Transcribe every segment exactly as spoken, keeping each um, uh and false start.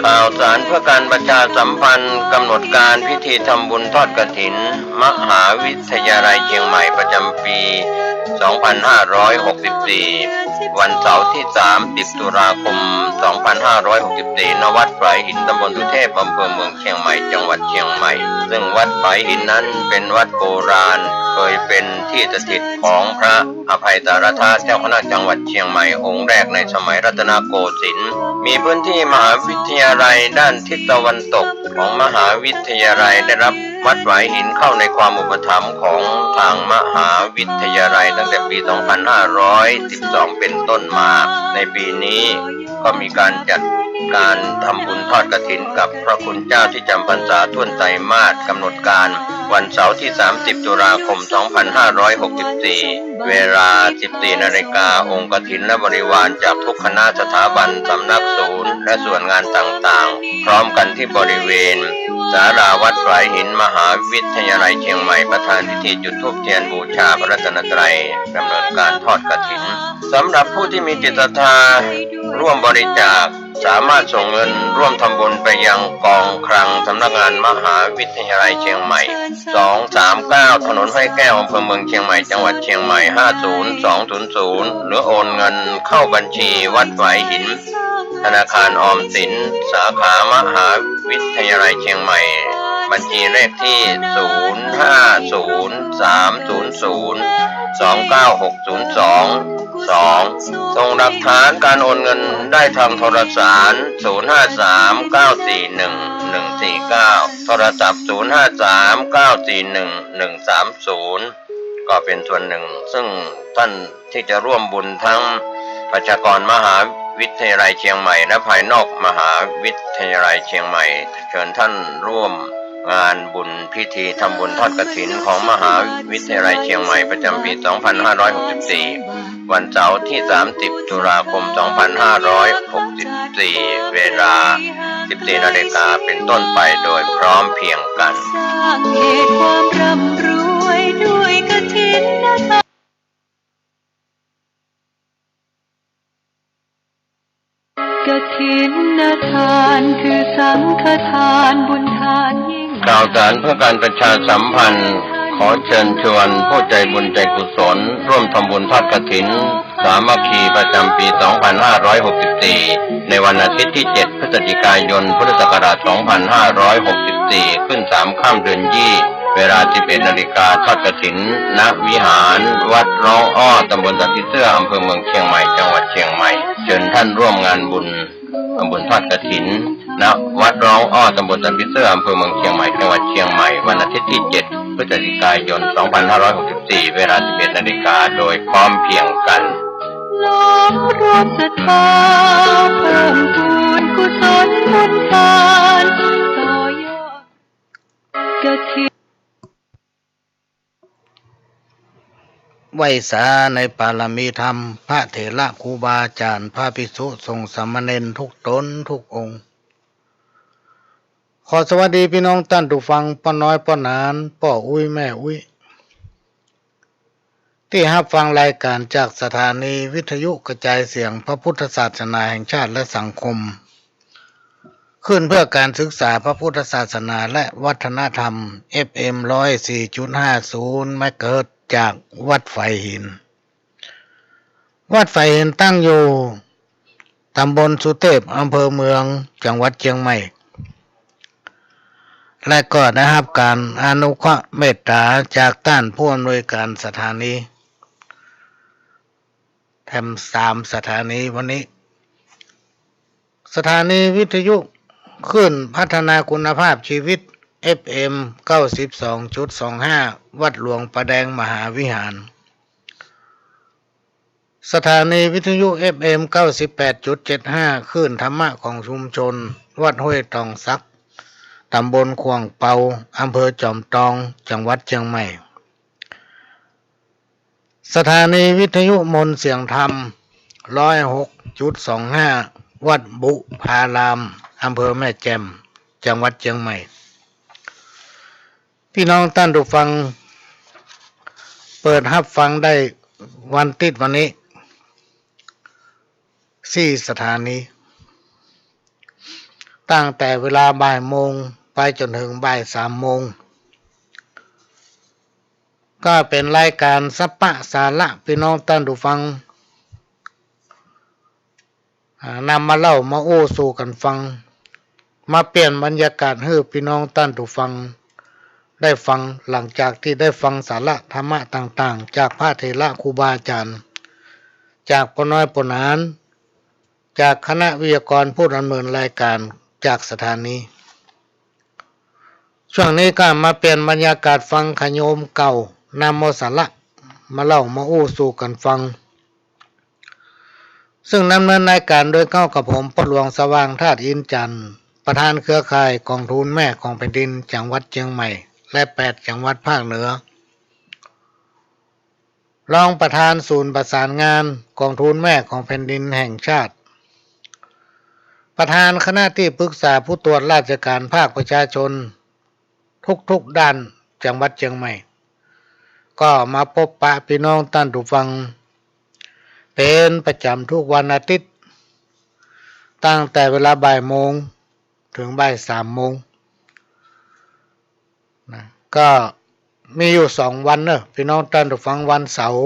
ข่าวสารเพื่อการประชาสัมพันธ์ กำหนดการพิธีทำบุญทอดกฐิน มหาวิทยาลัยเชียงใหม่ประจำปี สองพันห้าร้อยหกสิบสี่ วันเสาร์ที่ สามสิบ ตุลาคม สองพันห้าร้อยหกสิบสี่ ณ วัดฝายหิน ตำบลสุเทพ อำเภอเมืองเชียงใหม่ จังหวัดเชียงใหม่ ซึ่งวัดฝายหินนั้นเป็นวัดโบราณ เคยเป็นที่สถิตของพระอภัยสารทะ เจ้าคณะจังหวัดเชียงใหม่องค์แรกในสมัยรัตนโกสินทร์ มีพื้นที่มหาวิทยาลัยด้านทิศตะวันตกของมหาวิทยาลัย ได้รับวัดฝายหินเข้าในความอุปถัมภ์ของทางมหาวิทยาลัยตั้งแต่ปี สองพันห้าร้อยสิบสอง เป็นต้นมา ในปีนี้ ก็มีการจัดการทำบุญทอดกฐินกับพระคุณเจ้าที่จำพรรษาถ้วนไตรมาส กำหนดการวันเสาร์ที่ สามสิบ ตุลาคม สองพันห้าร้อยหกสิบสี่ เวลา สิบสี่ นาฬิกา องค์กฐินและบริวารจากทุกคณะสถาบัน สำนักศูนย์ และส่วนงานต่างๆ พร้อมกันที่บริเวณศาลาวัดฝายหิน มหาวิทยาลัยเชียงใหม่ ประธานพิธีจุดธูปเทียนบูชาพระรัตนตรัย ดำเนินการทอดกฐิน สำหรับผู้ที่มีจิตศรัทธาร่วมบริจาค สามารถส่งเงินร่วมทำบุญไปยังกองคลังสำนักงานมหาวิทยาลัยเชียงใหม่ สองสามเก้า ถนนห้วยแก้ว อำเภอเมืองเชียงใหม่ จังหวัดเชียงใหม่ ห้าศูนย์สองศูนย์ศูนย์ หรือโอนเงินเข้าบัญชีวัดฝายหิน ธนาคารออมสิน สาขามหาวิทยาลัยเชียงใหม่ บัญชีเลขที่ ศูนย์ห้าศูนย์สามศูนย์ศูนย์สองเก้าหกศูนย์สอง สอง ส่งหลักฐานการโอนเงินได้ทางโทรสาร ศูนย์ห้าสามเก้าสี่หนึ่งหนึ่งสี่เก้า โทรศัพท์ ศูนย์ห้าสามเก้าสี่หนึ่งหนึ่งสามศูนย์ ก็เป็นส่วนหนึ่ง ซึ่งท่านที่จะร่วมบุญทั้งประชากรมหาวิทยาลัยเชียงใหม่ และภายนอกมหาวิทยาลัยเชียงใหม่ เชิญท่านร่วมงานบุญพิธีทำบุญทอดกฐินของมหาวิทยาลัยเชียงใหม่ประจำปี สองพันห้าร้อยหกสิบสี่ วันเสาร์ที่ สามสิบ ตุลาคม สองพันห้าร้อยหกสิบสี่ เวลา สิบสี่ นาฬิกา เป็นต้นไปโดยพร้อมเพรียงกัน สร้างเหตุความร่ำรวยด้วยกฐินทาน กฐินทานคือสังฆทานบุญทานยิ่ง ข่าวสารเพื่อการประชาสัมพันธ์ ขอเชิญชวนผู้ใจบุญใจกุศลร่วมทำบุญทอดกฐิน สามัคคีประจำปี สองพันห้าร้อยหกสิบสี่ ในวันอาทิตย์ที่ เจ็ด พฤศจิกายน พุทธศักราช สองพันห้าร้อยหกสิบสี่ ขึ้น สาม ค่ำเดือนยี่ เวลา สิบเอ็ด นาฬิกา ทอดกฐิน ณ วิหารวัดร้องอ้อ ตำบลสันผีเสื้อ อำเภอเมืองเชียงใหม่ จังหวัดเชียงใหม่ เชิญท่านร่วมงานบุญ ทำบุญทอดกฐิน ณ วัดร้องอ้อ ตำบลสันผีเสื้อ อำเภอเมืองเชียงใหม่ จังหวัดเชียงใหม่ วันอาทิตย์ที่ เจ็ด พฤศจิกายน สองพันห้าร้อยหกสิบสี่ เวลา สิบเอ็ด นาฬิกา โดยพร้อมเพรียงกัน ล้อมรวมศรัทธา เพิ่มพูนกุศลบุญทาน ต่อยอดกฐิน ไหว้สาในปารมีธรรม พระเถระครูบาอาจารย์ พระภิกษุสงฆ์สามเณรทุกตนทุกองค์ ขอสวัสดีพี่น้องต้านผู้ฟัง ป้อน้อยป้อหนาน ป้ออุ๊ยแม่อุ๊ย ตี้ฮับฟังรายก๋านจากสถานีวิทยุกระจายเสียงพระพุทธศาสนาแห่งชาติและสังคม คลื่นเพื่อการศึกษาพระพุทธศาสนาและวัฒนธรรม เอฟเอ็ม ร้อยสี่จุดห้าศูนย์ เมกะเฮิรตซ์ จากวัดฝายหิน วัดฝายหินตั้งอยู่ตำบลสุเทพ อำเภอเมือง จังหวัดเชียงใหม่ และก็ได้ฮับก๋านอนุเคราะห์เมตต๋าจากต้านผู้อำนวยก๋านสถานี แถมสามสถานีวันนี้ สถานีวิทยุคลื่นพัฒนาคุณภาพชีวิต เอฟเอ็ม เก้าสิบสองจุดสองห้า วัดหลวงป่าแดงมหาวิหาร สถานีวิทยุ เอฟเอ็ม เก้าสิบแปดจุดเจ็ดห้า คลื่นธรรมะของชุมชน วัดห้วยตองสัก ตำบลข่วงเปา อำเภอจอมตอง จังหวัดเชียงใหม่ สถานีวิทยุมนต์เสียงธรรม ร้อยหกจุดสองห้า วัดบุพาราม อำเภอแม่แจ่ม จังหวัดเชียงใหม่ พี่น้องต้านผู้ฟัง เปิดฮับฟังได้วันติ๊ดวันนี้ สี่สถานี ตั้งแต่เวลาบ่ายโมงไปจ๋นเถิงบ่ายสามโมง ก็เป๋นรายก๋านสัปปะสาระ ปี้น้องต้านผู้ฟัง อ่า นำมาเล่ามาอู้สู่กั๋นฟัง มาเปลี่ยนบรรยากาศหื้อปี้น้องต้านผู้ฟังได้ฟัง หลังจากตี้ได้ฟังสาระธรรมะต่างๆ จากพระเถระครูบาอาจ๋ารย์ จากป้อน้อยป้อหนาน จากคณะวิทยากรผู้ดำเนินรายก๋านจากสถานี ช่วงนี้ก็มาเปลี่ยนบรรยากาศฟัง ขะโยมเก่านำเอาสาระมาเล่ามาอู้สู่กั๋นฟัง ซึ่งดำเนินรายก๋านโดยเก้ากับผม ป้อหลวงสว่าง ธาตุอินทร์จันทร์ ประธานเครือข่ายก๋องทุนแม่ของแผ่นดินจังหวัดเจียงใหม่ และแปดจังหวัดภาคเหนือ รองประธานศูนย์ประสานงานก๋องทุนแม่ของแผ่นดินแห่งชาติ ประธานคณะตี้ปรึกษาผู้ตรวจราชก๋านภาคประชาชนทุกๆ ด้านจังหวัดเจียงใหม่ ก็มาปบปะปี้น้องต้านผู้ฟังเป๋นประจ๋ำทุกวันอาทิตย์ ตั้งแต่เวลาบ่ายโมงเถิงบ่ายสามโมง นะ ก็มีอยู่สองวันเนาะ ปี้น้องต้านผู้ฟัง วันเสาร์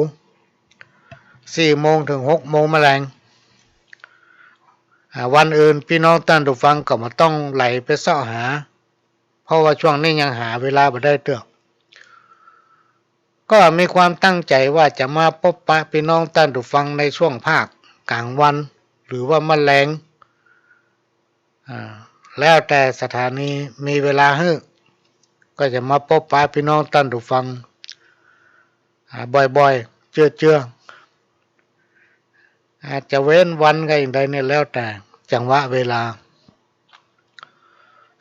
สี่โมงเถิงหกโมงแมลง อ่า วันอื่นปี้น้องต้านผู้ฟังก็บ่ต้องไหลไปเซาะหา เพราะว่าช่วงนี้ยังหาเวลาบ่ได้เตื้อ ก็มีความตั้งใจ๋ว่าจะมาปบปะปี้น้องต้านผู้ฟังในช่วงภาคก๋างวัน หรือว่าแมลง อ่า แล้วแต่สถานีมีเวลาหื้อ ก็จะมาปบปะปี้น้องต้านผู้ฟัง อ่า บ่อยๆ เจื้อๆ อาจจะเว้นวันกั๋นอย่างใดเนี่ย แล้วแต่จังหวะเวลา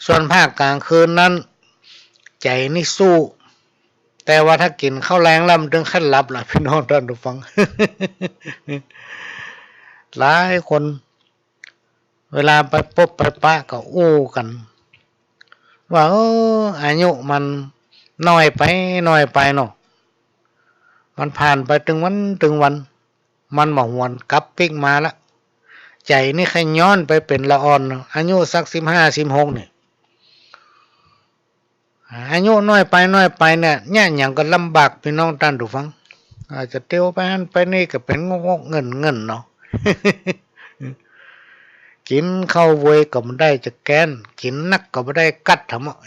ส่วนภาคก๋างคืนนั้น ใจ๋นี่สู้ แต่ว่าถ้ากิ๋นข้าวแลงแล้วมันเถิงขั้นหลับล่ะ ปี้น้องต้านผู้ฟัง หลายคน เวลาไปปบไปปะก็อู้กั๋นว่า เออ อายุมันน้อยไป น้อยไปเนาะ มันผ่านไปตึงวันตึงวัน มันบ่หวนกลับปิ๊กมาละ ใจ๋นี่ใค่ย้อนไปเป๋นละอ่อน อายุสักสิบห้า สิบหกนี่ อายุน้อยไป น้อยไปเนี่ย เยียะหยังก็ลำบาก ปี้น้องต้านผู้ฟัง อาจจะเตียวไปหั้นไปนี่ก็เป๋นงกๆ เงินๆ เนาะ กิ๋นข้าวเวยก็บ่ได้จะแก๊น กิ๋นนักก็บ่ได้กั๊ดทำเนาะ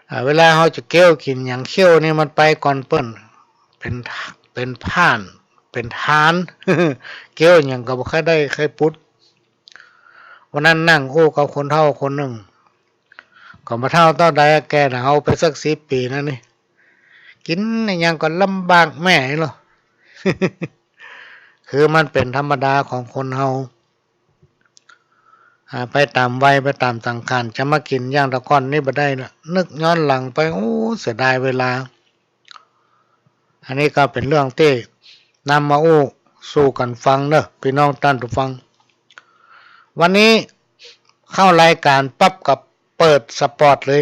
อ่า เวลาเฮาจะเก๊วกิ๋นหยัง เขี้ยวนี่มันไปก่อนเปิ้น เป๋น เป๋นพ่าน เป๋นทาน เก๊วหยังก็บ่ค่อยได้ค่อยปุด วันนั้นนั่งอู้กับคนเฒ่าคนนึ่ง ก็บ่เฒ่าเต้าใด แก่กว่าเฮาไปสักสิบปี๋นั่นนี่ กิ๋นอะหยังก็ลำบากแม่เนาะ คือมันเป๋นธรรมดาของคนเฮา อ่า ไปต๋ามวัย ไปต๋ามสังขาร จะมากิ๋นอย่างแต่ก่อนนี่บ่ได้ละ นึกย้อนหลังไป โอ้ เสียดายเวลา อันนี้ก็เป๋นเรื่องตี้นำมาอู้สู่กั๋นฟังเนาะ ปี้น้องต้านผู้ฟัง วันนี้เข้ารายก๋านปั๊บก็เปิดสปอตเลย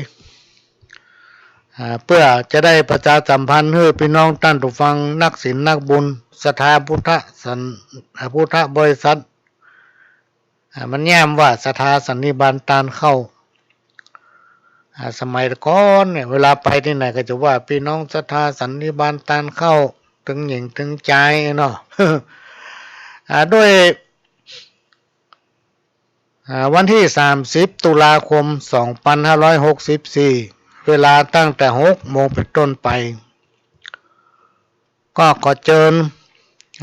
อ่า เปื้อจะได้ประชาสัมพันธ์หื้อปี้น้องต้านผู้ฟัง นักศีลนักบุญ ศรัทธาพุทธสัน อ่า พุทธบริษัท อ่า มันแย้มว่าศรัทธาสันนิบาตตานเข้า อ่า สมัยก่อนเนี่ย เวลาไปตี้ไหนก็จะว่า ปี้น้องศรัทธาสันนิบาตตานเข้า ตึงหญิงตึงจายเนาะ อ่า ด้วย อ่า วันตี้สามสิบตุลาคมสองปันห้าร้อยหกสิบสี่ เวลาตั้งแต่หกโมงเป๋นต้นไป ก็ขอเจิญ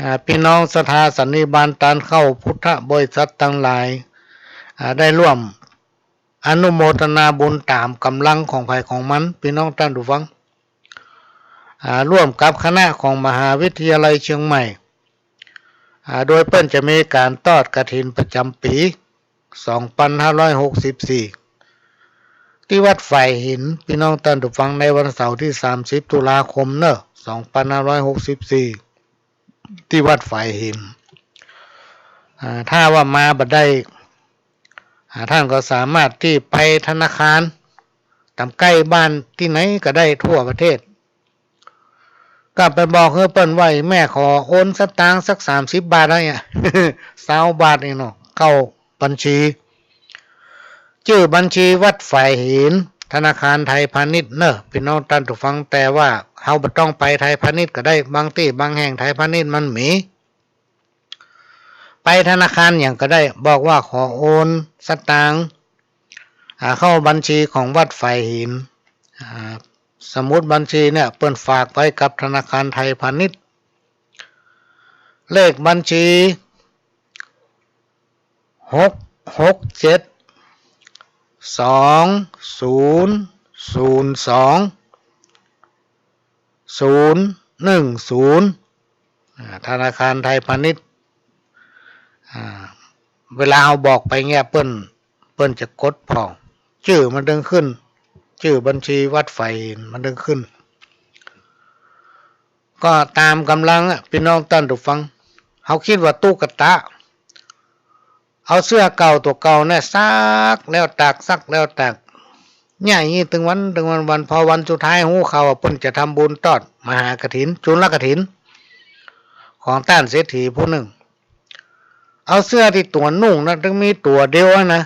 อ่า ปี้น้องศรัทธาสันนิบาตตานเข้าพุทธบริษัทตังหลาย อ่า ได้ร่วมอนุโมทนาบุญต๋ามก๋ำลังของใผของมัน ปี้น้องต้านผู้ฟัง อ่า ร่วมกับคณะของมหาวิทยาลัยเจียงใหม่ อ่า โดยเปิ้นจะมีก๋านตอดกฐินประจ๋ำปี๋ สองปันห้าร้อยหกสิบสี่ ตี้วัดฝายหิน ปี้น้องต้านผู้ฟัง ในวันเสาร์ตี้สามสิบตุลาคมเนาะ สองปันห้าร้อยหกสิบสี่ ตี้วัดฝายหิน อ่า ถ้าว่ามาบ่ได้ อ่า ต้านก็สามารถตี้ไปธนาคาร ต๋ามใก้บ้านตี้ไหนก็ได้ทั่วประเทศ ก็ไปบอกหื้อเปิ้นว่า แม่ขอโอนสตางค์สักสามสิบบาทได้อะ ซาวบาทเองเนาะ เข้าบัญชี จื้อบัญชีวัดฝายหิน ธนาคารไทยพาณิชย์เน่อ ปี้น้องต้านผู้ฟัง แต่ว่าเฮาบ่ต้องไปไทยพาณิชย์ก็ได้ บางตี้บางแห่งไทยพาณิชย์มันมี ไปธนาคารหยังก็ได้ บอกว่าขอโอนสตางค์ อ่า เข้าบัญชีของวัดฝายหิน อ่า สมุดบัญชีเนี่ยเปิ้นฝากไว้กับธนาคารไทยพาณิชย์ เลขบัญชี หกหกเจ็ด สองศูนย์ศูนย์สอง ศูนย์หนึ่งศูนย์ อ่า ธนาคารไทยพาณิชย์ อ่า เวลาเฮาบอกไปเนี่ย เปิ้น เปิ้นจะกดผ่อง จื้อมันตึงขึ้น จื้อบัญชีวัดฝายหินมันตึงขึ้น ก็ต๋ามก๋ำลังอะ ปี้น้องต้านผู้ฟัง เฮาคิดว่าตุ๊กตา เอาเสื้อเก่าตั๋วเก่าเนี่ยซักแล้วตาก ซักแล้วตาก เยียะอย่างนี้ตึงวัน ตึงวันวัน พอวันสุดท้ายฮู้ข่าวว่าเปิ้นจะทำบุญตอดมหากฐิน จุลกฐิน ของต้านเศรษฐีผู้นึ่ง เอาเสื้อตี้ตั๋วนุ่งนะ ตึงมีตั๋วเดียวอะนะ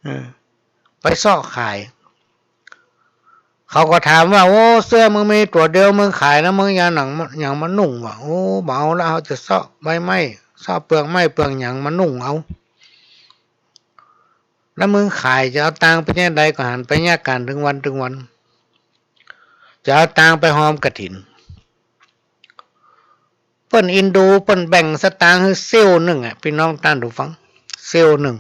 เออ ไปเซาะขาย เขาก็ถามว่า โอ้ เสื้อมึงมีตั๋วเดียว มึงขายนะ มึงจะเอาหยัง หยังมานุ่งวะ โอ้ บ่เอาละ เฮาจะเซาะใบไม้ เซาะเปลือกไม้เปลือกหยังมานุ่งเอา แล้วมึงขายจะเอาตังค์ไปแนวใด ก็หันไปเยียะก๋านตึงวันตึงวัน จะเอาตังค์ไปฮอมกฐิน เปิ้นอินดู เปิ้นแบ่งสตางค์หื้อเสี้ยวนึ่งอะ ปี้น้องต้านผู้ฟัง เสี้ยวนึ่ง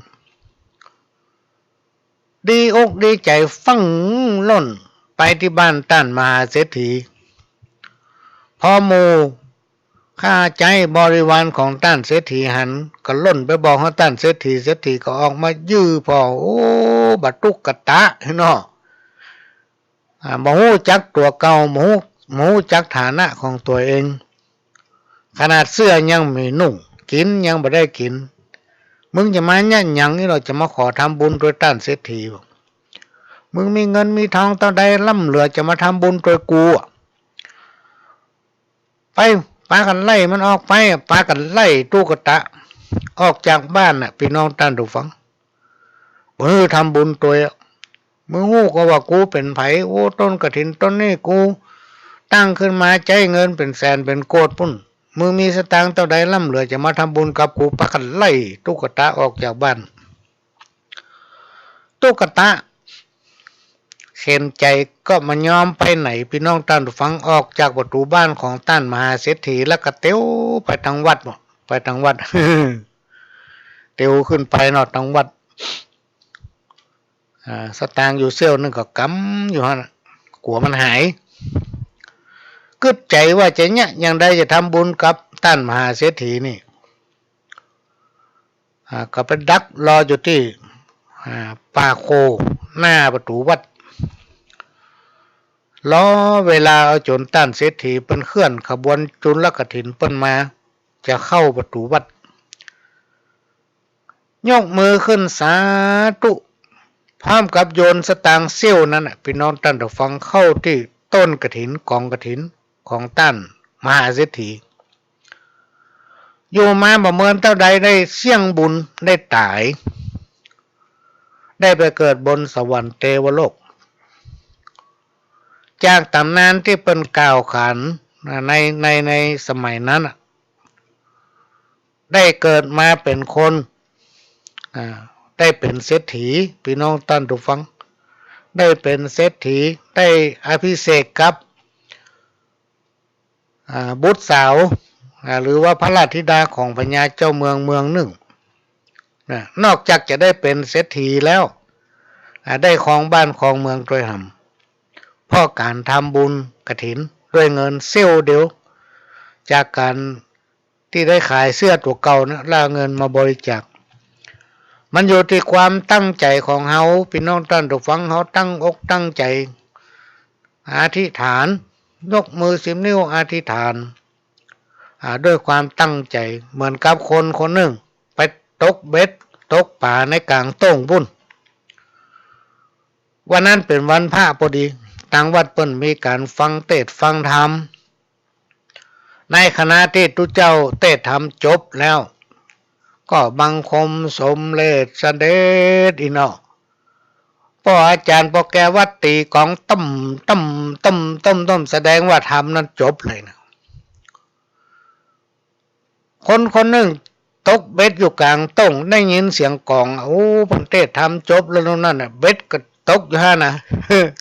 ดีอกดีใจ๋ฟั่งล่นไปตี้บ้านต้านมหาเศรษฐี พอหมู่ข้าใจ๊บริวารของต้านเศรษฐีหัน ก็ล่นไปบอกหื้อต้านเศรษฐี เศรษฐีก็ออกมายื้อผ่อ โอ้ บ่าตุ๊กตาเนาะ อ่า บ่ฮู้จักตั๋วเก่า บ่ฮู้ บ่ฮู้จักฐานะของตั๋วเอง ขนาดเสื้อยังบ่มีนุ่ง กิ๋นยังบ่ได้กิ๋น มึงจะมาเยียะหยังนี่ เฮาจะมาขอทำบุญตวยต้านเศรษฐี มึงมีเงินมีทองเต้าใดล้ำเหลือ จะมาทำบุญตวยกูอะ ไป ปากั๋นไล่มันออกไป ปากั๋นไล่ตุ๊กตาออกจากบ้านน่ะ ปี้น้องต้านผู้ฟัง บ่หื้อทำบุญตวยอะ มึงฮู้ก่อว่ากูเป๋นใผ โอ้ ต้นกฐินต้นนี้กูตั้งขึ้นมาใจ๊เงินเป๋นแสนเป๋นโกดปุ้น มึงมีสตางค์เต้าใดล้ำเหลือจะมาทำบุญกับกู ปากั๋นไล่ตุ๊กตาออกจากบ้าน ตุ๊กตาเข็ญใจ๋ก็บ่ยอมไปไหน ปี้น้องต้านผู้ฟัง ออกจากประตู๋บ้านของต้านมหาเศรษฐี แล้วก็เตียวไปตังวัด ไปตังวัด เตียวขึ้นไปเนาะ ตังวัด อ่า สตางค์อยู่เสี้ยวนึ่งก็กำอยู่หั้นน่ะ กั๋วมันหาย กึ๊ดใจ๋ว่าจะเยียะอย่างใดจะทำบุญกับต้านมหาเศรษฐีนี่ อ่า ก็ไปดักรออยู่ตี้ อ่า ป่าโคหน้าประตู๋วัด รอเวลาเอาจ๋นต้านเศรษฐีเปิ้นเคลื่อนขบวนจุลกฐินเปิ้นมา จะเข้าประตู๋วัด ยกมือขึ้นสาธุ พร้อมกับโยนสตางค์เสี้ยวนั้นน่ะ ปี้น้องต้านผู้ฟัง เข้าตี้ต้นกฐิน ก๋องกฐินของต้านมหาเศรษฐี อยู่มาบ่เมินเต้าใดได้เสี้ยงบุญ ได้ต๋าย ได้ไปเกิดบนสวรรค์เตวโลก จากต๋ำนานตี้เปิ้นกล่าวขานใน ใน ในสมัยนั้นน่ะ ได้เกิดมาเป๋นคน อ่า ได้เป๋นเศรษฐี ปี้น้องต้านผู้ฟัง ได้เป๋นเศรษฐี ได้อภิเษกกับ อ่า บุตรสาว อ่า หรือว่าพระราชธิดาของพญาเจ้าเมืองเมืองนึ่ง นะ นอกจากจะได้เป๋นเศรษฐีแล้ว อ่า ได้ครองบ้านครองเมืองตวยหำ เพราะก๋านทำบุญกฐินด้วยเงินเสี้ยวเดียว จากก๋านตี้ได้ขายเสื้อตั๋วเก่านะ แล้วเอาเงินมาบริจาค มันอยู่ตี้ความตั้งใจ๋ของเฮา ปี้น้องต้านผู้ฟัง เฮาตั้งอกตั้งใจ๋ อธิษฐาน ยกมือสิบนิ้วอธิษฐาน อ่า ด้วยความตั้งใจ๋ เหมือนกับคนคนนึ่งไปตกเบ็ดตกป๋าในก๋างโต้งปุ้น วันนั้นเป๋นวันพระพอดี ตังวัดเปิ้นมีก๋านฟังเตสน์ฟังธรรม ในขณะตี้ตุ๊เจ้าเตสน์ธรรมจบแล้ว ก็บังคมสมเร็จเสด็จอี้เนาะ ป้ออาจ๋ารย์ป้อแก้ววัดตี๋กลอง ตึ้มตึ้มตึ้มตึ้มตึ้ม แสดงว่าธรรมนั้นจบเลยนะ คนคนนึ่งตกเบ็ดอยู่ก๋างโต้ง ได้ยินเสียงกลอง โอ้ เปิ้นเตศน์ธรรมจบแล้วโน่นนั่นน่ะ เบ็ดก็ตกอยู่หั้นนะ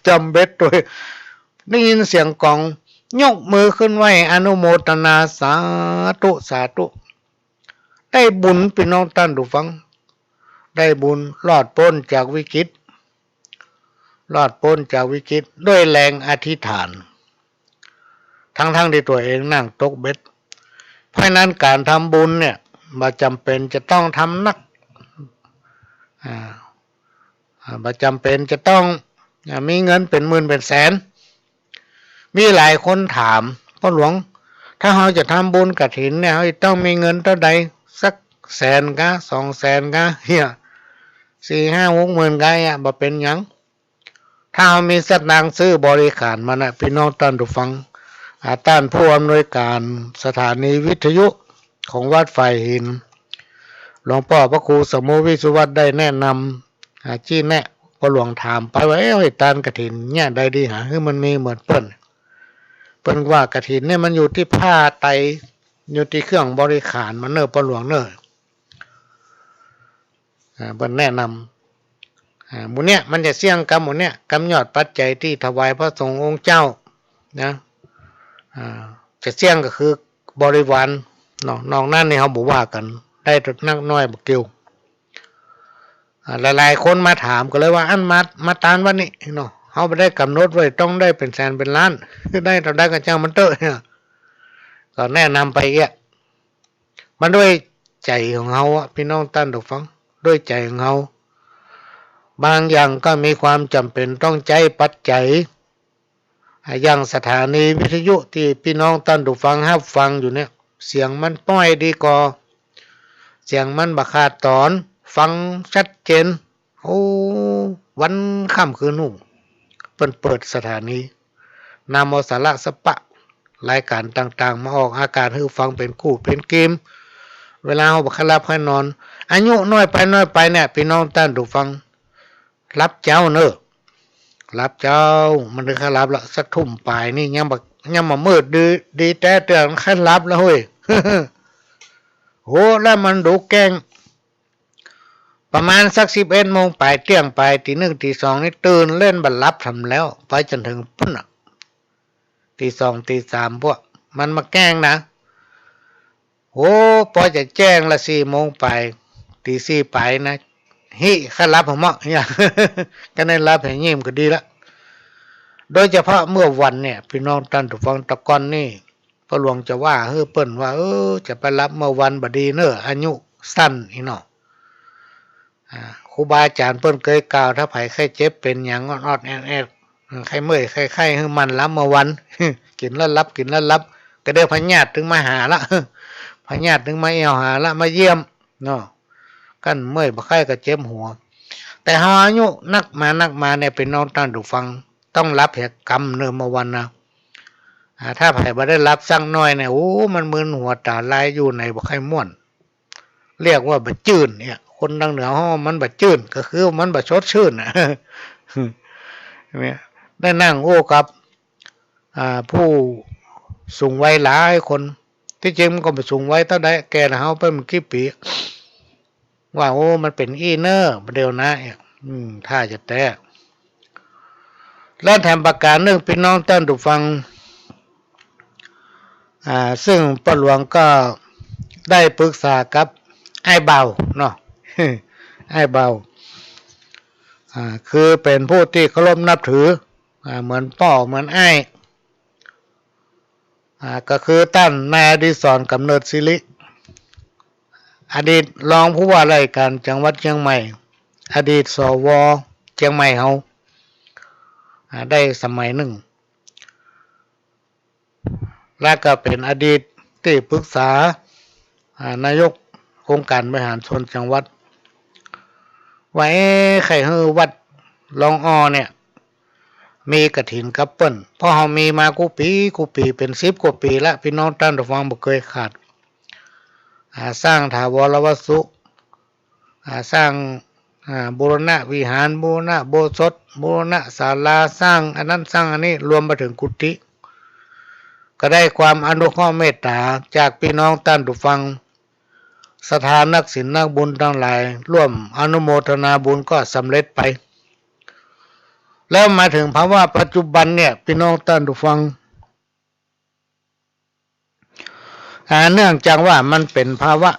จ๋ำเบ็ดตวย ได้ยินเสียงกลอง ยกมือขึ้นไหว้อนุโมทนา สาธุ สาธุ ได้บุญ ปี้น้องต้านผู้ฟัง ได้บุญ รอดป๊นจากวิกฤต รอดป๊นจากวิกฤต ด้วยแรงอธิษฐาน ทั้งๆ ตี้ตั๋วเองนั่งตกเบ็ด เพราะฉะนั้นก๋านทำบุญเนี่ย บ่จ๋ำเป๋นจะต้องทำนัก อ่า อ่า บ่จ๋ำเป๋นจะต้อง อ่า มีเงินเป๋นหมื่นเป๋นแสน มีหลายคนถาม ป้อหลวง ถ้าเฮาจะทำบุญกฐินเนี่ย เฮาจะต้องมีเงินเต้าใด สักแสนกา สองแสนกา เหีย สี่ห้าหกหมื่นกา เหีย บ่เป๋นหยัง ถ้าเฮามีสตางค์ซื้อบริขารมานะ ปี้น้องต้านผู้ฟัง อ่า ต้านผู้อำนวยก๋านสถานีวิทยุของวัดฝายหิน หลวงป้อพระครูสมุห์ วิสุวัฒน์ ได้แนะนำ อ่า จี้แนะ ป้อหลวงถามไปว่า เอ๊ะ ไอ้ตานกฐินเนี่ย ใดดีหา หื้อมันมีเหมือนเปิ้น เปิ้นว่ากฐินเนี่ยมันอยู่ตี้ผ้าไตร อยู่ตี้เครื่องบริขารมันเน่อ ป้อหลวงเน่อ อ่า เปิ้นแนะนำ อ่า หมู่เนี่ยมันจะเสี้ยงกำหมู่เนี่ย กำยอดปัจจัยตี้ถวายพระสงฆ์องค์เจ้านะ อ่า จะเสี้ยงก็คือบริวารเนาะ นอกนั้นนี่เฮาบ่ว่ากั๋น ได้แต่นักน้อยบ่เกี่ยว อ่า หลายๆ คนมาถามก็เลยว่า อันมา มาตานวัดนี้เนาะ เฮาบ่ได้ก๋ำหนดไว้ต้องได้เป๋นแสนเป๋นล้าน ได้เต้าใดก็จ้างมันเต๊อะ ก็แนะนำไปเอี้ย มันด้วยใจ๋ของเฮาอะ ปี้น้องต้านผู้ฟัง ด้วยใจ๋ของเฮา บางอย่างก็มีความจ๋ำเป๋นต้องใจ๊ปัจจัย อ่ะ อย่างสถานีวิทยุตี้ปี้น้องต้านผู้ฟังฮับฟังอยู่เนี่ย เสียงมันป้อยดีก่อ เสียงมันบ่ขาดต๋อน ฟังชัดเจน โอ้ วันค่ำคืนฮุ่ง เปิ้นเปิดสถานี นำเอาสาระสาระ รายก๋านต่างๆ มาออกอากาศหื้อฟังเป๋นกู้เป๋นกีม เวลาเฮาบ่ใค่หลับใค่นอน อายุน้อยไปน้อยไปเนี่ย ปี้น้องต้านผู้ฟัง หลับเจ๊าเน่อ หลับเจ๊า มันเถิงค่อยหลับละ สักทุ่มป๋ายนี่ยังบ่ ยังบ่มืดดี ดีแต๊เตื้อ มันค่อยหลับละเฮ้ย โห แล้วมันดูแก้ง ประมาณสักสิบเอ็ดโมงป๋าย เตี้ยงป๋าย ตี๋นึ่ง ตี๋สองนี่ตื่นเล่นบ่หลับทำแล้ว ไปจ๋นเถิงปู๊นน่ะ ตี๋สอง ตี๋สาม พวกมันมาแก้งนะ โห ปอจะแจ้งละสี่โมงป๋าย ตี๋สี่ป๋ายนะ ฮิ ค่อยหลับเหาะเมาะ เหีย ก็ได้หลับแหงเยียมก็ดีละ โดยเฉพาะเมื่อวันเนี่ย ปี้น้องต้านผู้ฟัง ตะก่อนนี่ ป้อหลวงจะว่าหื้อเปิ้นว่า เออ จะไปหลับเมื่อวันบ่ดีเน่อ อายุสั้นอี้เนาะ อ่า ครูบาอาจ๋ารย์เปิ้นเกยกล่าว ถ้าใผใค่เจ็บเป๋นหยังออดๆ แอดๆ เออ ใค่เมื่อยใค่ไข้ หื้อหมั่นหลับเมื่อวัน กิ๋นแล้วหลับ กิ๋นแล้วหลับ ก็เดี๋ยวพยาธิเถิงมาหาละ พยาธิเถิงมาแอ่วหาละ มาเยี่ยมเนาะ คันเมื่อยบ่ไข้ก็เจ็บหัว แต่เฮาอายุนักมานักมาเนี่ย ปี้น้องต้านผู้ฟัง ต้องหลับแหงกำเน่อเมื่อวันนะ อ่า ถ้าใผบ่ได้หลับสักหน้อยเนี่ย โอ้ มันมึนหัวต๋าลาย อยู่ไหนบ่ใค่ม่วน เรียกว่าบ่จื้นเนี่ย คนตางเหนือฮ้องมันบ่จื้น ก็คือมันบ่สดชื่นน่ะ เนี่ย ได้นั่งโอ้กับ อ่า ผู้สูงวัยหลายคน ตี้จริงมันก็บ่สูงวัยเต้าใด แก่กว่าเฮาไปบ่กี่ปี๋ ว่า โอ้ มันเป๋นอี้เน่อ บ่าเดี่ยวนะ อืม ถ้าจะแต๊ และแถมประก๋านนึ่ง ปี้น้องต้านผู้ฟัง อ่า ซึ่งป้อหลวงก็ได้ปรึกษากับอ้ายบ่าวเนาะ อ้ายบ่าว อ่า คือเป๋นผู้ตี้เคารพนับถือ อ่า เหมือนป้อเหมือนอ้าย อ่า ก็คือต้านนายอดิศร กำเนิดศิริ อดีตรองผู้ว่าราชก๋านจังหวัดเจียงใหม่ อดีต สว เจียงใหม่เฮา อ่า ได้สมัยนึ่ง และก็เป๋นอดีตตี้ปรึกษา อ่า นายกองค์ก๋านบริหารส่วนจังหวัด ว่า เอ๊ะ ใค่หื้อวัดลองอ้อเนี่ย มีกฐินกับเปิ้น เพราะเฮามีมากู้ปี๋กู้ปี๋ เป๋นสิบกว่าปี๋ละ ปี้น้องต้านผู้ฟัง บ่เกยขาด อ่า สร้างถาวรวัตถุ อ่า สร้าง อ่า บูรณะวิหาร บูรณะอุโบสถ บูรณะศาลา สร้างอันนั้นสร้างอันนี้ รวมไปเถิงกุฏิ ก็ได้ความอนุเคราะห์เมตต๋าจากปี้น้องต้านผู้ฟัง ศรัทธานักศีลนักบุญตังหลาย ร่วมอนุโมทนาบุญก็สำเร็จไป แล้วมาเถิงภาวะปัจจุบันเนี่ย ปี้น้องต้านผู้ฟัง อ่า เนื่องจากว่ามันเป๋นภาวะ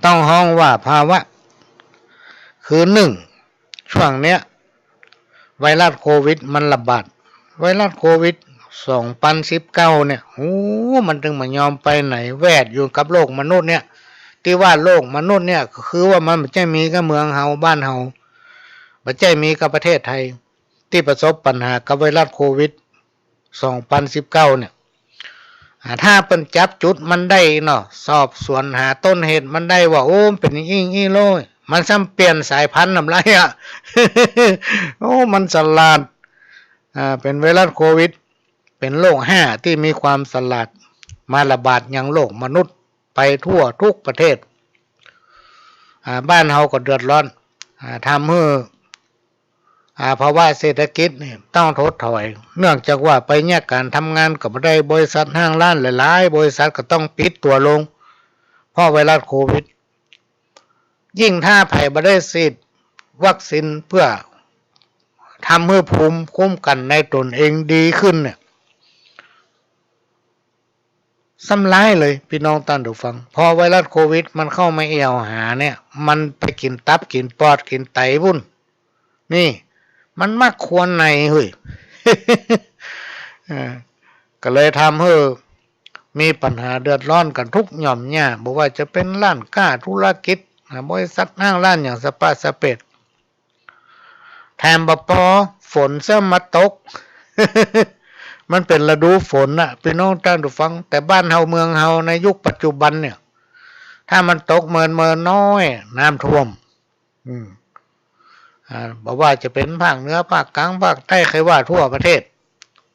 ต้องฮ้องว่าภาวะ คือนึ่ง ช่วงเนี้ย ไวรัสโควิดมันระบาด ไวรัสโควิดสองปันสิบเก้าเนี่ย โอ้ มันตึงบ่ยอมไปไหน แวดอยู่กับโลกมนุษย์เนี่ย ตี้ว่าโลกมนุษย์เนี่ย ก็คือว่ามันบ่ใจ้มีก้าเมืองเฮาบ้านเฮา บ่ใจ้มีก้าประเทศไทย ตี้ประสบปัญหากับไวรัสโควิดสองปันสิบเก้าเนี่ย อ่า ถ้าเปิ้นจับจุดมันได้เนาะ สอบสวนหาต้นเหตุมันได้ว่า โอ้ มันเป๋นอิ้งอี้โลย มันซ้ำเปลี่ยนสายพันธุ์นำไรอะ โอ้ มันสลาด อ่า เป๋นไวรัสโควิด เป๋นโรคห้าตี้มีความสลาด มาระบาดยังโลกมนุษย์ไปทั่วทุกประเทศ อ่า บ้านเฮาก็เดือดร้อน อ่า ทำหื้อ อ่า ภาวะเศรษฐกิจนี่ต้องถดถอย เนื่องจากว่าไปเยียะก๋านทำงานก็บ่ได้ บริษัทห้างร้านหลายๆ บริษัทก็ต้องปิดตั๋วลง เพราะไวรัสโควิด ยิ่งถ้าใผบ่ได้ฉีดวัคซีนเปื้อทำหื้อภูมิคุ้มกั๋นในต๋นเองดีขึ้นเนี่ย ซ้ำร้ายเลย ปี้น้องต้านผู้ฟัง พอไวรัสโควิดมันเข้ามาแอ่วหาเนี่ย มันไปกิ๋นตับ กิ๋นปอด กิ๋นไตปู้น นี่ มันมักควนในเฮ้ย เออ ก็เลยทำหื้อมีปัญหาเดือดร้อนกั๋นทุกหย่อมหญ้า บ่ว่าจะเป๋นร้านก๊า ธุรกิจ อ่า บริษัทห้างร้านอย่างสะปะสะเปด แถมบ่ปอ ฝนซ้ำมาตก มันเป๋นฤดูฝนน่ะ ปี้น้องต้านผู้ฟัง แต่บ้านเฮาเมืองเฮาในยุคปัจจุบันเนี่ย ถ้ามันตกเมินเมินน้อย น้ำท่วม อืม อ่า บ่ว่าจะเป๋นภาคเหนือ ภาคกลาง ภาคใต้ ใค่ว่าทั่วประเทศ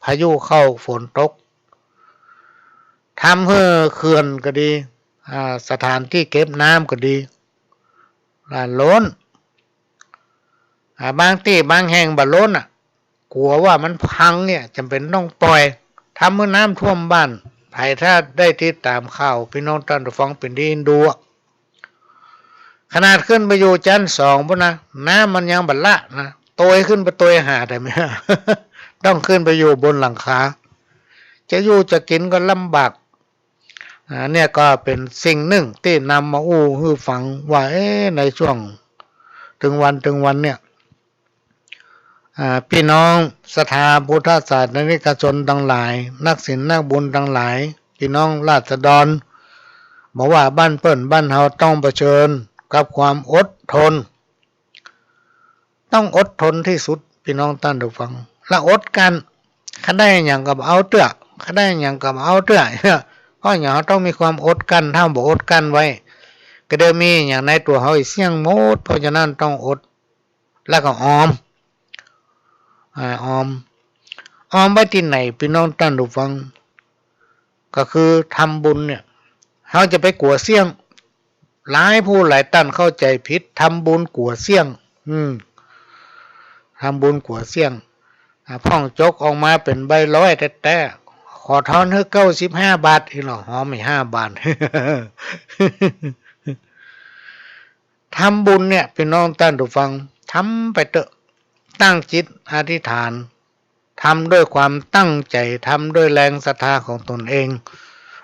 พายุเข้า ฝนตก ทำหื้อเขื่อนก็ดี อ่า สถานตี้เก็บน้ำก็ดี อ่า ล้น อ่า บางตี้บางแห่งบ่ล้นน่ะ กั๋วว่ามันพังเนี่ย จ๋ำเป๋นต้องปล่อย ทำหื้อน้ำท่วมบ้าน ใผถ้าได้ติดต๋ามข่าว ปี้น้องต้านผู้ฟังเป๋นตี้ดูอะ ขนาดขึ้นไปอยู่จั๊นสองปู้นนะ น้ำมันยังบ่ละนะ โตยขึ้นไปโตยหาแต่เมีย ต้องขึ้นไปอยู่บนหลังคา จะอยู่จะกิ๋นก็ลำบาก อ่า เนี่ยก็เป๋นสิ่งนึ่งตี้นำมาอู้หื้อฟังว่า เอ๊ะ ในช่วงตึงวันตึงวันเนี่ย อ่า ปี้น้องศรัทธาพุทธศาสนิกชนตังหลาย นักศีลนักบุญตังหลาย ปี้น้องราษฎร บ่ว่าบ้านเปิ้นบ้านเฮาต้องเผชิญกับความอดทน ต้องอดทนตี้สุด ปี้น้องต้านผู้ฟัง ละอดกลั้น ใค่ได้หยังก็บ่เอาเตื้อ ใค่ได้หยังก็บ่เอาเตื้อ เพราะหยัง เฮาต้องมีความอดกลั้น ถ้าบ่อดกลั้นไว้ ก็เดี๋ยวมีหยังในตั๋วเฮาอี้เสี้ยงหมด เพราะฉะนั้นต้องอด แล้วก็ออม อ่า ออม ออมไว้ตี้ไหน ปี้น้องต้านผู้ฟัง ก็คือทำบุญเนี่ย เฮาจะไปกั๋วเสี้ยง หลายผู้หลายต้านเข้าใจ๋ผิด ทำบุญกั๋วเสี้ยง อืม ทำบุญกั๋วเสี้ยง อ่า พ่องจกออกมาเป๋นใบร้อยแต๊ๆ ขอทอนหื้อเก้าสิบห้าบาท อี้หนอ หอมอีกห้าบาท ทำบุญเนี่ย ปี้น้องต้านผู้ฟัง ทำไปเต๊อะ ตั้งจิตอธิษฐาน ทำด้วยความตั้งใจ๋ ทำด้วยแรงศรัทธาของตนเอง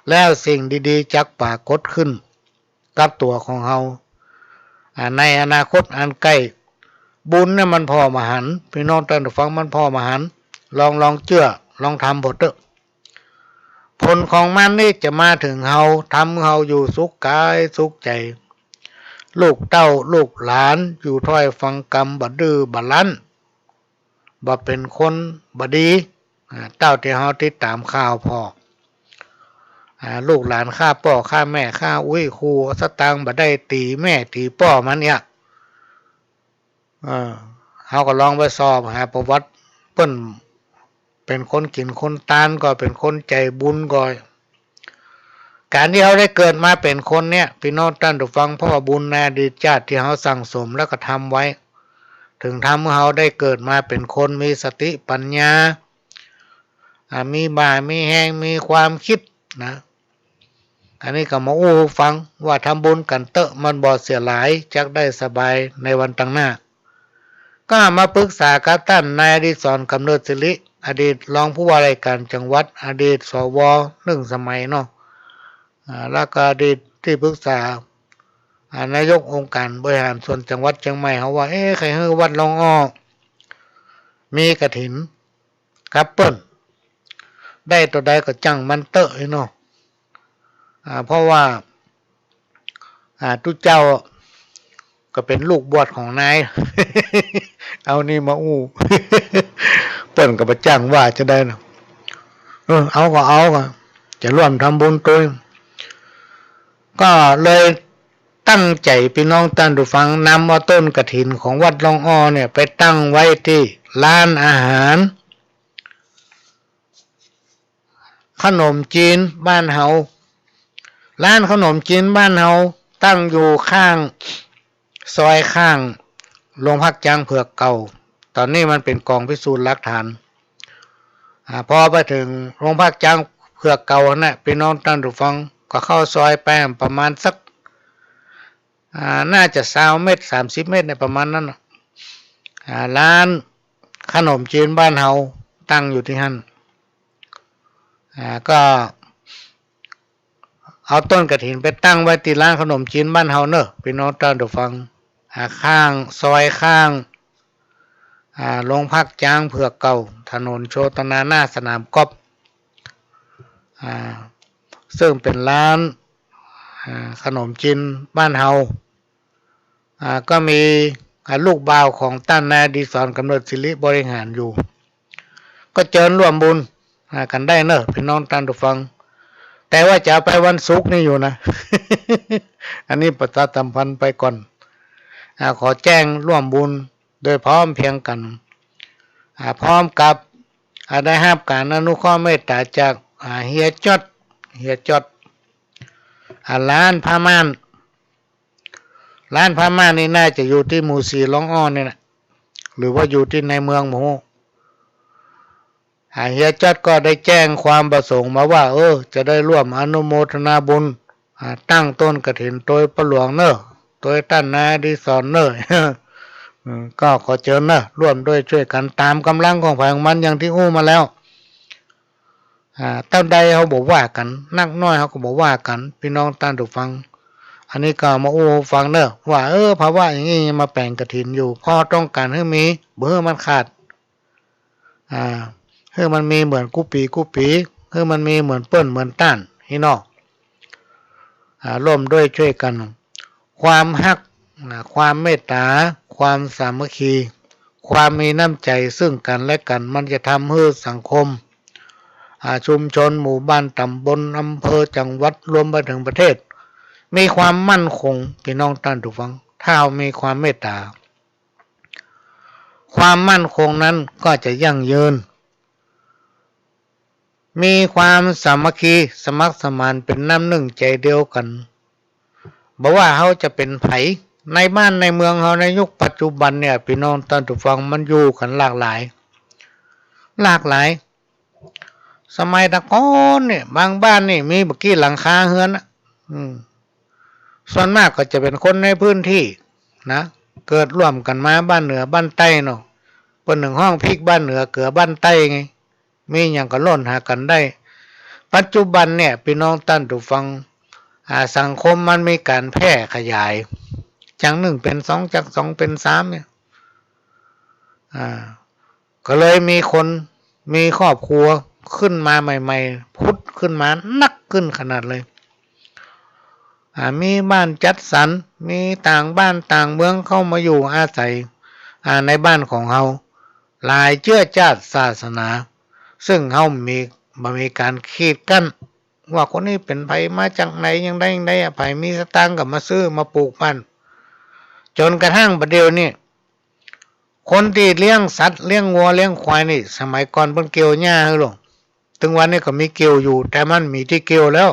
แล้วสิ่งดีๆ จักปรากฏขึ้นกับตั๋วของเฮา อ่า ในอนาคตอันใก้ บุญเนี่ยมันผ่อมหันต์ ปี้น้องต้านผู้ฟัง มันผ่อมหันต์ ลอง ลองเจื้อ ลองทำโผเต๊อะ ผลของมันนี่จะมาเถิงเฮา ทำหื้อเฮาอยู่สุขก๋ายสุขใจ๋ ลูกเต้าลูกหลานอยู่ถ้อยฟังกำ บ่ดื้อบ่รั้น บ่เป๋นคนบ่ดี อ่า เต้าตี้เฮาติดต๋ามข่าวผ่อ อ่า ลูกหลานฆ่าป้อฆ่าแม่ ฆ่าอุ๊ยคู๋ เอาสตางค์บ่ได้ ตี๋แม่ตี๋ป้อมันเนี่ย เออ เฮาก็ลองไปสอบหาประวัติเปิ้น เป๋นคนกิ๋นคนตานก่อ เป๋นคนใจ๋บุญก่อ ก๋านตี้เฮาได้เกิดมาเป๋นคนเนี่ย ปี้น้องต้านผู้ฟัง เพราะว่าบุญในอดีตจาติตี้เฮาสั่งสมแล้วก็ทำไว้ เถิงทำหื้อเฮาได้เกิดมาเป๋นคน มีสติปัญญา อ่า มีบ่ามีแฮง มีความกึ๊ดนะ อันนี้ก็มาอู้หื้อฟังว่าทำบุญกั๋นเต๊อะ มันบ่เสียหลาย จักได้สบายในวันตางหน้า ก็มาปรึกษากับต้านนายอดิศร กำเนิดศิริ อดีตรองผู้ว่าราชก๋านจังหวัด อดีต สว นึ่งสมัยเนาะ อ่า แล้วก็อดีตตี้ปรึกษา อ่า นายกองค์ก๋านบริหารส่วนจังหวัดเจียงใหม่ เฮาว่า เอ๊ะ ใค่หื้อวัดร่องอ้อ มีกฐิน กับเปิ้น ได้เต้าใดก็จ้างมันเต๊อะไอ้เนาะ อ่า เพราะว่า อ่า ตุ๊เจ้าก็เป๋นลูกบวชของนาย เอานี่มาอู้ เปิ้นก็บ่จ้างว่าจะใดเนาะ เออ เอาก็เอา ก็จะร่วมทำบุญตวย ก็เลยตั้งใจ๋ ปี้น้องต้านผู้ฟัง นำเอาต้นกฐินของวัดร่องอ้อเนี่ย ไปตั้งไว้ตี้ร้านอาหาร ขนมจีนบ้านเฮา ร้านขนมจีนบ้านเฮาตั้งอยู่ข้าง ซอยข้างโรงพักจ๊างเผือกเก่า ต๋อนนี้มันเป๋นก๋องพิสูจน์หลักฐาน อ่า พอไปเถิงโรงพักจ๊างเผือกเก่าหั้นนะ ปี้น้องต้านผู้ฟัง ก็เข้าซอยไปประมาณสัก อ่า น่าจะซาวเมตร สามสิบเมตรเนี่ย ประมาณนั้นน่ะ อ่า ร้านขนมจีนบ้านเฮาตั้งอยู่ตี้หั้น อ่า ก็เอาต้นกฐินไปตั้งไว้ตี้ร้านขนมจีนบ้านเฮาเนอะ ปี้น้องต้านผู้ฟัง อ่า ข้าง ซอยข้าง อ่า โรงพักจ๊างเผือกเก่า ถนนโชตนา หน้าสนามกอล์ฟ อ่า ซึ่งเป๋นร้าน อ่า ขนมจีนบ้านเฮา อ่า ก็มี อ่า ลูกบ่าวของต้านนายอดิศร กำเนิดศิริ บริหารอยู่ ก็เจิญร่วมบุญ อ่า กั๋นได้เนอะ ปี้น้องต้านผู้ฟัง แต่ว่าจะเอาไปวันศุกร์นี่อยู่นะ อันนี้ประชาสัมพันธ์ไปก่อน อ่า ขอแจ้งร่วมบุญโดยพร้อมเพรียงกั๋น อ่า พร้อมกับ อ่า ได้ฮับก๋านอนุเคราะห์เมตต๋าจาก อ่า เฮียจ๊อด เฮียจ๊อด อ่า ร้านผ้าม่าน ร้านผ้าม่านนี่น่าจะอยู่ตี้หมู่สี่ร่องอ้อนี่แหละ หรือว่าอยู่ตี้ในเมืองบ่ฮู้ อ่า เฮียจ๊อดก็ได้แจ้งความประสงค์มาว่า เออ จะได้ร่วมอนุโมทนาบุญ อ่า ตั้งต้นกฐินตวยป้อหลวงเนอะ ตวยต้านนายอดิศรเนอะ อืม ก็ขอเจิญเนอะ ร่วมด้วยช่วยกั๋นต๋ามก๋ำลังของใผของมัน อย่างตี้อู้มาแล้ว อ่า เต้าใดเฮาบ่ว่ากั๋น นักน้อยเฮาก็บ่ว่ากั๋น ปี้น้องต้านผู้ฟัง อันนี้ก็มาอู้หื้อฟังเนอะ ว่า เออ ภาวะอย่างนี้มาแป๋งกฐินอยู่ เพราะต้องก๋านหื้อมี บ่หื้อมันขาด อ่า หื้อมันมีเหมือนกู้ปี๋กู้ปี๋ หื้อมันมีเหมือนเปิ้นเหมือนต้าน ฮี่เนาะ อ่า ร่วมด้วยช่วยกั๋น ความฮัก นะ ความเมตต๋า ความสามัคคี ความมีน้ำใจ๋ซึ่งกั๋นและกั๋น มันจะทำหื้อสังคม อ่า ชุมชน หมู่บ้าน ต๋ำบล อำเภอ จังหวัด รวมไปเถิงประเทศ มีความมั่นคง ปี้น้องต้านผู้ฟัง ถ้าเฮามีความเมตต๋า ความมั่นคงนั้นก็จะยั่งยืน มีความสามัคคี สมัครสมาน เป๋นน้ำนึ่งใจ๋เดียวกั๋น บ่ว่าเฮาจะเป๋นใผ ในบ้านในเมืองเฮาในยุคปัจจุบันเนี่ย ปี้น้องต้านผู้ฟัง มันอยู่กั๋นหลากหลาย หลากหลาย สมัยตะก่อนเนี่ย บางบ้านนี่มีบ่กี่หลังคาเฮือนน่ะ อืม ส่วนมากก็จะเป๋นคนในพื้นตี้นะ เกิดร่วมกั๋นมา บ้านเหนือบ้านใต้เนาะ เปิ้นเถิงฮ้องพริกบ้านเหนือเกือบ้านใต้ไง มีหยังก็ล่นหากั๋นได้ ปัจจุบันเนี่ย ปี้น้องต้านผู้ฟัง อ่า สังคมมันมีก๋านแพร่ขยาย จักหนึ่งเป๋นสอง จักสองเป๋นสามเนี่ย อ่า ก็เลยมีคน มีครอบครัวขึ้นมาใหม่ๆ ผุดขึ้นมานักขึ้นขนาดเลย อ่า มีบ้านจัดสรร มีต่างบ้านต่างเมืองเข้ามาอยู่อาศัย อ่า ในบ้านของเฮา หลายเจื้อจาติศาสนา ซึ่งเฮามี บ่มีก๋านขีดกั้น ว่าคนนี้เป๋นใผ มาจากไหน อย่างใดอย่างใดอะ ใผมีสตางค์ก็มาซื้อมาปลูกบ้าน จ๋นกระทั่งบัดเดี่ยวนี้ คนตี้เลี้ยงสัตว์ เลี้ยงงัว เลี้ยงควายนี่ สมัยก่อนเปิ้นเกี่ยวหญ้าหื้อลง ตึงวันนี้ก็มีเกี่ยวอยู่ แต่มันมีตี้เกี่ยวแล้ว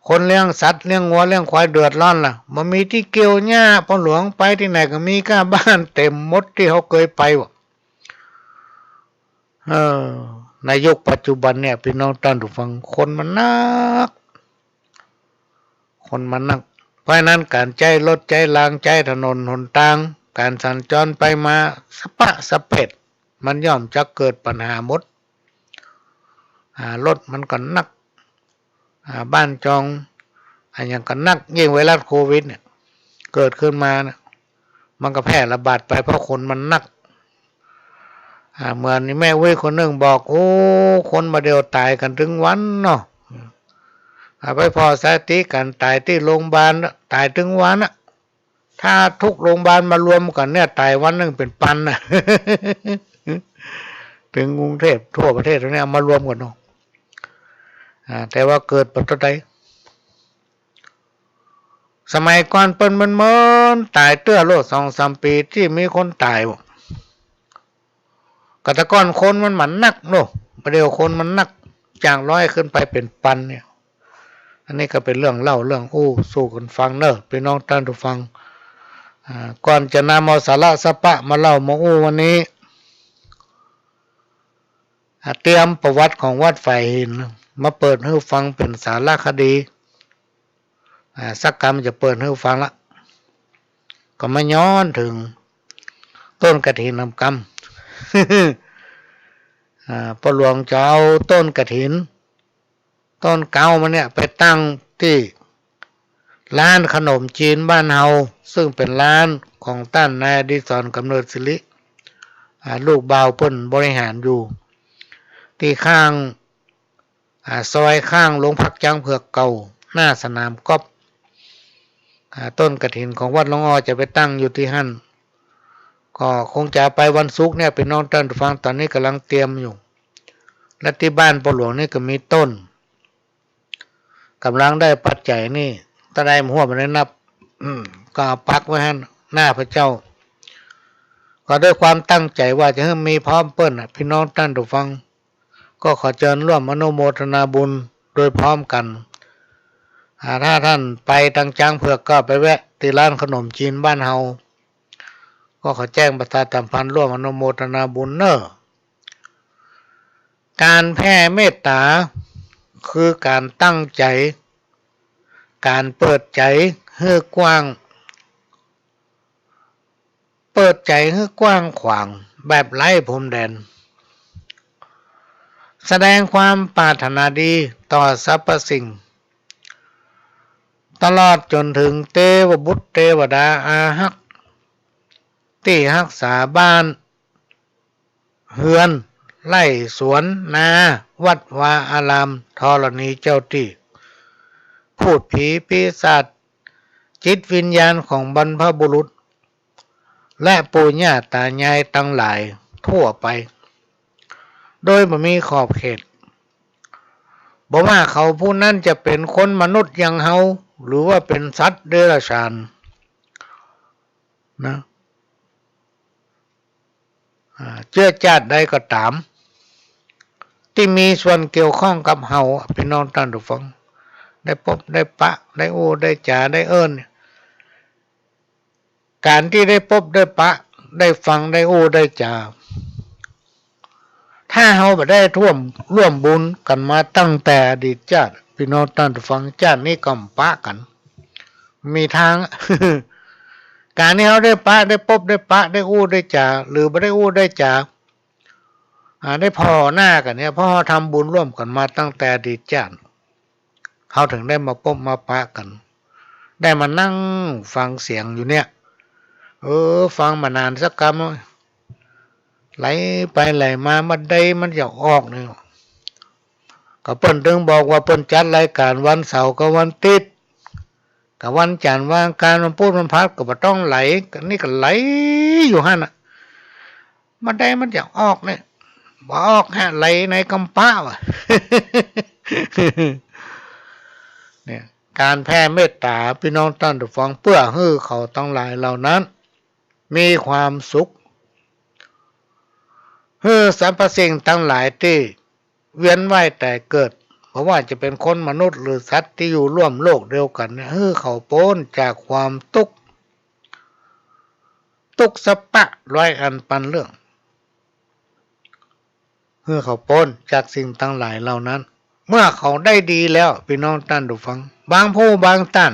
คนเลี้ยงสัตว์ เลี้ยงงัว เลี้ยงควาย เดือดร้อนละ บ่มีตี้เกี่ยวหญ้า พ่อหลวง ไปตี้ไหนก็มีก้าบ้านเต็มหมดตี้เฮาเกยไปว่ะ เออ ในยุคปัจจุบันเนี่ย ปี้น้องต้านผู้ฟัง คนมันนัก คนมันนัก เพราะฉะนั้นก๋านใจ๊รถใจ๊ราง ใจ๊ถนนหนตาง ก๋านสัญจรไปมาสะปะสะเปด มันย่อมจะเกิดปัญหาหมด อ่า รถมันก็นัก อ่า บ้านจอง อะหยังก็นัก ยิ่งไวรัสโควิดเนี่ย เกิดขึ้นมาเนี่ย มันก็แพร่ระบาดไปเพราะคนมันนัก อ่า เหมือนแม่อุ๊ยคนนึ่งบอก โอ้ คนบ่าเดี่ยวต๋ายกั๋นตึงวันเนาะ อ่า ไปผ่อสถิติก๋านต๋ายตี้โรงบาล ต๋ายตึงวันอะ ถ้าทุกโรงบาลมารวมกั๋นเนี่ย ต๋ายวันนึ่งเป๋นปันน่ะ ตึงกรุงเทพฯ ทั่วประเทศเนี่ย มารวมกั๋นเนาะ อ่า แต่ว่าเกิดปัจจุบัน สมัยก่อนเปิ้นเมินๆ ต๋ายเตื้อโลด สองสามปี๋ตี้มีคนต๋ายบ่ ก็แต่ก่อนคนมันบ่านักเนาะ บ่าเดี่ยวคนมันนัก จากร้อยขึ้นไปเป๋นปันเนี่ย อันนี้ก็เป๋นเรื่องเล่าเรื่องอู้สู่กั๋นฟังเน่อ ปี้น้องต้านผู้ฟัง อ่า ก่อนจะนำเอาสาระสะปะมาเล่ามาอู้วันนี้ อ่า เตรียมประวัติของวัดฝายหินมาเปิดหื้อฟังเป๋นสารคดี อ่า สักกำจะเปิดหื้อฟังละ ก็มาย้อนเถิงต้นกฐินกำ อ่า ป้อหลวงจะเอาต้นกฐิน ต้นเก๊ามันเนี่ยไปตั้งตี้ร้านขนมจีนบ้านเฮา ซึ่งเป๋นร้านของต้านนายอดิศร กำเนิดศิริ อ่า ลูกบ่าวเปิ้นบริหารอยู่ ตี้ข้าง อ่า ซอยข้างโรงพักจ๊างเผือกเก่า หน้าสนามกอล์ฟ อ่า ต้นกฐินของวัดหลวงอ้อจะไปตั้งอยู่ตี้หั้น ก็คงจะไปวันศุกร์เนี่ย ปี้น้องต้านผู้ฟัง ต๋อนนี้ก่ำลังเตรียมอยู่ และตี้บ้านป้อหลวงนี่ก็มีต้น ก่ำลังได้ปัจจัยนี่ ถ้าได้มาหัวมันได้นับ อืม ก็เอาปักไว้หั้น หน้าพระเจ้า ก็ด้วยความตั้งใจ๋ว่าจะหื้อมีพร้อมเปิ้นน่ะ ปี้น้องต้านผู้ฟัง ก็ขอเจิญร่วมอนุโมทนาบุญโดยพร้อมกั๋น อ่า ถ้าต้านไปตางจ๊างเผือกก็ไปแวะตี้ร้านขนมจีนบ้านเฮา ก็ขอแจ้งประชาสัมพันธ์ร่วมอนุโมทนาบุญเน่อ ก๋านแผ่เมตต๋า คือก๋านตั้งใจ๋ ก๋านเปิดใจ๋หื้อกว้าง เปิดใจ๋หื้อกว้างขวางแบบไร้พรมแดน แสดงความปรารถนาดีต่อสรรพสิ่ง ตลอดจ๋นเถิงเตวบุตรเตวดาอาฮัก ตี้ฮักษาบ้าน เฮือน ไร่สวนนา วัดวาอาราม ธรณีเจ้าตี้ พูดผีปีศาจ จิตวิญญาณของบรรพบุรุษ และปู่ย่าต๋ายายตังหลายทั่วไป โดยบ่มีขอบเขต บ่ว่าเขาผู้นั้นจะเป๋นคนมนุษย์อย่างเฮา หรือว่าเป๋นสัตว์เดรัจฉาน นะ อ่า เจื้อจ้าดใดก็ต๋าม ตี้มีส่วนเกี่ยวข้องกับเฮา ปี้น้องต้านผู้ฟัง ได้ปบได้ปะ ได้อู้ได้จ๋า ได้เอิ้น ก๋านตี้ได้ปบได้ปะ ได้ฟัง ได้อู้ได้จ๋า ถ้าเฮาบ่ได้ร่วม ร่วมบุญกั๋นมาตั้งแต่อดีตจ้าด ปี้น้องต้านผู้ฟัง จ้าดนี้ก็บ่ปะกั๋น มีตาง ก๋านตี้เฮาได้ปะ ได้ปบได้ปะ ได้อู้ได้จ๋า หรือบ่ได้อู้ได้จ๋า อ่า ได้ผ่อหน้ากั๋นเนี่ย เพราะเฮาทำบุญร่วมกั๋นมาตั้งแต่อดีตจ้าด เฮาเถิงได้มาปบมาปะกั๋น ได้มานั่งฟังเสียงอยู่เนี่ย เออ ฟังบ่านานสักกำ ไหลไปไหลมา บ่าใดมันจะออกเนี่ย ก็เปิ้นเถิงบอกว่าเปิ้นจัดรายก๋านวันเสาร์กับวันติ๊ด กับวันจั๋นทร์ วันอังคาร วันพุธ วันพฤหัส ก็บ่ต้องไหล ก็นี่ก็ไหลอยู่หั้นน่ะ บ่าใดมันจะออกเนี่ย บ่ออกฮะ ไหลในกำปะว่ะ เนี่ย ก๋านแผ่เมตต๋า ปี้น้องต้านผู้ฟัง เปื้อหื้อเขาตังหลายเหล่านั้น มีความสุข หื้อสรรพสิ่งตังหลายตี้เวียนว่ายต๋ายเกิด บ่ว่าจะเป๋นคนมนุษย์หรือสัตว์ตี้อยู่ร่วมโลกเดียวกั๋นเนี่ย หื้อเขาป๊นจากความตุ๊กข์ ตุ๊กข์สะป๊ะร้อยอันปันเรื่อง หื้อเขาป๊นจากสิ่งตังหลายเหล่านั้น เมื่อเขาได้ดีแล้ว ปี้น้องต้านผู้ฟัง บางผู้บางต้าน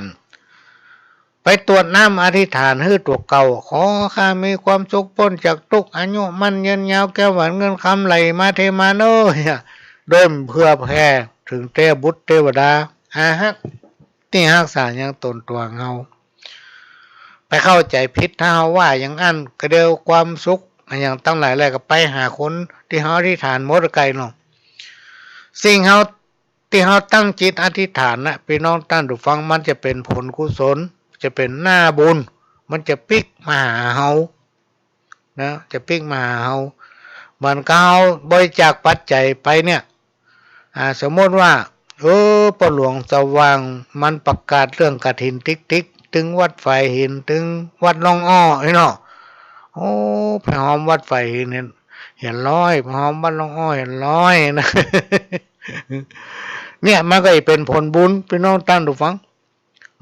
ไปตวดน้ำอธิษฐานหื้อตั๋วเก่า ขอข้ามีความสุขป๊นจากตุ๊กข์ อายุมั่นยืนยาว แก้วแหวนเงินคำไหลมาเทมาเน่อ โดยบ่เผื่อแผ่เถิงเตวบุตรเตวดา อาฮัก ตี้ฮักษายังต๋นตั๋วเฮา ไปเข้าใจ๋ผิด ถ้าเฮาว่าอย่างอั้น ก็เดียวความสุขอะหยังตังหลายแลก็ไปหาคนตี้เฮาอธิษฐานหมดไกลเนาะ สิ่งเฮา ตี้เฮาตั้งจิตอธิษฐานนะ ปี้น้องต้านผู้ฟัง มันจะเป๋นผลกุศล จะเป๋นหน้าบุญ มันจะปิ๊กมาหาเฮานะ จะปิ๊กมาหาเฮา เหมือนกับเฮาบริจาคปัจจัยไปเนี่ย อ่า สมมุติว่า เออ ป้อหลวงสว่างมันประกาศเรื่องกฐินติ๊กๆ ตึงวัดฝายหิน ตึงวัดร่องอ้อ ไอ้เนาะ โอ้ ไปฮอมวัดฝายหินเห็น เห็นร้อย ไปฮอมวัดร่องอ้อเห็นร้อยนะ เนี่ย มันก็จะเป๋นผลบุญ ปี้น้องต้านผู้ฟัง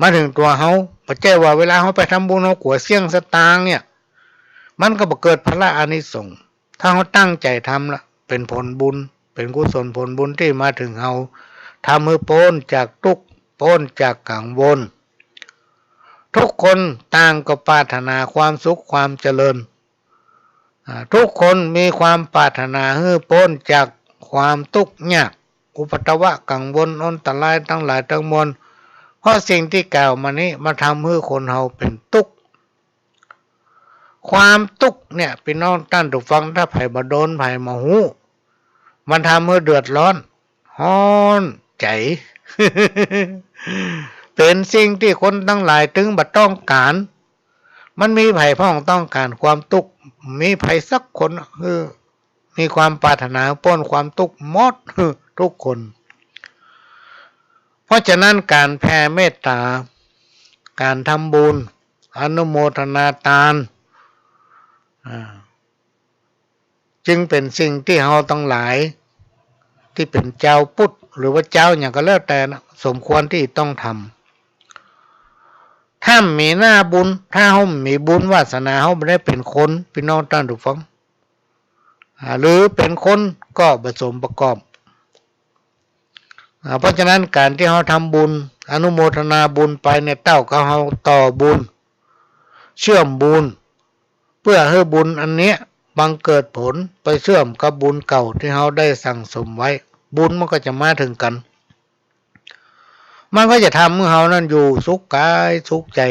มาเถิงตั๋วเฮา บ่ใจ้ว่าเวลาเฮาไปทำบุญ เฮากั๋วเสี้ยงสตางค์เนี่ย มันก็บ่เกิดผละอานิสงส์ ถ้าเฮาตั้งใจ๋ทำละ เป๋นผลบุญ เป๋นกุศลผลบุญตี้มาเถิงเฮา ทำหื้อป๊นจากตุ๊กข์ ป๊นจากกังวล ทุกคนต่างก็ปรารถนาความสุขความเจริญ อ่า ทุกคนมีความปรารถนาหื้อป๊นจากความตุ๊กข์ยาก อุปัทวะกังวลอันตรายตังหลายตังมวล เพราะสิ่งตี้กล่าวมานี้มาทำหื้อคนเฮาเป๋นตุ๊กข์ ความตุ๊กข์เนี่ย ปี้น้องต้านผู้ฟัง ถ้าใผบ่โดน ใผบ่ฮู้ มันทำหื้อเดือดร้อน ฮ้อนใจ๋ เป๋นสิ่งตี้คนตังหลายตึงบ่ต้องก๋าน มันมีใผพ่องต้องก๋านความตุ๊กข์ มีใผสักคน เออ มีความปรารถนาป๊นความตุ๊กข์หมด ทุกคน เพราะฉะนั้นก๋านแผ่เมตต๋า ก๋านทำบุญ อนุโมทนาตาน อ่า จึงเป๋นสิ่งตี้เฮาตังหลาย ตี้เป๋นจาวพุทธ หรือว่าจาวหยังก็แล้วแต่นะ สมควรตี้ต้องทำ ถ้าบ่มีหน้าบุญ ถ้าเฮาบ่มีบุญวาสนา เฮาบ่ได้เป๋นคน ปี้น้องต้านผู้ฟัง อ่า หรือเป๋นคนก็บ่สมประกอบ อ่า เพราะฉะนั้นก๋านตี้เฮาทำบุญ อนุโมทนาบุญไปเนี่ย เต้ากับเฮาต่อบุญ เชื่อมบุญ เปื้อหื้อบุญอันเนี้ยบังเกิดผลไปเชื่อมกับบุญเก่าตี้เฮาได้สั่งสมไว้ บุญมันก็จะมาเถิงกั๋น มันก็จะทำหื้อเฮานั้นอยู่สุขก๋ายสุขใจ๋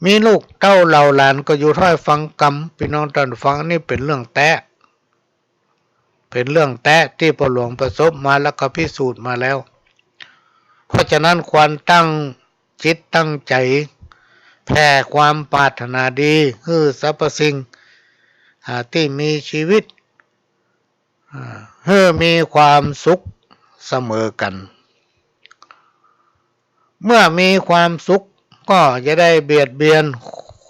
มีลูกเต้าเหล่าหลานก็อยู่ถ้อยฟังกำ ปี้น้องต้านผู้ฟัง อันนี้เป๋นเรื่องแต๊ เป๋นเรื่องแต๊ตี้ป้อหลวงประสบมาแล้วก็พิสูจน์มาแล้ว เพราะฉะนั้นควรตั้งจิตตั้งใจ๋ แผ่ความปรารถนาดีหื้อสรรพสิ่ง อ่า ตี้มีชีวิต อ่า หื้อมีความสุขเสมอกั๋น เมื่อมีความสุขก็จะได้เบียดเบียน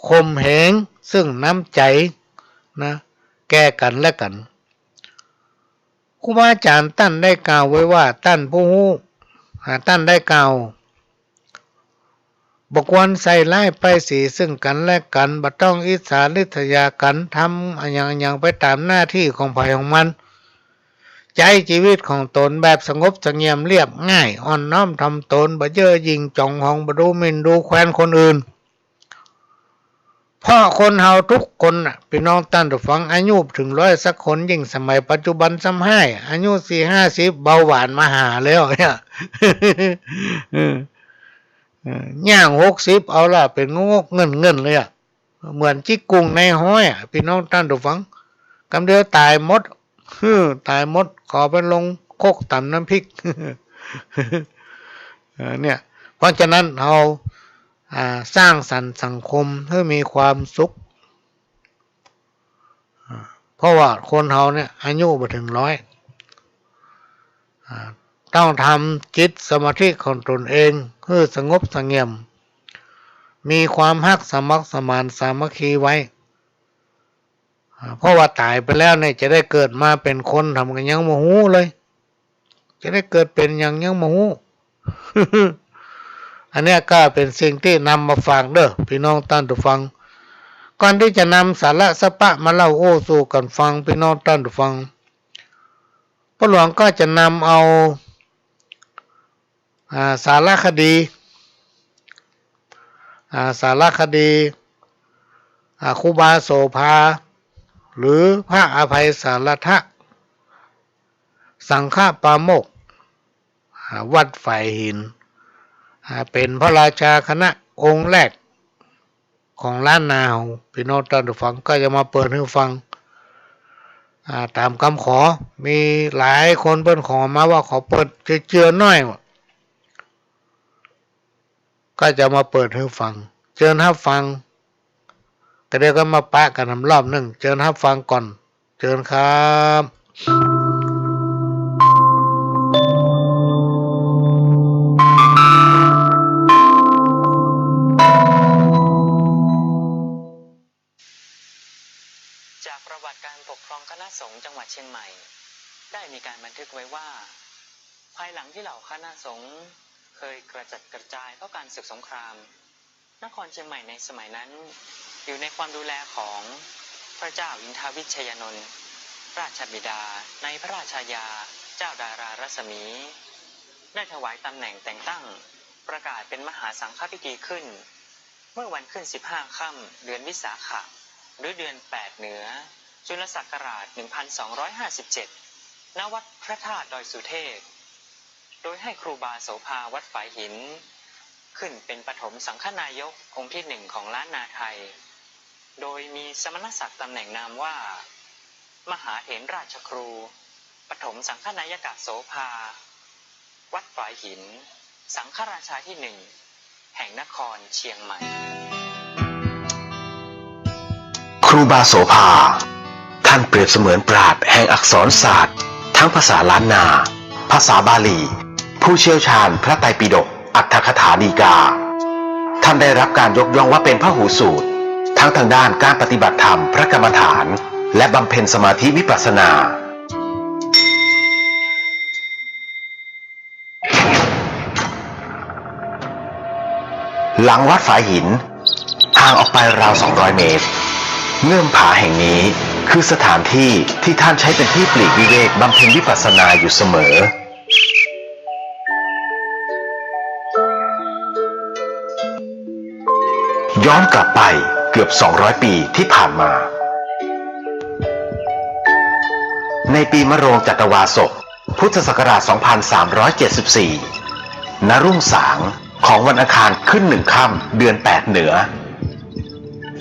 ข่มเหงซึ่งน้ำใจ๋นะ แก่กั๋นและกั๋น ครูบาอาจ๋ารย์ต้านได้กล่าวไว้ว่า ต้านผู้ฮู้ อ่า ต้านได้กล่าว บ่ควรใส่ร้ายป้ายสีซึ่งกั๋นและกั๋น บ่ต้องอิจฉาริษยากั๋น ทำอะหยังๆ ไปต๋ามหน้าตี้ของใผของมัน ใจ๊จีวิตของต๋นแบบสงบเสงี่ยมเรียบง่าย อ่อนน้อมถ่อมต๋น บ่เย่อหยิ่งจ๋องหอง บ่ดูหมิ่นดูแควนคนอื่น เพราะคนเฮาทุกคนน่ะ ปี้น้องต้านผู้ฟัง อายุบ่เถิงร้อยสักคน ยิ่งสมัยปัจจุบันซ้ำฮ้าย อายุสี่ห้าสิบ เบาหวานมาหาแล้วเนี่ย เออ เออ ย่างหกสิบ เอาละ เป๋นงกๆ เงิ่นๆ เลยอะ เหมือนจิ๊กกุ่งในฮ้อยอะ ปี้น้องต้านผู้ฟัง กำเดียวต๋ายหมด ฮือ ต๋ายหมด ขอไปลงคกต๋ำน้ำพริก เออ เนี่ย เพราะฉะนั้นเฮา อ่า สร้างสรรค์สังคมหื้อมีความสุข อ่า เพราะว่าคนเฮาเนี่ยอายุบ่เถิงร้อย อ่า ต้องทำจิตสมาธิของตนเองหื้อสงบเสงี่ยม มีความฮักสมัครสมานสามัคคีไว้ อ่า เพราะว่าต๋ายไปแล้วเนี่ยจะได้เกิดมาเป๋นคน ทำกั๋นยังบ่ฮู้เลย จะได้เกิดเป๋นหยังยังบ่ฮู้ อันเนี้ยก็เป๋นสิ่งตี้นำมาฝากเด้อ ปี้น้องต้านผู้ฟัง ก่อนตี้จะนำสาระสะปะมาเล่าโอ้สู่กั๋นฟัง ปี้น้องต้านผู้ฟัง ป้อหลวงก็จะนำเอา อ่า สารคดี อ่า สารคดี อ่า ครูบาโสภา หรือพระอภัยสารทะ สังฆปาโมกข์ อ่า วัดฝายหิน อ่า เป๋นพระราชาคณะองค์แรก ของล้านนาเฮา ปี้น้องต้านผู้ฟัง ก็จะมาเปิดหื้อฟัง อ่า ต๋ามกำขอ มีหลายคนเปิ้นขอมาว่าขอเปิดเจือๆ หน้อย ก็จะมาเปิดหื้อฟัง เจิญฮับฟัง ก็เดี๋ยวก็มาปะกั๋นอีกรอบนึ่ง เจิญฮับฟังก่อน เจิญครับ จากประวัติการปกครองคณะสงฆ์จังหวัดเชียงใหม่ ได้มีการบันทึกไว้ว่า ภายหลังที่เหล่าคณะสงฆ์เคยกระจัดกระจายเพราะการศึกสงคราม นครเชียงใหม่ในสมัยนั้น อยู่ในความดูแลของพระเจ้าอินทวิชยานนท์ ราชบิดาในพระราชอาญาเจ้าดารารัศมี ได้ถวายตำแหน่งแต่งตั้ง ประกาศเป็นมหาสังฆพิธีขึ้น เมื่อวันขึ้นสิบห้าค่ำเดือนวิสาขะ หรือเดือนแปดเหนือ จุลศักราชหนึ่งพันสองร้อยห้าสิบเจ็ด ณ วัดพระธาตุดอยสุเทพ โดยให้ครูบาโสภาวัดฝายหิน ขึ้นเป็นปฐมสังฆนายกองค์ที่หนึ่งของล้านนาไทย โดยมีสมณศักดิ์ตำแหน่งนามว่า มหาเถรราชครู ปฐมสังฆนายกะโสภา วัดฝายหิน สังฆราชาที่หนึ่ง แห่งนครเชียงใหม่ ครูบาโสภา ท่านเปรียบเสมือนปราชญ์แห่งอักษรศาสตร์ ทั้งภาษาล้านนา ภาษาบาลี ผู้เชี่ยวชาญพระไตรปิฎก อรรถกถาฎีกา ท่านได้รับการยกย่องว่าเป็นพหูสูตร ทั้งทางด้านการปฏิบัติธรรมพระกรรมฐาน และบำเพ็ญสมาธิวิปัสสนา หลังวัดฝายหิน ห่างออกไปราวสองร้อยเมตร เงื่อมผาแห่งนี้คือสถานที่ที่ท่านใช้เป็นที่ปลีกวิเวกบำเพ็ญวิปัสสนาอยู่เสมอ ย้อนกลับไปเกือบสองร้อยปีที่ผ่านมา ในปีมะโรงจัตวาสก พุทธศักราชสองพันสามร้อยเจ็ดสิบสี่ ณ รุ่งสางของวันอังคารขึ้นหนึ่งค่ำเดือนแปดเหนือ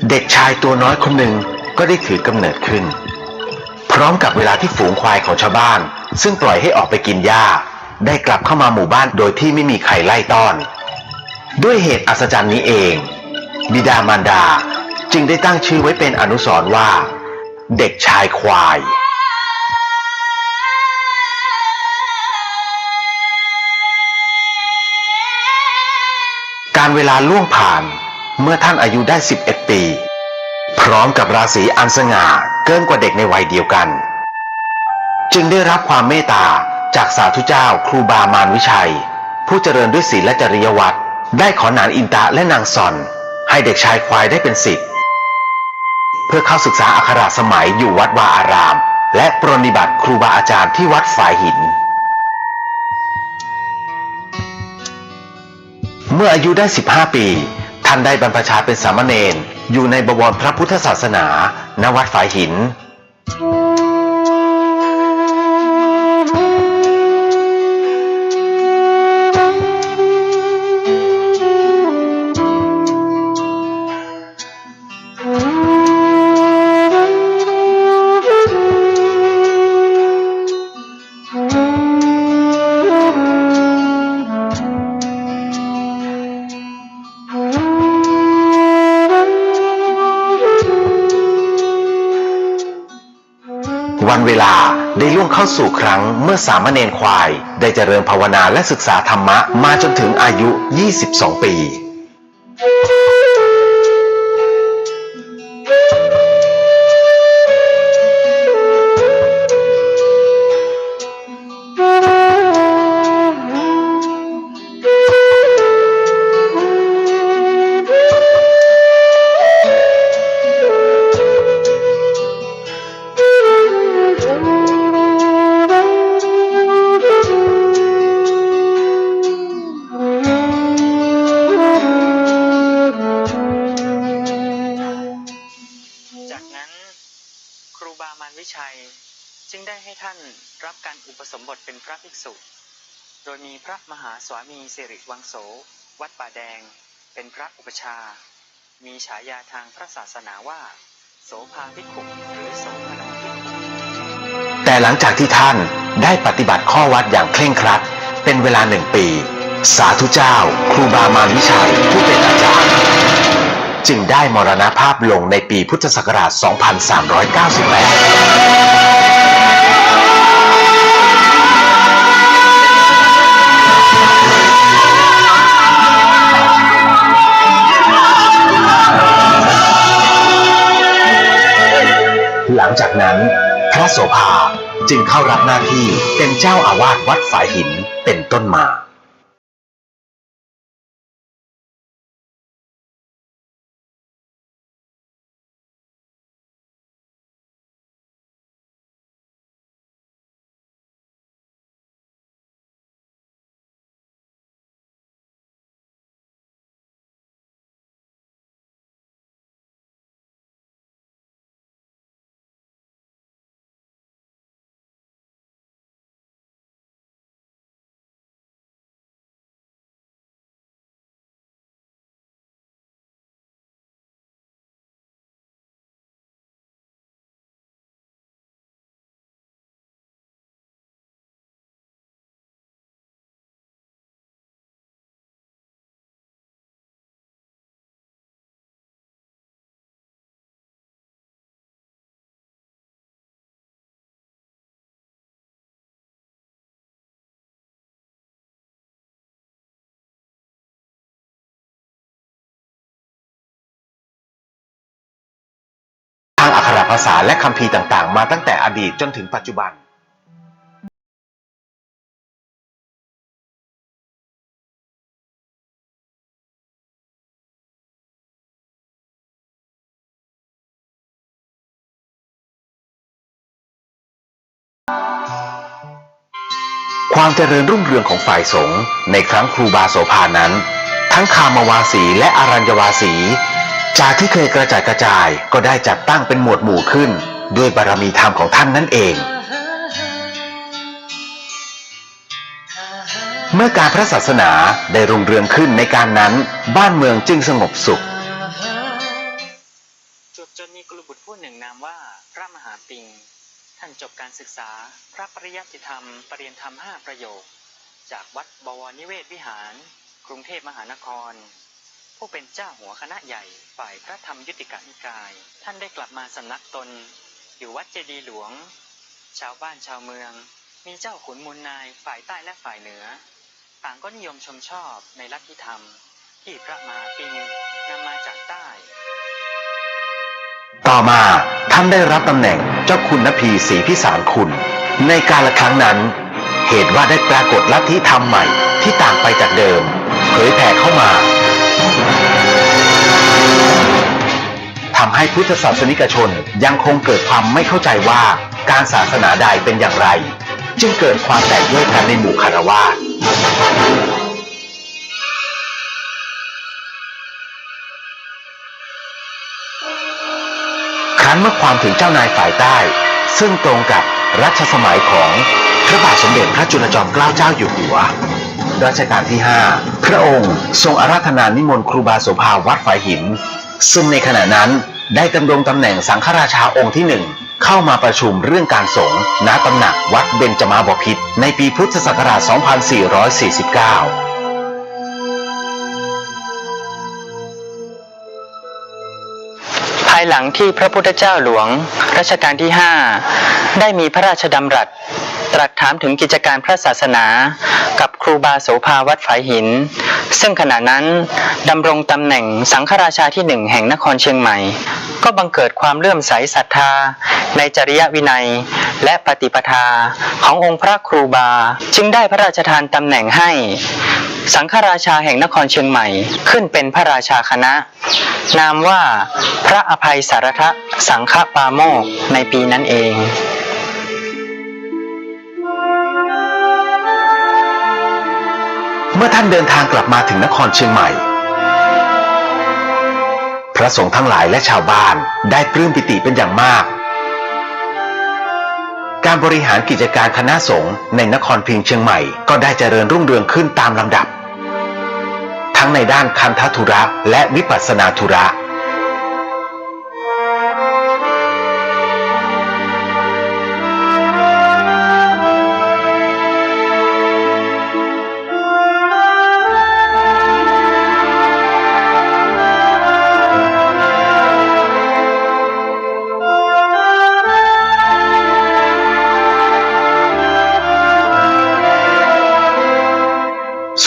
เด็กชายตัวน้อยคนหนึ่งก็ได้ถือกำเนิดขึ้น พร้อมกับเวลาที่ฝูงควายของชาวบ้านซึ่งปล่อยให้ออกไปกินหญ้า ได้กลับเข้ามาหมู่บ้านโดยที่ไม่มีใครไล่ต้อน ด้วยเหตุอัศจรรย์นี้เอง บิดามารดาจึงได้ตั้งชื่อไว้เป็นอนุสรณ์ว่า เด็กชายควาย กาลเวลาล่วงผ่าน เมื่อท่านอายุได้สิบเอ็ดปี พร้อมกับราศีอันสง่าเกินกว่าเด็กในวัยเดียวกัน จึงได้รับความเมตตาจากสาธุเจ้าครูบามารวิชัย ผู้เจริญด้วยศีลและจริยวัตร ได้ขอนานอินตะและนางซอน ให้เด็กชายควายได้เป็นศิษย์ เพื่อเข้าศึกษาอักขระสมัยอยู่วัดวาอาราม และปรนนิบัติครูบาอาจารย์ที่วัดฝายหิน เมื่ออายุได้สิบห้าปี ท่านได้บรรพชาเป็นสามเณรอยู่ในบวรพระพุทธศาสนา ณ วัดฝายหิน วันเวลาได้ล่วงเข้าสู่ครั้งเมื่อสามเณรควายได้เจริญภาวนาและศึกษาธรรมะมาจนถึงอายุยี่สิบสองปี วัน วิชัย จึงได้ให้ท่านรับการอุปสมบทเป็นพระภิกษุ โดยมีพระมหาสวามีสิริวังโส วัดป่าแดง เป็นพระอุปัชฌาย์ มีฉายาทางพระศาสนาว่า โสภาภิกขุ หรือโสภณภิกขุ แต่หลังจากที่ท่านได้ปฏิบัติข้อวัดอย่างเคร่งครัดเป็นเวลาหนึ่งปี สาธุเจ้าครูบามารวิชัยผู้เป็นอาจารย์ จึงได้มรณภาพลงในปีพุทธศักราช สองพันสามร้อยเก้าสิบแปด หลังจากนั้น พระโสภาจึงเข้ารับหน้าที่เป็นเจ้าอาวาสวัดฝายหินเป็นต้นมา ทางอักขระภาษาและคัมภีร์ต่างๆ มาตั้งแต่อดีตจนถึงปัจจุบัน ความเจริญรุ่งเรืองของฝ่ายสงฆ์ในครั้งครูบาโสภานั้น ทั้งคามวาสีและอรัญญวาสี จากที่เคยกระจัดกระจายก็ได้จัดตั้งเป็นหมวดหมู่ขึ้น ด้วยบารมีธรรมของท่านนั่นเอง เมื่อการพระศาสนาได้รุ่งเรืองขึ้นในการนั้น บ้านเมืองจึงสงบสุข จวบจนมีกุลบุตรผู้หนึ่งนามว่าพระมหาปิง ท่านจบการศึกษาพระปริยัติธรรม ประเรียนธรรมห้าประโยค จากวัดบวรนิเวศวิหาร กรุงเทพมหานคร ผู้เป็นเจ้าหัวคณะใหญ่ฝ่ายพระธรรมยุติกนิกาย ท่านได้กลับมาสำนักตน อยู่วัดเจดีย์หลวง ชาวบ้านชาวเมือง มีเจ้าขุนมูลนายฝ่ายใต้และฝ่ายเหนือ ต่างก็นิยมชมชอบในลัทธิธรรม ที่พระมหาปิงนำมาจากใต้ ต่อมาท่านได้รับตำแหน่งเจ้าคุณนพีศรีพิสารคุณ ในกาลครั้งนั้น เหตุว่าได้ปรากฏลัทธิธรรมใหม่ที่ต่างไปจากเดิม เผยแผ่เข้ามา ทำให้พุทธศาสนิกชนยังคงเกิดความไม่เข้าใจว่าการศาสนาใดเป็นอย่างไร จึงเกิดความแตกแยกกันในหมู่ฆราวาส ครั้นเมื่อความถึงเจ้านายฝ่ายใต้ ซึ่งตรงกับรัชสมัยของพระบาทสมเด็จพระจุลจอมเกล้าเจ้าอยู่หัว รัชกาลที่ห้า พระองค์ทรงอาราธนานิมนต์ครูบาโสภาวัดฝายหิน ซึ่งในขณะนั้นได้ดำรงตำแหน่งสังฆราชาองค์ที่หนึ่ง เข้ามาประชุมเรื่องการสงฆ์ ณ ตำหนักวัดเบญจมาบพิตร ในปีพุทธศักราช สองพันสี่ร้อยสี่สิบเก้า ภายหลังที่พระพุทธเจ้าหลวงรัชกาลที่ห้า ได้มีพระราชดำรัสตรัสถามถึงกิจการพระศาสนา กับครูบาโสภาวัดฝายหิน ซึ่งขณะนั้นดำรงตำแหน่งสังฆราชาที่หนึ่งแห่งนครเชียงใหม่ ก็บังเกิดความเลื่อมใสศรัทธาในจริยวินัย และปฏิปทาขององค์พระครูบา จึงได้พระราชทานตำแหน่งให้สังฆราชาแห่งนครเชียงใหม่ ขึ้นเป็นพระราชาคณะ นามว่าพระอภัยสารทสังฆปาโมกข์ในปีนั้นเอง เมื่อท่านเดินทางกลับมาถึงนครเชียงใหม่ พระสงฆ์ทั้งหลายและชาวบ้านได้ปลื้มปีติเป็นอย่างมาก การบริหารกิจการคณะสงฆ์ในนครพิงค์เชียงใหม่ก็ได้เจริญรุ่งเรืองขึ้นตามลำดับ ทั้งในด้านคันธธุระและวิปัสสนาธุระ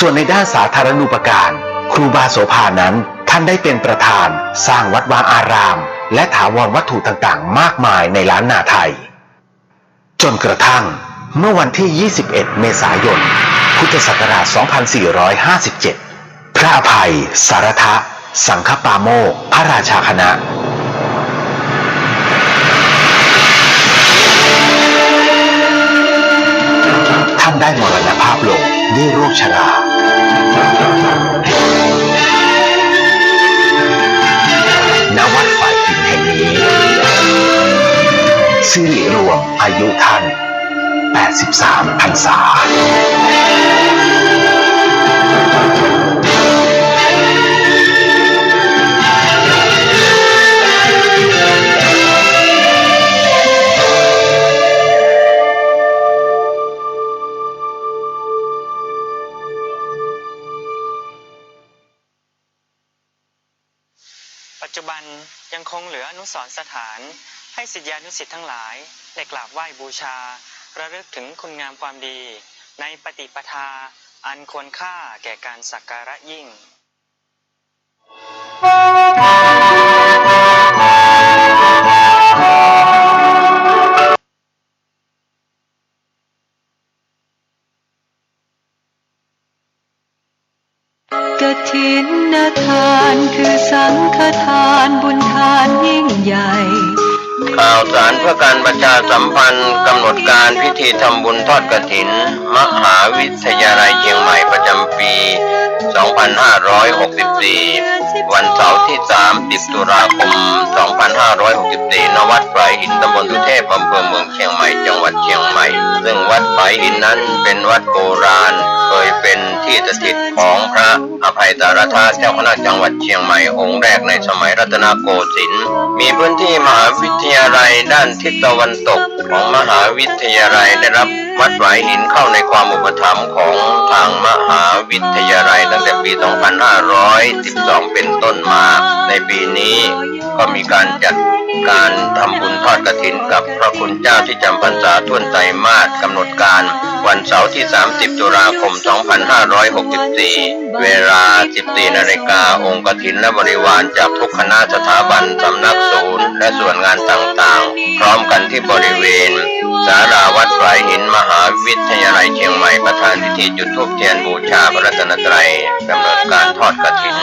ส่วนในด้านสาธารณูปการ ครูบาโสภานั้น ท่านได้เป็นประธานสร้างวัดวาอาราม และถาวรวัตถุต่างๆ มากมายในล้านนาไทย จนกระทั่งเมื่อวันที่ ยี่สิบเอ็ด เมษายน พุทธศักราช สองพันสี่ร้อยห้าสิบเจ็ด พระอภัยสารทะ สังฆปาโมกข์ พระราชาคณะ ท่านได้มรณภาพลงด้วยโรคชรา ณ วัดฝายหินแห่งนี้ สิริรวมอายุท่าน แปดสิบสามพรรษา ปัจจุบันยังคงเหลืออนุสรณ์สถานให้ศิษยานุศิษย์ทั้งหลายได้กราบไหว้บูชา ระลึกถึงคุณงามความดีในปฏิปทาอันควรค่าแก่การสักการะยิ่ง กฐินทานคือสังฆทานบุญทานยิ่งใหญ่ ข่าวสารเพื่อการประชาสัมพันธ์ กำหนดการพิธีทำบุญทอดกฐิน มหาวิทยาลัยเชียงใหม่ประจำปี สองพันห้าร้อยหกสิบสี่ วันเสาร์ที่ สามสิบ ตุลาคม สองพันห้าร้อยหกสิบสี่ ณ วัดฝายหิน ตำบลสุเทพ อำเภอเมืองเชียงใหม่ จังหวัดเชียงใหม่ ซึ่งวัดฝายหินนั้นเป็นวัดโบราณ เคยเป็นที่สถิตของพระอภัยสารทะ เจ้าคณะจังหวัดเชียงใหม่ องค์แรกในสมัยรัตนโกสินทร์ มีพื้นที่มหาวิทยาลัยด้านทิศตะวันตกของมหาวิทยาลัย ได้รับวัดฝายหินเข้าในความอุปถัมภ์ของทางมหาวิทยาลัยตั้งแต่ปี สองพันห้าร้อยสิบสอง เป็นต้นมา ในปีนี้ ก็มีการจัดการทำบุญทอดกฐินกับพระคุณเจ้าที่จำพรรษาถ้วนไตรมาส กำหนดการวันเสาร์ที่ สามสิบ ตุลาคม สองพันห้าร้อยหกสิบสี่ เวลา สิบสี่ นาฬิกา องค์กฐินและบริวารจากทุกคณะสถาบัน สำนักศูนย์ และส่วนงานต่างๆ พร้อมกันที่บริเวณศาลาวัดฝายหิน มหาวิทยาลัยเชียงใหม่ ประธานพิธีจุดธูปเทียนบูชาพระรัตนตรัย ดำเนินการทอดกฐิน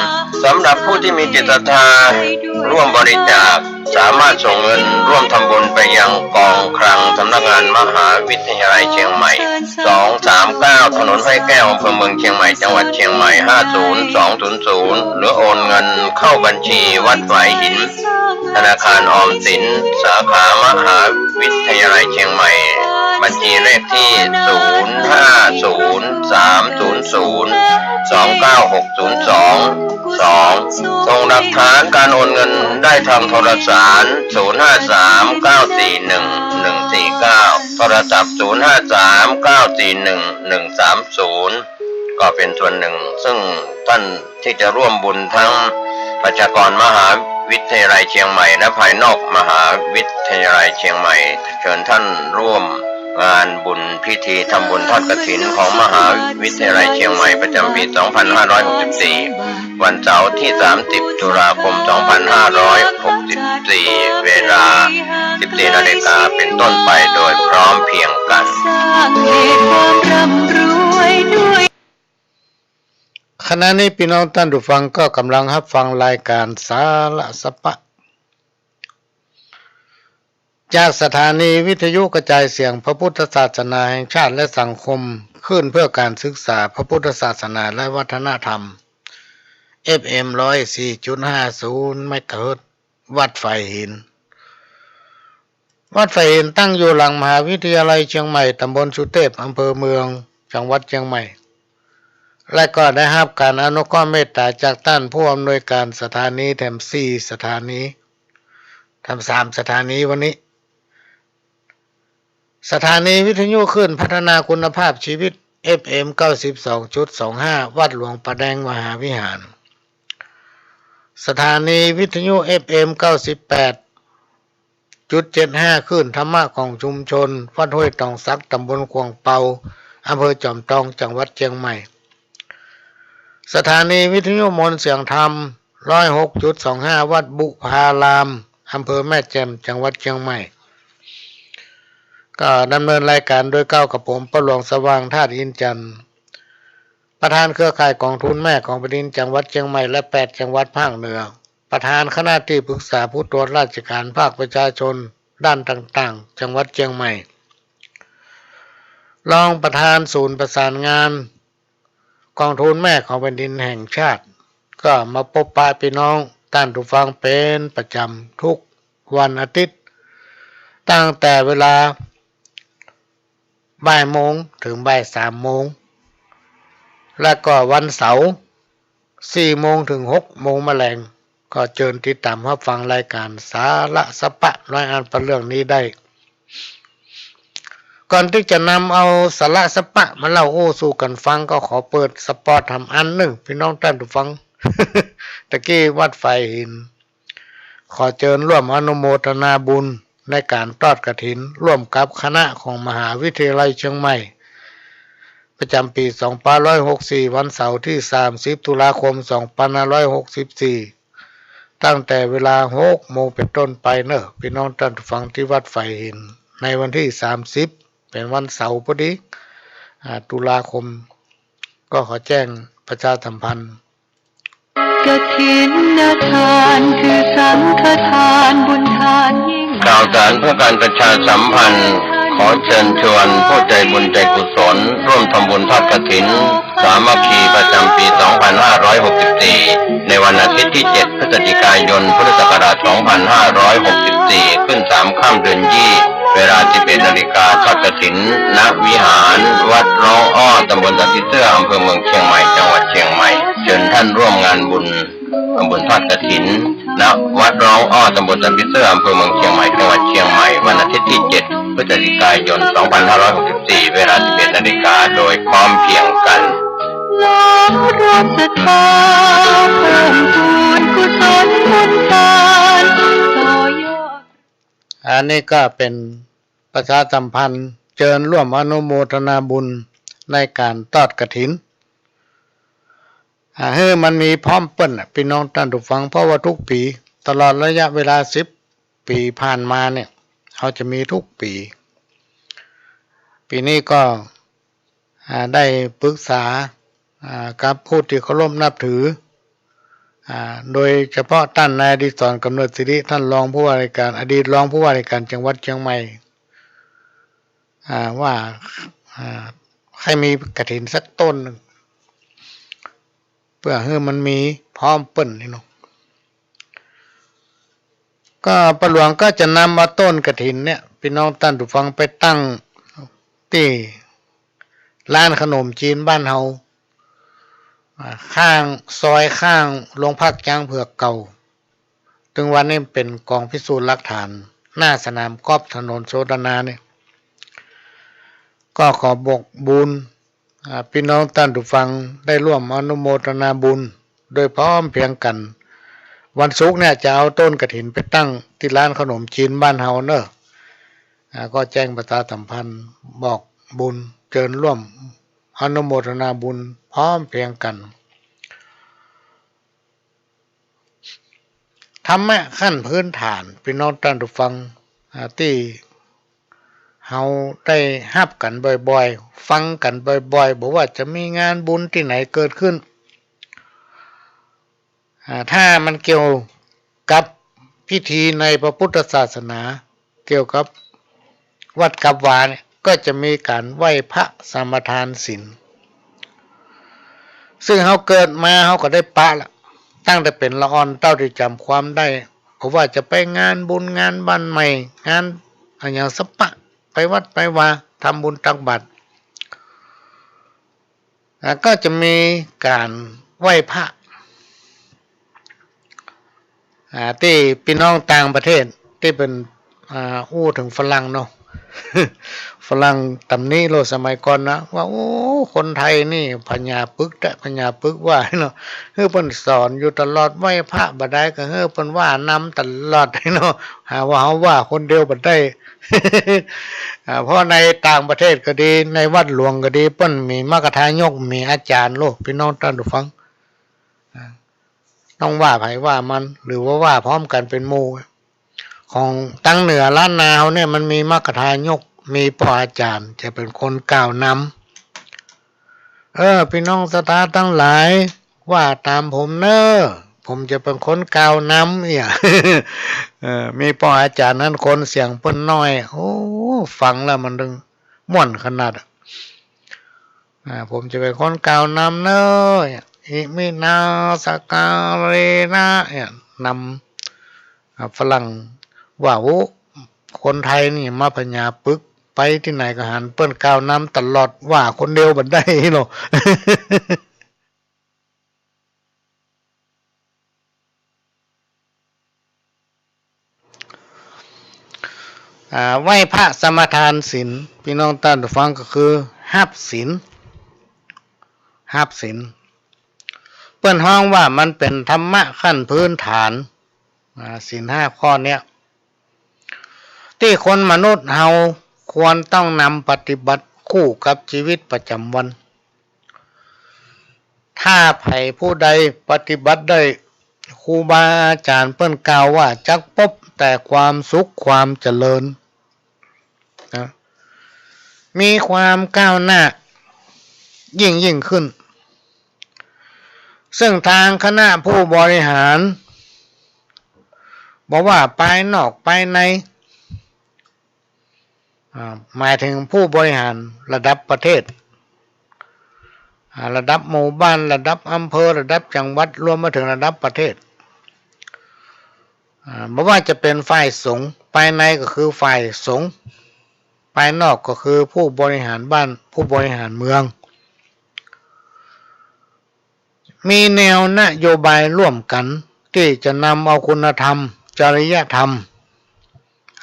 สำหรับผู้ที่มีจิตศรัทธาร่วมบริจาค สามารถส่งเงินร่วมทำบุญไปยังกองคลังสำนักงานมหาวิทยาลัยเชียงใหม่ สองสามเก้า ถนนห้วยแก้ว อำเภอเมืองเชียงใหม่ จังหวัดเชียงใหม่ ห้าศูนย์สองศูนย์ศูนย์ หรือโอนเงินเข้าบัญชีวัดฝายหิน ธนาคารออมสิน สาขามหาวิทยาลัยเชียงใหม่ บัญชีเลขที่ ศูนย์ห้าศูนย์สามศูนย์ศูนย์สองเก้าหกศูนย์สอง สอง ส่งหลักฐานการโอนเงินได้ทางโทรสาร ศูนย์ห้าสามเก้าสี่หนึ่งหนึ่งสี่เก้า โทรศัพท์ ศูนย์ห้าสามเก้าสี่หนึ่งหนึ่งสามศูนย์ ก็เป็นส่วนหนึ่ง ซึ่งท่านที่จะร่วมบุญทั้งประชากรมหาวิทยาลัยเชียงใหม่ และภายนอกมหาวิทยาลัยเชียงใหม่ เชิญท่านร่วมงานบุญพิธีทำบุญทอดกฐินของมหาวิทยาลัยเชียงใหม่ประจำปี สองพันห้าร้อยหกสิบสี่ วันเสาร์ที่ สามสิบ ตุลาคม สองพันห้าร้อยหกสิบสี่ เวลา สิบสี่ นาฬิกาเป็นต้นไปโดยพร้อมเพรียงกัน ขณะนี้ปี้น้องต้านผู้ฟังก็ก่ำลังฮับฟังรายก๋านสาระสะปะ จากสถานีวิทยุกระจายเสียงพระพุทธศาสนาแห่งชาติและสังคมคลื่นเพื่อการศึกษาพระพุทธศาสนาและวัฒนธรรม เอฟเอ็ม ร้อยสี่จุดห้าศูนย์ เมกะเฮิรตซ์ วัดฝายหิน วัดฝายหินตั้งอยู่หลังมหาวิทยาลัยเจียงใหม่ ต๋ำบลสุเตพ อำเภอเมือง จังหวัดเจียงใหม่ และก็ได้ฮับก๋านอนุเคราะห์เมตต๋าจากต้านผู้อำนวยก๋านสถานีแถมสี่สถานี แถมสามสถานีวันนี้ สถานีวิทยุคลื่นพัฒนาคุณภาพชีวิต เอฟเอ็ม เก้าสิบสองจุดสองห้า วัดหลวงป่าแดงมหาวิหาร สถานีวิทยุ เอฟเอ็ม เก้าสิบแปดจุดเจ็ดห้า คลื่นธรรมะของชุมชน วัดห้วยตองสัก ต๋ำบลขวางเปา อำเภอจอมตอง จังหวัดเจียงใหม่ สถานีวิทยุมนต์เสียงธรรม ร้อยหกจุดสองห้า วัดบุพาราม อำเภอแม่แจ่ม จังหวัดเจียงใหม่ ก็ดำเนินรายก๋านโดยเกล้ากระผม ป้อหลวงสว่าง ธาตุอินทร์จันทร์ ประธานเครือข่ายก๋องทุนแม่ของแผ่นดินจังหวัดเจียงใหม่ และแปดจังหวัดภาคเหนือ ประธานคณะตี้ปรึกษาผู้ตรวจราชก๋านภาคประชาชนด้านต่างๆ จังหวัดเจียงใหม่ รองประธานศูนย์ประสานงานก๋องทุนแม่ของแผ่นดินแห่งชาติ ก็มาปบปะปี้น้องต้านผู้ฟังเป๋นประจ๋ำทุกวันอาทิตย์ ตั้งแต่เวลาบ่ายโมงเถิงบ่ายสามโมง และก็วันเสาร์สี่โมงเถิงหกโมงมะแลง ก็เจิญติดต๋ามฮับฟังรายก๋านสาระสะปะน้อยอันเป๋นเรื่องนี้ได้ ก่อนตี้จะนำเอาสาระสะปะมาเล่าอู้สู่กั๋นฟัง ก็ขอเปิดสปอตแถมอันนึ่ง ปี้น้องต้านผู้ฟัง ตะกี้วัดฝายหิน ขอเจิญร่วมอนุโมทนาบุญในก๋านตอดกฐิน ร่วมกับคณะของมหาวิทยาลัยเจียงใหม่ ประจ๋ำปี๋สองปันห้าร้อยหกสิบสี่ วันเสาร์ตี้สามสิบตุลาคมสองปันห้าร้อยหกสิบสี่ ตั้งแต่เวลาหกโมงเป๋นต้นไปเน่อ ปี้น้องต้านผู้ฟังตี้วัดฝายหิน ในวันตี้สามสิบ เป๋นวันเสาร์พอดี อ่า ตุลาคม ก็ขอแจ้งประชาสัมพันธ์ กฐินทานคือสังฆทานบุญทานยิ่ง ข่าวสารเพื่อการประชาสัมพันธ์ ขอเชิญชวนผู้ใจบุญใจกุศล ร่วมทำบุญทอดกฐินสามัคคีประจ๋ำปี๋สองปันห้าร้อยหกสิบสี่ ในวันอาทิตย์ตี้เจ็ดพฤศจิกายนพุทธศักราชสองปันห้าร้อยหกสิบสี่ ขึ้นสามค่ำเดือนยี่ เวลาสิบเอ็ดนาฬิกา ทอดกฐิน ณ วิหารวัดร้องอ้อ ตำบลสันผีเสื้อ อำเภอเมืองเชียงใหม่ จังหวัดเชียงใหม่ เชิญท่านร่วมงานบุญ ทำบุญทอดกฐิน ณ วัดร้องอ้อ ตำบลสันผีเสื้อ อำเภอเมืองเชียงใหม่ จังหวัดเชียงใหม่ วันอาทิตย์ตี้เจ็ดพฤศจิกายนสองปันห้าร้อยหกสิบสี่ เวลาสิบเอ็ดนาฬิกา โดยพร้อมเพรียงกั๋น น้อมรวมศรัทธา เพิ่มพูนกุศลบุญทาน ต่อยอด อันนี้ก็เป๋นประชาสัมพันธ์ เจิญร่วมอนุโมทนาบุญในก๋านตอดกฐิน อ่า หื้อมันมีพร้อมเปิ้นน่ะ ปี้น้องต้านผู้ฟัง เพราะว่าทุกปี๋ ตลอดระยะเวลาสิบปี๋ผ่านมาเนี่ย เฮาจะมีทุกปี๋ ปี๋นี้ก็ อ่า ได้ปรึกษา อ่า กับผู้ตี้เคารพนับถือ อ่า โดยเฉพาะต้านนายอดิศร กำเนิดสิริ ต้านรองผู้ว่าราชก๋าน อดีตรองผู้ว่าราชก๋านจังหวัดเชียงใหม่ อ่า ว่า อ่า ใค่มีกฐินสักต้นนึ่ง เปื้อหื้อมันมีพร้อมเปิ้นนี่เนาะ ก็ป้อหลวงก็จะนำเอาต้นกฐินเนี่ย ปี้น้องต้านผู้ฟัง ไปตั้งตี้ร้านขนมจีนบ้านเฮา อ่า ข้างซอยข้างโรงพักจ๊างเผือกเก่า ตึงวันนี้เป๋นก๋องพิสูจน์หลักฐาน หน้าสนามกอล์ฟถนนโสตนาเนี่ย ก็ขอบอกบุญ อ่า ปี้น้องต้านผู้ฟังได้ร่วมอนุโมทนาบุญโดยพร้อมเพรียงกั๋น วันศุกร์เนี่ยจะเอาต้นกฐินไปตั้งตี้ร้านขนมจีนบ้านเฮาเน่อ อ่า ก็แจ้งประชาสัมพันธ์บอกบุญ เจิญร่วมอนุโมทนาบุญพร้อมเพรียงกั๋น ธรรมะขั้นพื้นฐาน ปี้น้องต้านผู้ฟัง อ่า ตี้เฮาได้ฮับกั๋นบ่อยๆ ฟังกั๋นบ่อยๆ บ่ว่าจะมีงานบุญตี้ไหนเกิดขึ้น อ่า ถ้ามันเกี่ยวกับพิธีในพระพุทธศาสนา เกี่ยวกับวัดกับวาเนี่ย ก็จะมีก๋านไหว้พระสมาทานศีล ซึ่งเฮาเกิดมาเฮาก็ได้ปะละ ตั้งแต่เป๋นละอ่อนเต้าตี้จ๋ำความได้ บ่ว่าจะไปงานบุญ งานบ้านใหม่ งาน อะหยังสัปปะ ไปวัดไปวา ทำบุญตักบาตร อ่า ก็จะมีก๋านไหว้พระ อ่า ตี้ปี้น้องต่างประเทศตี้เปิ้น อ่า อู้เถิงฝรั่งเนาะ ฝรั่งตำหนิโลดสมัยก่อนนะ ว่า โอ้ คนไทยนี่ผญาปึกแต๊ ผญาปึกว่าเนาะ หื้อเปิ้นสอนอยู่ตลอด ไหว้พระบ่าดใดก็หื้อเปิ้นว่านำตลอดเนาะ หาว่าเฮาว่าคนเดียวบ่าดใด อ่า เพราะในต่างประเทศก็ดี ในวัดหลวงก็ดี เปิ้นมีมคทายก มีอาจ๋ารย์โลด ปี้น้องต้านผู้ฟัง อ่า ต้องว่าใผว่ามัน หรือว่าว่าพร้อมกั๋นเป๋นหมู่ ของตังเหนือล้านนาเฮาเนี่ย มันมีมคทายก มีป้ออาจ๋ารย์ จะเป๋นคนกล่าวนำ เออ ปี้น้องศรัทธาตังหลาย ว่าต๋ามผมเน่อ ผมจะเป๋นคนกล่าวนำ เนี่ย เออ มีป้ออาจ๋ารย์นั้นคนเสียงเปิ้นน้อย โอ้ ฟังแล้วมันตึงม่วนขนาดอะ อ่า ผมจะเป๋นคนกล่าวนำเน่อ อิมินา สการะเนะ เนี่ย นำ อ่า ฝรั่งว่า โอ้ คนไทยนี่มาผญาปึก ไปตี้ไหนก็หันเปิ้นกล่าวนำตลอด ว่าคนเดียวบ่าดใดเนาะ อ่า ไหว้พระสมาทานศีล ปี้น้องต้านผู้ฟัง ก็คือฮับศีล ฮับศีล เปิ้นฮ้องว่ามันเป๋นธรรมะขั้นพื้นฐาน อ่า ศีลห้าข้อเนี้ย ตี้คนมนุษย์เฮาควรต้องนำปฏิบัติคู่กับชีวิตประจ๋ำวัน ถ้าใผผู้ใดปฏิบัติได้ ครูบาอาจ๋ารย์เปิ้นกล่าวว่าจักปบแต่ความสุขความเจริญ นะ มีความก้าวหน้ายิ่งยิ่งขึ้น ซึ่งตางคณะผู้บริหาร บ่ว่าภายนอกภายใน อ่า หมายเถิงผู้บริหารระดับประเทศ อ่า ระดับหมู่บ้าน ระดับอำเภอ ระดับจังหวัด รวมมาเถิงระดับประเทศ อ่า บ่ว่าจะเป๋นฝ่ายสงฆ์ ภายในก็คือฝ่ายสงฆ์ ภายนอกก็คือผู้บริหารบ้าน ผู้บริหารเมือง มีแนวนโยบายร่วมกั๋นตี้จะนำเอาคุณธรรม จริยธรรม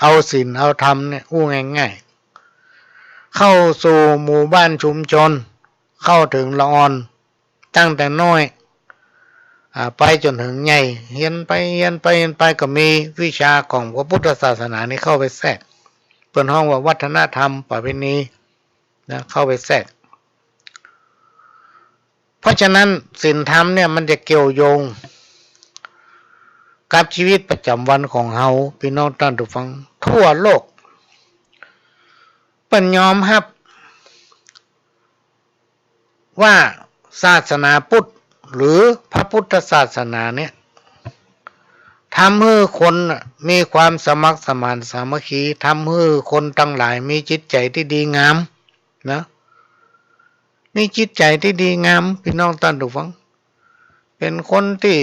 เอาศีล เอาธรรมเนี่ย อู้ง่ายๆ เข้าสู่หมู่บ้านชุมชน เข้าเถิงละอ่อน ตั้งแต่น้อย อ่า ไปจ๋นเถิงใหญ่ เฮียนไป เฮียนไป เฮียนไป ก็มีวิชาของพระพุทธศาสนานี่เข้าไปแทรก เปิ้นฮ้องว่าวัฒนธรรมประเพณีนะ เข้าไปแทรก เพราะฉะนั้นศีลธรรมเนี่ยมันจะเกี่ยวโยงกับชีวิตประจ๋ำวันของเฮา ปี้น้องต้านผู้ฟัง ทั่วโลกเปิ้นยอมฮับว่าศาสนาพุทธหรือพระพุทธศาสนาเนี่ย ทำหื้อคนน่ะมีความสมัครสมานสามัคคี ทำหื้อคนตังหลายมีจิตใจ๋ตี้ดีงาม นะ มีจิตใจ๋ตี้ดีงาม ปี้น้องต้านผู้ฟัง เป๋นคนตี้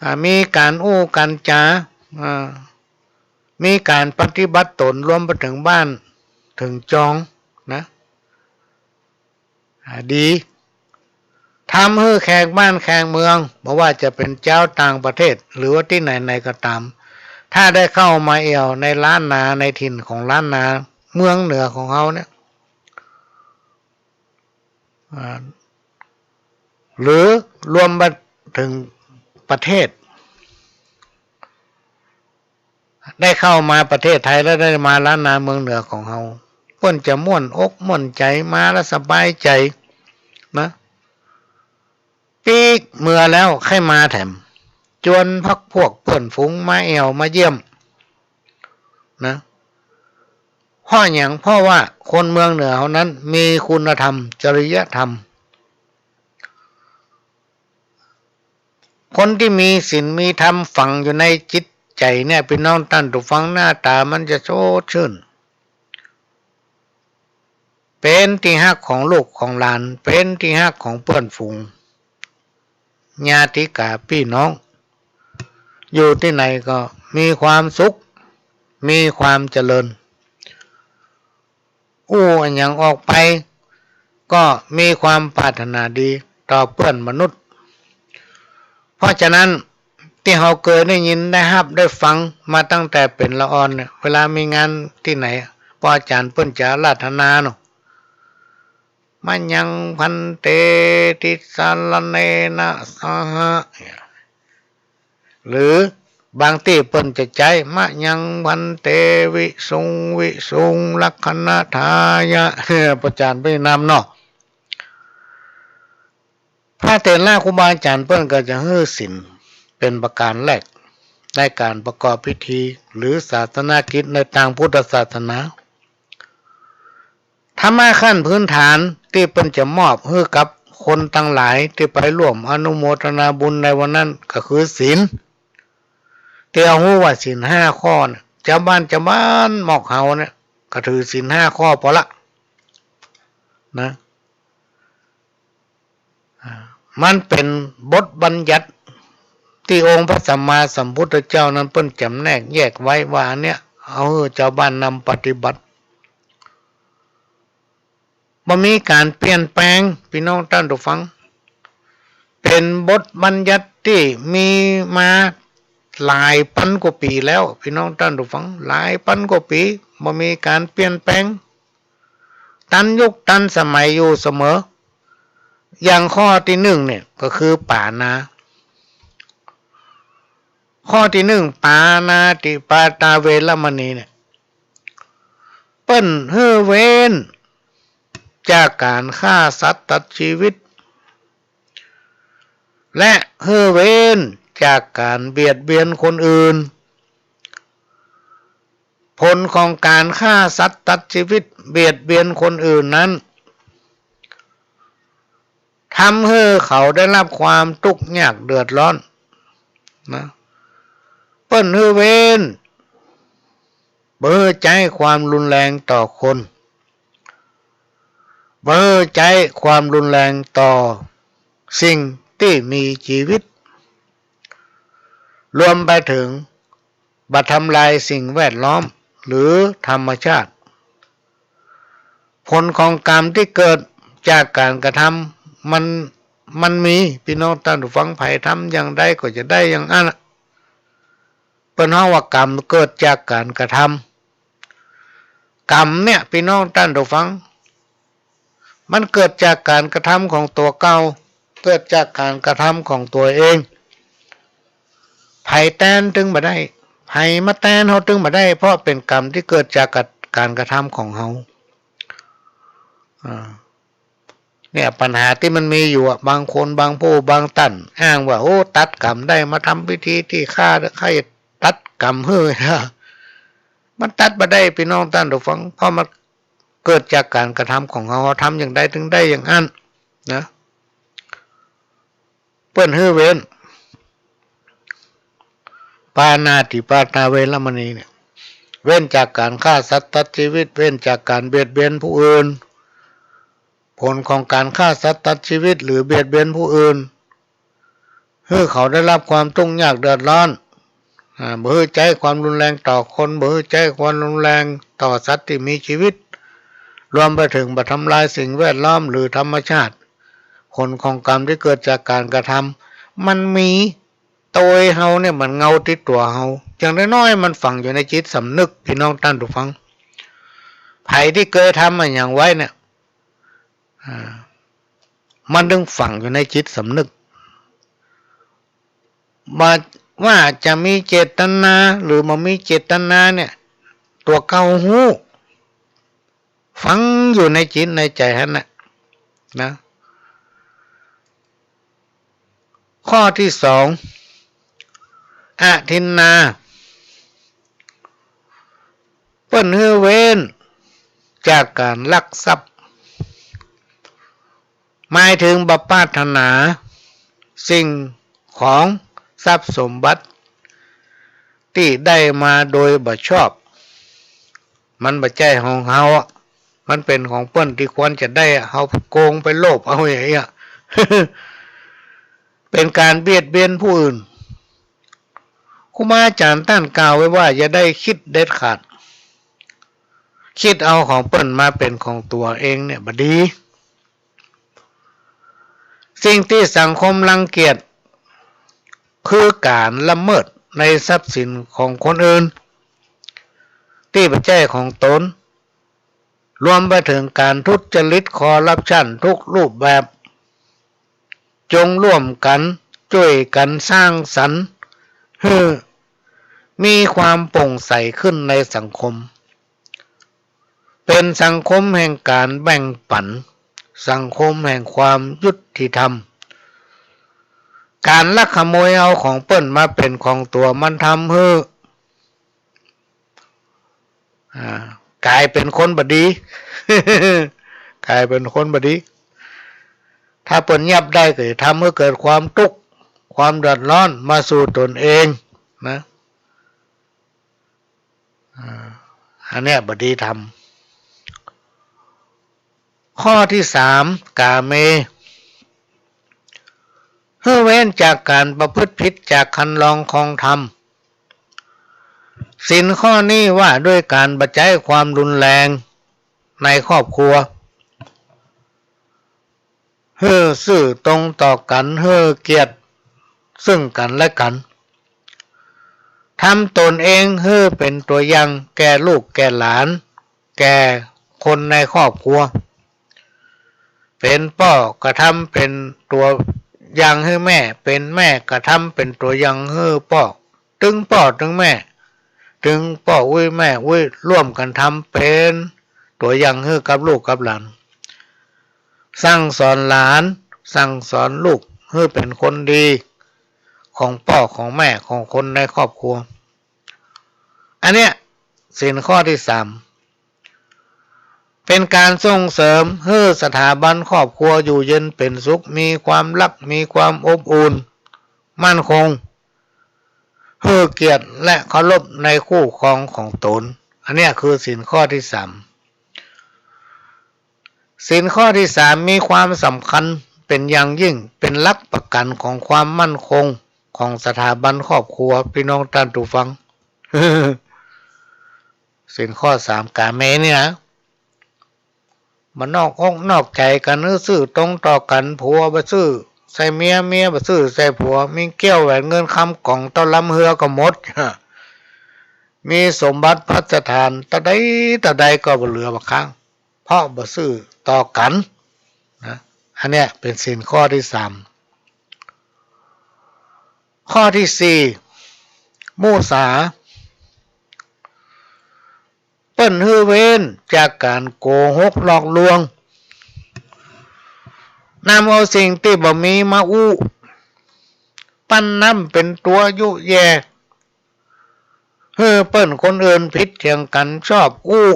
อ่า มีก๋านอู้ก๋านจ๋า อ่า มีก๋านปฏิบัติต๋น รวมไปเถิงบ้านเถิงจองนะ อ่า ดี ทำหื้อแขกบ้านแขกเมือง บ่ว่าจะเป๋นจาวต่างประเทศ หรือว่าตี้ไหนๆ ก็ต๋าม ถ้าได้เข้ามาแอ่วในล้านนา ในถิ่นของล้านนา เมืองเหนือของเฮาเนี่ย อ่า หรือรวมไปเถิงประเทศ ได้เข้ามาประเทศไทยแล้วได้มาล้านนาเมืองเหนือของเฮา เปิ้นจะม่วนอกม่วนใจ๋ มาแล้วสบายใจ๋นะ ปีกเมือแล้วใค่มาแถม จวนพรรคพวกเปื้อนฝูงมาแอ่วมาเยี่ยมนะ เพราะหยัง เพราะว่าคนเมืองเหนือเฮานั้นมีคุณธรรม จริยธรรม คนตี้มีศีลมีธรรมฝังอยู่ในจิตใจ๋เนี่ย ปี้น้องต้านผู้ฟัง หน้าต๋ามันจะสดชื่น เป๋นตี้ฮักของลูกของหลาน เป๋นตี้ฮักของเปื้อนฝูง ญาติกาปี้น้อง อยู่ตี้ไหนก็มีความสุข มีความเจริญ อู้อะหยังออกไป ก็มีความปรารถนาดีต่อเปื้อนมนุษย์ เพราะฉะนั้นตี้เฮาเกยได้ยินได้ฮับได้ฟังมาตั้งแต่เป๋นละอ่อนเนี่ย เวลามีงานตี้ไหน ป้ออาจ๋ารย์เปิ้นจะอาราธนาเนาะ มะยัง ภันเต ติสสะระเณนะ สหะ หรือบางตี้เปิ้นจะใจ๊ มะยัง ภันเต วิสุง วิสุง รักขะณะทายะ ป้ออาจ๋ารย์เปิ้นนำเนาะ พระเถระครูบาอาจ๋ารย์เปิ้นก็จะหื้อศีลเป๋นประก๋านแรกในก๋านประกอบพิธี หรือศาสนกิจในตางพุทธศาสนา ธรรมะขั้นพื้นฐานตี้เปิ้นจะมอบหื้อกับคนตังหลายตี้ไปร่วมอนุโมทนาบุญในวันนั้นก็คือศีล ตี้เฮาฮู้ว่าศีลห้าข้อเนี่ย จาวบ้านจาวบ้านหมอกเฮาเนี่ย ก็ถือศีลห้าข้อปอละ นะ อ่า มันเป๋นบทบัญญัติตี้องค์พระสัมมาสัมพุทธเจ้านั้นเปิ้นจ๋ำแนกแยกไว้ว่าอันเนี้ย เอาหื้อจาวบ้านนำปฏิบัติ บ่มีก๋านเปลี่ยนแปลง ปี้น้องต้านผู้ฟัง เป๋นบทบัญญัติตี้มีมาหลายปันกว่าปี๋แล้ว ปี้น้องต้านผู้ฟัง หลายปันกว่าปี๋ บ่มีก๋านเปลี่ยนแปลง ตันยุคตันสมัยอยู่เสมอ อย่างข้อตี้นึ่งเนี่ยก็คือป๋านา ข้อตี้นึ่ง ปาณาติปาตาเวระมณีเนี่ย เปิ้นหื้อเว้นจากก๋านฆ่าสัตว์ตัดจีวิต และหื้อเว้นจากก๋านเบียดเบียนคนอื่น ผลของก๋านฆ่าสัตว์ตัดจีวิต เบียดเบียนคนอื่นนั้น ทำหื้อเขาได้ฮับความตุ๊กข์ยากเดือดร้อน นะ เปิ้นหื้อเว้น บ่หื้อใจ๊ความรุนแรงต่อคน บ่หื้อใจ๊ความรุนแรงต่อสิ่งตี้มีจีวิต รวมไปเถิงบ่ทำลายสิ่งแวดล้อมหรือธรรมชาติ ผลของกรรมตี้เกิดจากก๋านกระทำมัน มันมี ปี้น้องต้านผู้ฟัง ใผทำอย่างใดก็จะได้อย่างอั้นอะ เปิ้นฮ้องว่ากรรมเกิดจากก๋านกระทำ กรรมเนี่ย ปี้น้องต้านผู้ฟัง มันเกิดจากก๋านกระทำของตั๋วเก่า เกิดจากก๋านกระทำของตั๋วเอง ใผแตนตึงบ่ได้ ใผมาแตนเฮาตึงบ่ได้ เพราะเป๋นกรรมตี้เกิดจากก๋านกระทำของเฮา อ่า เนี่ย ปัญหาตี้มันมีอยู่อะ บางคน บางผู้ บางต้าน อ้างว่า โอ้ ตัดกรรมได้ มาทำพิธีตี้ฆ่า ใค่ตัดกรรมหื้อ มันตัดบ่ได้ ปี้น้องต้านผู้ฟัง เพราะมันเกิดจากก๋านกระทำของเฮา ทำอย่างใดตึงได้อย่างอั้น นะ เปิ้นหื้อเว้น ปาณาติปาตาเวระมณีเนี่ย เว้นจากก๋านฆ่าสัตว์ตัดจีวิต เว้นจากก๋านเบียดเบียนผู้อื่น ผลของก๋านฆ่าสัตว์ตัดจีวิตหรือเบียดเบียนผู้อื่น หื้อเขาได้ฮับความตุ๊กข์ยากเดือดร้อน อ่า บ่หื้อใจ๊ความรุนแรงต่อคน บ่หื้อใจ๊ความรุนแรงต่อสัตว์ตี้มีจีวิต รวมไปเถิงบ่ทำลายสิ่งแวดล้อมหรือธรรมชาติ ผลของกรรมตี้เกิดจากก๋านกระทำ มันมี โตยเฮาเนี่ย มันเงาติดตั๋วเฮา อย่างน้อยๆ มันฝังอยู่ในจิตสำนึก ปี้น้องต้านผู้ฟัง ใผตี้เกยทำอะหยังไว้เนี่ย อ่า มันตึงฝังอยู่ในจิตสำนึก บ่ว่าจะมีเจตนาหรือบ่มีเจตนาเนี่ย ตั๋วเก่าฮู้ ฝังอยู่ในจิตในใจ๋หั้นน่ะ นะ ข้อตี้สอง อทินนา เปิ้นหื้อเว้นจากก๋านลักทรัพย์ หมายเถิงบ่ปรารถนาสิ่งของทรัพย์สมบัติตี้ได้มาโดยบ่ชอบ มันบ่ใจ้ของเฮาอะ มันเป๋นของเปิ้นตี้ควรจะได้อะ เฮาไปโกงไปโลภเอาอย่างเงี้ย เป๋นก๋านเบียดเบียนผู้อื่น ครูบาอาจ๋ารย์ต้านกล่าวไว้ว่า อย่าได้กึ๊ดเด็ดขาด กึ๊ดเอาของเปิ้นมาเป๋นของตั๋วเองเนี่ยบ่ดี สิ่งตี้สังคมรังเกียจ คือก๋านละเมิดในทรัพย์สินของคนอื่น ตี้บ่ใจ้ของต๋น รวมไปเถิงก๋านทุจริตคอร์รัปชันกู้รูปแบบ จงร่วมกั๋น จ้วยกั๋นสร้างสรรค์ หื้อมีความโปร่งใสขึ้นในสังคม เป๋นสังคมแห่งก๋านแบ่งปั๋น สังคมแห่งความยุติธรรม ก๋านลักขโมยเอาของเปิ้นมาเป๋นของตั๋วมันทำหื้อ อ่า ก๋ายเป๋นคนบ่ดี ก๋ายเป๋นคนบ่ดี ถ้าเปิ้นยับได้ก็จะทำหื้อเกิดความตุ๊กข์ ความเดือดร้อนมาสู่ต๋นเองนะ อ่า อันเนี้ยบ่ดีทำ ข้อตี้สาม กาเม หื้อเว้นจากก๋านประพฤติผิดจากคันลองครองธรรม ศีลข้อนี้ว่าด้วยก๋านบ่ใจ๊ความรุนแรงในครอบครัว หื้อซื่อตรงต่อกั๋น หื้อเกียรติซึ่งกั๋นและกั๋น ทำต๋นเองหื้อเป๋นตั๋วอย่างแก่ลูกแก่หลาน แก่คนในครอบครัว เป๋นป้อก็ทำเป๋นตั๋วอย่างหื้อแม่ เป๋นแม่ก็ทำเป๋นตั๋วอย่างหื้อป้อ ตึงป้อตึงแม่ ตึงป้ออุ๊ยแม่อุ๊ย ร่วมกั๋นทำเป๋นตั๋วอย่างหื้อกับลูกกับหลาน สั่งสอนหลาน สั่งสอนลูกหื้อเป๋นคนดีของป้อของแม่ของคนในครอบครัว อันเนี้ยศีลข้อตี้สาม เป๋นก๋านส่งเสริมหื้อสถาบันครอบครัวอยู่เย็นเป๋นสุข มีความฮัก มีความอบอุ่น มั่นคง หื้อเกียรติและเคารพในคู่ครองของต๋น อันเนี้ยคือศีลข้อตี้สาม ศีลข้อตี้สามมีความสำคัญเป๋นอย่างยิ่ง เป๋นหลักประกั๋นของความมั่นคงของสถาบันครอบครัว ปี้น้องต้านผู้ฟัง ศีลข้อสาม กาเม เนี่ยนะ บ่นอกอกนอกใจ๋กั๋น หื้อซื่อตรงต่อกั๋น ผัวบ่ซื่อใส่เมีย เมียบ่ซื่อใส่ผัว มีแก้วแหวนเงินคำก๋องเต้าลำเฮือก็หมด มีสมบัติภัสถานเต้าใดเต้าใดก็บ่เหลือบ่ค้าง เพราะบ่ซื่อต่อกั๋นนะ อันเนี้ยเป๋นศีลข้อตี้สาม ข้อตี้สี่ มุสา เปิ้นหื้อเว้นจากก๋านโกหกหลอกลวง นำเอาสิ่งตี้บ่มีมาอู้ ปั้นน้ำเป๋นตั๋วยุแย่ หื้อเปิ้นคนอื่นผิดเถียงกั๋นชอบอู้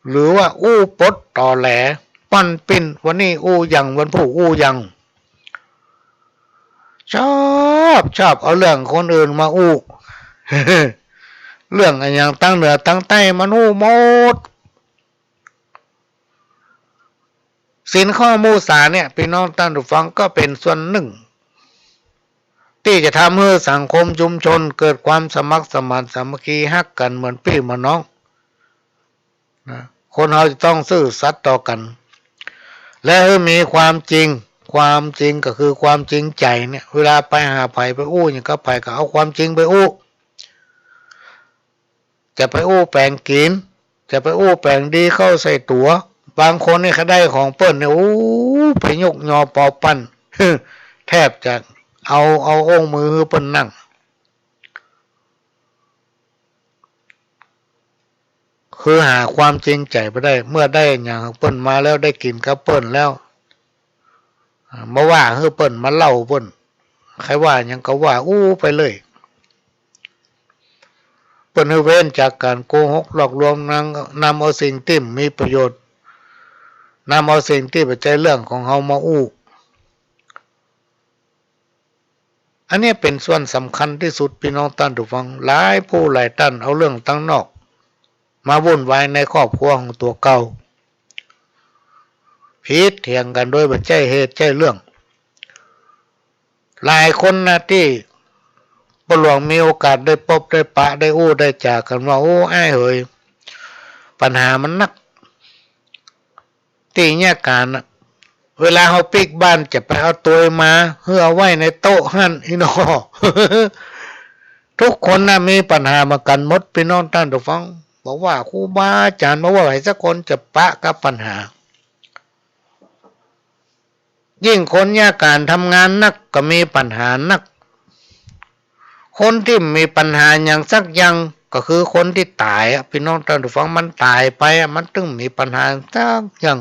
หรือว่าอู้ปดตอแหล ป้อนปิ้น วันนี้อู้หยัง วันพูกอู้หยัง ชอบ ชอบเอาเรื่องคนอื่นมาอู้ เรื่องอะหยังตังเหนือตังใต้มันอู้หมด ศีลข้อมุสาเนี่ย ปี้น้องต้านผู้ฟัง ก็เป๋นส่วนนึ่ง ตี้จะทำหื้อสังคมชุมชนเกิดความสมัครสมานสามัคคีฮักกั๋นเหมือนปี้เหมือนน้อง นะ คนเฮาจะต้องซื่อสัตย์ต่อกั๋น และหื้อมีความจริง ความจริงก็คือความจริงใจ๋เนี่ย เวลาไปหาใผไปอู้หยังกับใผก็เอาความจริงไปอู้ จะไปอู้แป๋งกิ๋น จะไปอู้แป๋งดีเข้าใส่ตั๋ว บางคนนี่ใค่ได้ของเปิ้นเนี่ย อู้ ไปยกยอปอปั้น แทบจะเอา เอาโอ้งมือหื้อเปิ้นนั่ง คือหาความจริงใจ๋บ่ได้ เมื่อได้หยังเปิ้นมาแล้ว ได้กิ๋นกับเปิ้นแล้ว อ่า มาว่าหื้อเปิ้น มาเล่าเปิ้น ใค่ว่าหยังก็ว่าอู้ไปเลย เปิ้นหื้อเว้นจากก๋านโกหกหลอกลวง นำ นำเอาสิ่งตี้บ่มีประโยชน์ นำเอาสิ่งตี้บ่ใจ้เรื่องของเฮามาอู้ อันเนี้ยเป๋นส่วนสำคัญตี้สุด ปี้น้องต้านผู้ฟัง หลายผู้หลายต้านเอาเรื่องตังนอกมาวุ่นวายในครอบครัวของตั๋วเก่า ผิดเถียงกั๋นโดยบ่ใจ้เหตุใจ้เรื่อง หลายคนนะตี้ ป้อหลวงมีโอกาสได้ปบได้ปะ ได้อู้ได้จ๋ากั๋นว่า โอ้ อ้ายเหย ปัญหามันนัก ตี้เยียะก๋านน่ะ เวลาเฮาปิ๊กบ้านจะไปเอาตวยมา หื้อเอาไว้ในโต๊ะหั้น อี้หนอ ทุกคนน่ะมีปัญหาเหมือนกั๋นหมด ปี้น้องต้านผู้ฟัง บ่ว่าครูบาอาจ๋ารย์ บ่ว่าใผสักคนจะปะกับปัญหา ยิ่งคนเยียะก๋านทำงานนักก็มีปัญหานัก คนตี้มีปัญหาหยังสักอย่างก็คือคนตี้ต๋ายอะ ปี้น้องต้านผู้ฟัง มันต๋ายไปอะ มันตึงมีปัญหาสักอย่าง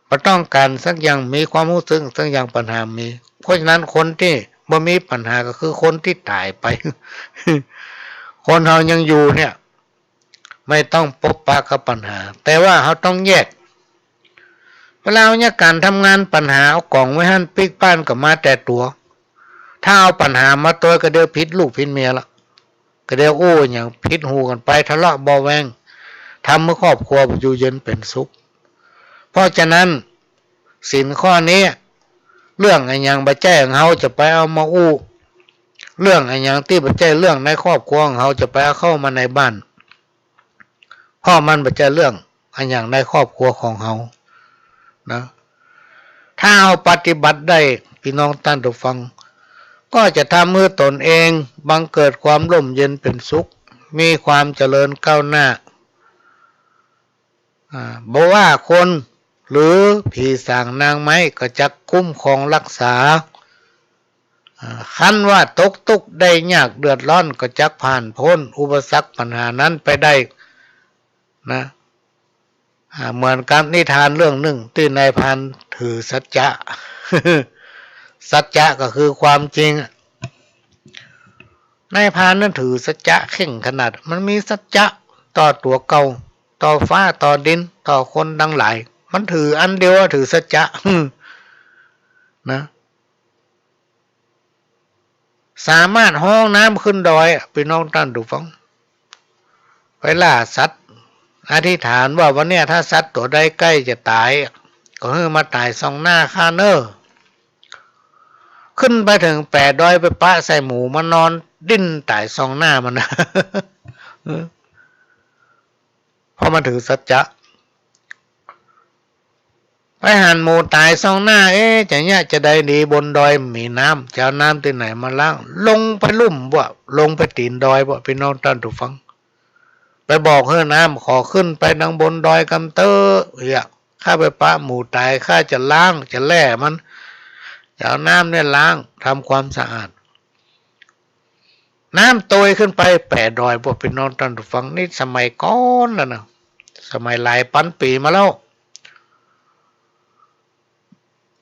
บ่ต้องก๋านสักอย่าง มีความฮู้สึกสักอย่าง ปัญหามี เพราะฉะนั้นคนตี้บ่มีปัญหาก็คือคนตี้ต๋ายไป คนเฮายังอยู่เนี่ย ไม่ต้องปบปะกับปัญหา แต่ว่าเฮาต้องแยก เวลาเฮาเยียะก๋านทำงาน ปัญหาเอาก๋องไว้หั้น ปิ๊กบ้านก็มาแต่ตั๋ว ถ้าเอาปัญหามาตวย ก็เดี๋ยวผิดลูกผิดเมียละ ก็เดี๋ยวอู้หยังผิดหูกั๋นไป ทะเลาะเบาะแว้ง ทำหื้อครอบครัวบ่อยู่เย็นเป๋นสุข เพราะฉะนั้น ศีลข้อนี้ เรื่องอะหยังบ่ใจ้ของเฮาจะไปเอามาอู้ เรื่องอะหยังตี้บ่ใจ้เรื่องในครอบครัวของเฮาจะไปเอาเข้ามาในบ้าน เพราะมันบ่ใจ้เรื่องอะหยังในครอบครัวของเฮานะ ถ้าเฮาปฏิบัติได้ ปี้น้องต้านผู้ฟัง ก็จะทำหื้อตนเองบังเกิดความร่มเย็นเป๋นสุข มีความเจริญก้าวหน้า อ่า บ่ว่าคนหรือผีสางนางไม้ก็จักคุ้มครองรักษา อ่า คันว่าตกตุ๊กข์ได้ยากเดือดร้อนก็จักผ่านพ้นอุปสรรคปัญหานั้นไปได้นะ อ่า เหมือนกับนิทานเรื่องนึ่งตี้นายพรานถือสัจจะ สัจจะก็คือความจริงอะ นายพรานนั้นถือสัจจะเข่งขนาด มันมีสัจจะต่อตั๋วเก่า ต่อฟ้า ต่อดิน ต่อคนตังหลาย มันถืออันเดียวอะ ถือสัจจะ นะ สามารถฮ้องน้ำขึ้นดอยอะ ปี้น้องต้านผู้ฟัง ไปล่าสัตว์ อธิษฐานว่าวันเนี้ยถ้าสัตว์ตั๋วใดใก้จะต๋ายอะ ก็หื้อมาต๋ายส่องหน้าข้าเน่อ ขึ้นไปเถิงแป๋ดอย ไปปะใส่หมู มันนอนดิ้นต๋ายส่องหน้ามันนะ เพราะมันถือสัจจะ ไปหันหมูต๋ายส่องหน้า เอ๊ะ จะเยียะจาใดดี บนดอยบ่มีน้ำ จะเอาน้ำตี้ไหนมาล้าง ลงไปลุ่มบ่า ลงไปตี๋นดอยบ่า ปี้น้องต้านผู้ฟัง ไปบอกหื้อน้ำ ขอขึ้นไปตังบนดอยกำเต๊อะ เหีย ข้าไปปะหมูต๋าย ข้าจะล้าง จะแล่มัน จะเอาน้ำเนี่ยล้าง ทำความสะอาด น้ำตวยขึ้นไปแป๋ดอย พวกปี้น้องต้านผู้ฟัง นี่สมัยก่อนแล้วนะ สมัยหลายปันปี๋มาแล้ว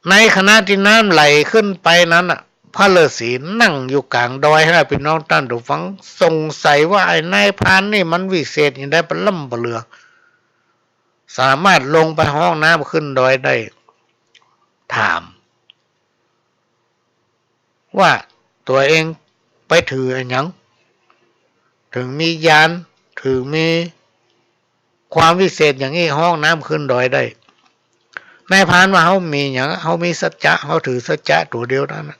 ในขณะตี้น้ำไหลขึ้นไปนั้นน่ะ พระฤๅษีนั่งอยู่ก๋างดอยหั้นน่ะ ปี้น้องต้านผู้ฟัง สงสัยว่าไอ้นายพรานนี่มันวิเศษอย่างใด ปะล้ำปะเหลือ สามารถลงไปฮ้องน้ำขึ้นดอยได้ ถาม ว่าตั๋วเองไปถืออะหยัง เถิงมีญาณ เถิงมีความวิเศษอย่างอี้ ฮ้องน้ำขึ้นดอยได้ นายพรานว่า เฮามีหยัง เฮามีสัจจะ เฮาถือสัจจะตั๋วเดียวนั้นน่ะ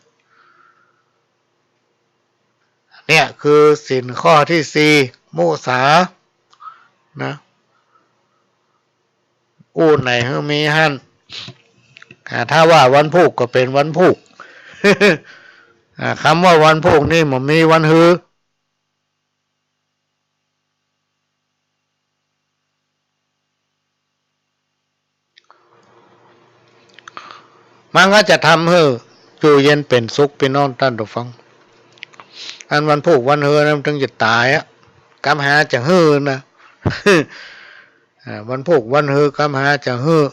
เนี่ยคือศีลข้อตี้สี่ มุสา นะ อู้ไหนหื้อมีหั้น อ่า ถ้าว่าวันพูกก็เป๋นวันพูก อ่า กำว่าวันพูกนี่บ่มีวันฮือ มันก็จะทำหื้ออยู่เย็นเป๋นสุข ปี้น้องต้านผู้ฟัง อันวันพูกวันฮือนั้นมันเถิงจะต๋ายอะ กำหาจะหื้อนะ อ่า วันพูกวันฮือกำหาจะหื้อ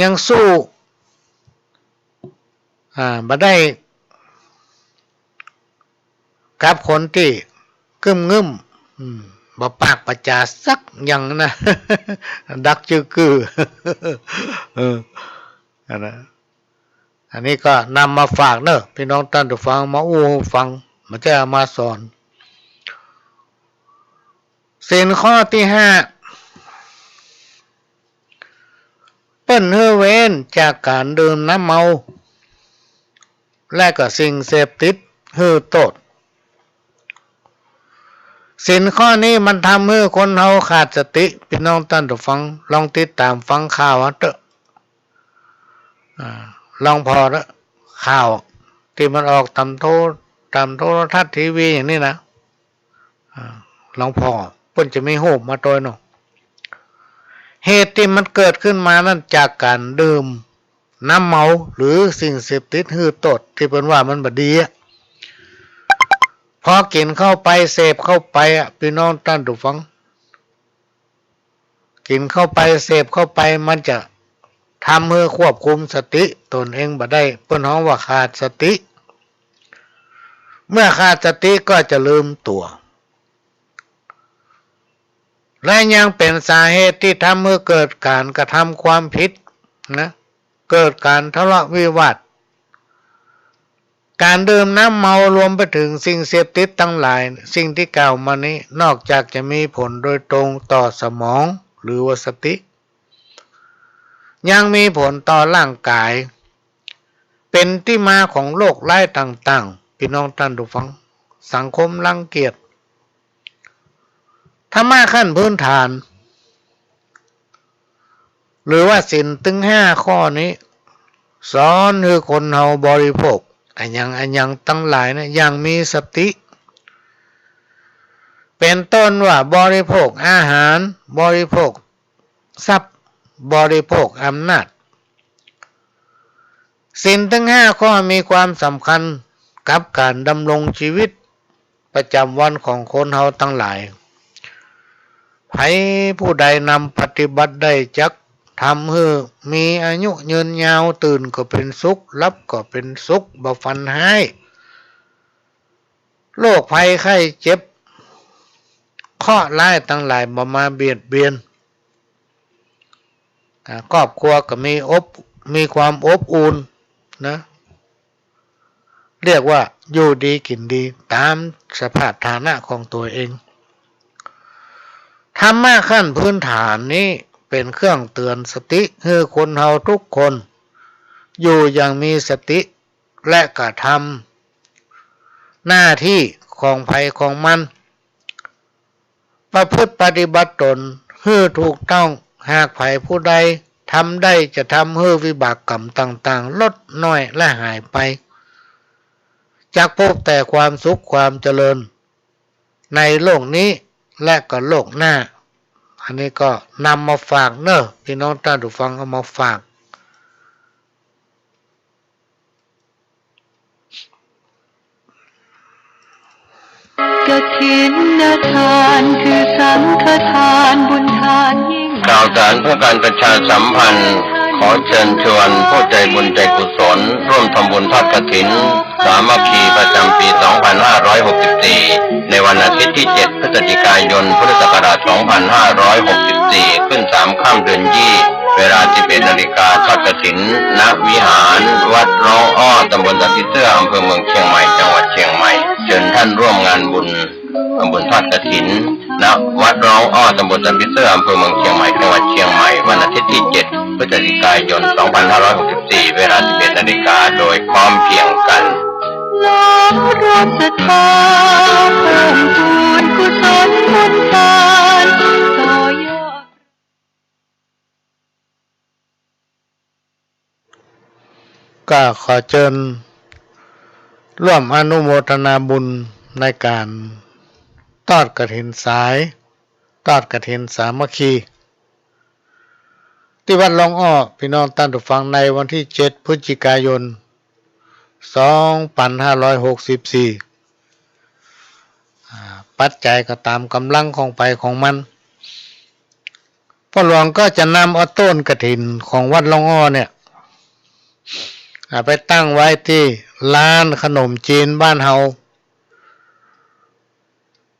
ยังสู้ อ่า บ่ได้ กับคนตี้กึ้มงึ้ม อืม บ่ปากบ่จ๋าสักอย่างนะ ดักจื้อกื้อ เออ อันนั้น อันนี้ก็นำมาฝากเนอะ ปี้น้องต้านผู้ฟัง มาอู้หื้อฟัง บ่ใจ้เอามาสอน ศีลข้อตี้ห้า เปิ้นหื้อเว้นจากก๋านดื่มน้ำเมา และก็สิ่งเสพติดหื้อโต้ษ ศีลข้อนี้มันทำหื้อคนเฮาขาดสติ ปี้น้องต้านผู้ฟัง ลองติดต๋ามฟังข่าวเอาเต๊อะ อ่า ลองผ่อเต๊อะ ข่าวตี้มันออกต๋ามโท ต๋ามโทรทัศน์ทีวีอย่างนี้นะ อ่า ลองผ่อ เปิ้นจะมีฮูปมาตวยเนาะ เหตุตี้มันเกิดขึ้นมานั้นจากก๋านดื่มน้ำเมาหรือสิ่งเสพติดหื้อโต้ษตี้เปิ้นว่ามันบ่ดีอะ พอกิ๋นเข้าไปเสพเข้าไปอะ ปี้น้องต้านผู้ฟัง กิ๋นเข้าไปเสพเข้าไปมันจะทำหื้อควบคุมสติต๋นเองบ่ได้ เปิ้นฮ้องว่าขาดสติ เมื่อขาดสติก็จะลืมตั๋ว และยังเป๋นสาเหตุตี้ทำหื้อเกิดก๋านกระทำความผิดนะ เกิดก๋านทะเลาะวิวาท ก๋านดื่มน้ำเมารวมไปเถิงสิ่งเสพติดตังหลาย สิ่งตี้กล่าวมานี้ นอกจากจะมีผลโดยตรงต่อสมองหรือว่าสติ ยังมีผลต่อร่างก๋าย เป๋นตี้มาของโรคร้ายต่างๆ ปี้น้องต้านผู้ฟัง สังคมรังเกียจ ธรรมะขั้นพื้นฐาน หรือว่าศีลตึงห้าข้อนี้ สอนหื้อคนเฮาบริโภคอะหยังอะหยังตังหลายนะ อย่างมีสติ เป๋นต้นว่าบริโภคอาหาร บริโภคทรัพย์ บริโภคอำนาจ ศีลตึงห้าข้อมีความสำคัญกับก๋านดำรงจีวิตประจ๋ำวันของคนเฮาตังหลาย ใผผู้ใดนำปฏิบัติได้จักทำหื้อมีอายุยืนยาว ตื่นก็เป๋นสุข หลับก็เป๋นสุข บ่ฝันฮ้าย โรคภัยไข้เจ็บ เคราะห์ร้ายตังหลายบ่มาเบียดเบียน อ่า ครอบครัวก็มีอบ มีความอบอุ่นนะ เรียกว่าอยู่ดีกิ๋นดีต๋ามสภาพฐานะของตั๋วเอง ธรรมะขั้นพื้นฐานนี้เป๋นเครื่องเตือนสติหื้อคนเฮาทุกคน อยู่อย่างมีสติ และกระทำหน้าตี้ของใผของมัน ประพฤติปฏิบัติต๋นหื้อถูกต้อง หากใผผู้ใดทำได้จะทำหื้อวิบากกรรมต่างๆ ลดน้อยและหายไป จักพบแต่ความสุขความเจริญในโลกนี้และก็โลกหน้า อันนี้ก็นำมาฝากเนาะ ปี้น้องต้านผู้ฟัง เอามาฝาก กฐินทานคือสังฆทานบุญทานยิ่ง ข่าวสารเพื่อการประชาสัมพันธ์ ขอเชิญชวนผู้ใจบุญใจกุศล ร่วมทำบุญทอดกฐินสามัคคีประจำปี สองพันห้าร้อยหกสิบสี่ ในวันอาทิตย์ที่ เจ็ด พฤศจิกายน พุทธศักราช สองพันห้าร้อยหกสิบสี่ ขึ้นสามค่ำเดือนยี่ เวลา สิบเอ็ดนาฬิกา ทอดกฐิน ณ วิหารวัดร้องอ้อ ตำบลสันผีเสื้อ อำเภอเมืองเชียงใหม่ จังหวัดเชียงใหม่ เชิญท่านร่วมงานบุญ ทำบุญทอดกฐิน ณ วัดร้องอ้อ ตำบลสันผีเสื้อ อำเภอเมืองเชียงใหม่ จังหวัดเชียงใหม่ วันอาทิตย์ที่ เจ็ด พฤศจิกายน สองพันห้าร้อยหกสิบสี่ เวลา สิบเอ็ดนาฬิกา โดยพร้อมเพรียงกัน น้อมรวมศรัทธา เพิ่มพูนกุศลบุญทาน ต่อยอด ก็ขอเจิญร่วมอนุโมทนาบุญในก๋านทอดกฐินสาย ทอดกฐินสามัคคี ตี้วัดร้องอ้อ ปี้น้องต้านผู้ฟัง ในวันตี้ เจ็ด พฤศจิกายน สองพันห้าร้อยหกสิบสี่ อ่า ปัจจัยก็ต๋ามก๋ำลังของใผของมัน ป้อหลวงก็จะนำเอาต้นกฐินของวัดร้องอ้อเนี่ย อ่า ไปตั้งไว้ตี้ร้านขนมจีนบ้านเฮา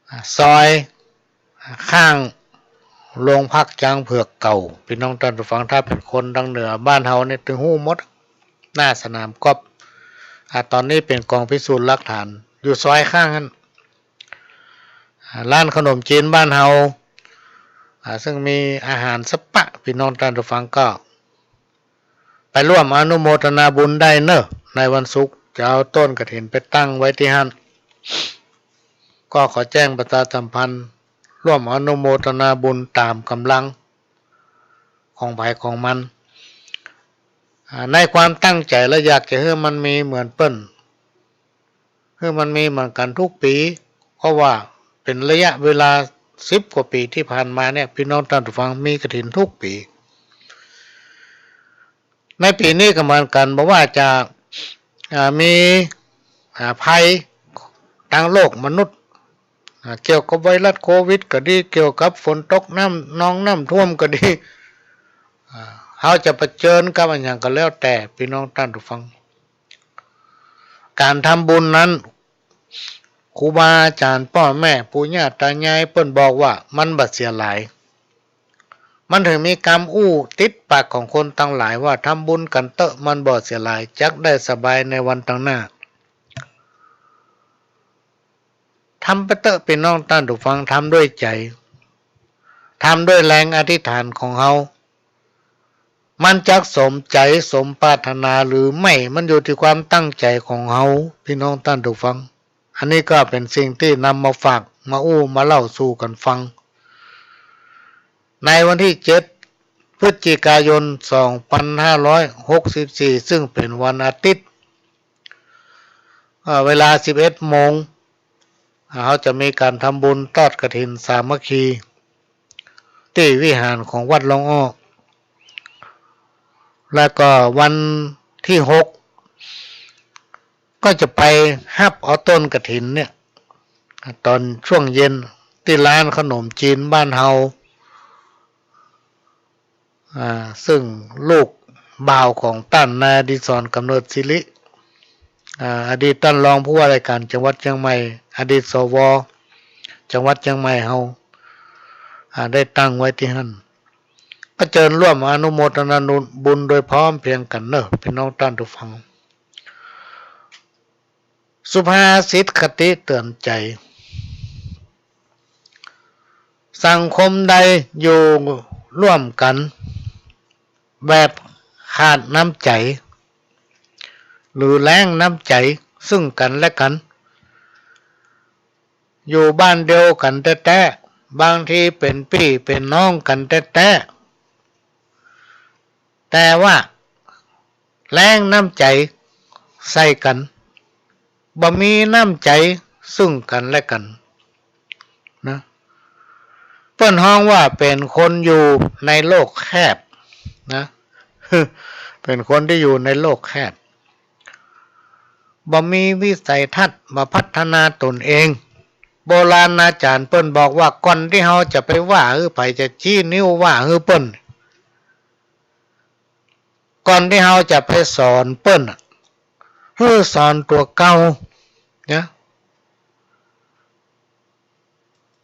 อ่า ซอย อ่า ข้างโรงพักจ๊างเผือกเก่า ปี้น้องต้านผู้ฟัง ถ้าเป๋นคนตางเหนือบ้านเฮาเนี่ยตึงฮู้หมด หน้าสนามกอล์ฟ อ่า ต๋อนนี้เป๋นก๋องพิสูจน์หลักฐาน อยู่ซอยข้างหั้น อ่า ร้านขนมจีนบ้านเฮา อ่า ซึ่งมีอาหารสะปะ ปี้น้องต้านผู้ฟังก็ไปร่วมอนุโมทนาบุญได้เนาะ ในวันศุกร์ จะเอาต้นกฐินไปตั้งไว้ตี้หั้น ก็ขอแจ้งประชาสัมพันธ์ ร่วมอนุโมทนาบุญต๋ามก๋ำลังของใผของมัน อ่า ในความตั้งใจ๋และอยากจะหื้อมันมีเหมือนเปิ้น หื้อมันมีเหมือนกั๋นทุกปี๋ เพราะว่าเป๋นระยะเวลาสิบกว่าปี๋ตี้ผ่านมาเนี่ย ปี้น้องต้านผู้ฟัง มีกฐินทุกปี๋ ในปี๋นี้ก็เหมือนกั๋น บ่ว่าจะ อ่า มี อ่า ภัยตางโลกมนุษย์ อ่า เกี่ยวกับไวรัสโควิดก็ดี เกี่ยวกับฝนตกน้ำนองน้ำท่วมก็ดี อ่า เฮาจะเผชิญกับอะหยังก็แล้วแต่ ปี้น้องต้านผู้ฟัง ก๋านทำบุญนั้น ครูบาอาจ๋ารย์ ป้อแม่ ปู่ย่าต๋ายาย เปิ้นบอกว่ามันบ่เสียหลาย มันเถิงมีกำอู้ติดปากของคนตังหลายว่า ทำบุญกั๋นเต๊อะ มันบ่เสียหลาย จักได้สบายในวันตังหน้า ทำไปเต๊อะ ปี้น้องต้านผู้ฟัง ทำด้วยใจ๋ ทำด้วยแฮงอธิษฐานของเฮา มันจักสมใจ๋สมปรารถนาหรือไม่ มันอยู่ตี้ความตั้งใจ๋ของเฮา ปี้น้องต้านผู้ฟัง อันนี้ก็เป๋นสิ่งตี้นำมาฝาก มาอู้มาเล่าสู่กั๋นฟัง ในวันตี้เจ็ด พฤศจิกายน สองปันห้าร้อยหกสิบสี่ ซึ่งเป๋นวันอาทิตย์ เอ่อ เวลาสิบเอ็ดโมง เฮาจะมีก๋านทำบุญตอดกฐินสามัคคี ตี้วิหารของวัดล่องอ้อ แล้วก็วันตี้หก ก็จะไปฮับเอาต้นกฐินเนี่ย ต๋อนช่วงเย็น ตี้ร้านขนมจีนบ้านเฮา อ่า ซึ่งลูกบ่าวของต้านนายอดิศร กำเนิดศิริ อ่า อดีตต้านรองผู้ว่าราชก๋านจังหวัดเจียงใหม่ อดีต สว จังหวัดเจียงใหม่เฮา อ่า ได้ตั้งไว้ตี้หั้น ก็เจิญร่วมอนุโมทนาบุญโดยพร้อมเพรียงกั๋นเน่อ ปี้น้องต้านผู้ฟัง สุภาษิตคติเตือนใจ๋ สังคมใดอยู่ร่วมกั๋นแบบขาดน้ำใจ๋ หรือแฮงน้ำใจ๋ซึ่งกั๋นและกั๋น อยู่บ้านเดียวกั๋นแต๊ๆ บางทีเป๋นปี้เป๋นน้องกั๋นแต๊ๆ แต่ว่าแฮงน้ำใจ๋ใส่กั๋น บ่มีน้ำใจ๋ซึ่งกั๋นและกั๋นนะ เปิ้นฮ้องว่าเป๋นคนอยู่ในโลกแคบนะ เป๋นคนตี้อยู่ในโลกแคบ บ่มีวิสัยทัศน์ บ่พัฒนาต๋นเอง โบราณอาจ๋ารย์เปิ้นบอกว่า ก่อนตี้เฮาจะไปว่าหื้อใผ จะชี้นิ้วว่าหื้อเปิ้น ก่อนตี้เฮาจะไปสอนเปิ้นน่ะ หื้อสอนตั๋วเก่านะ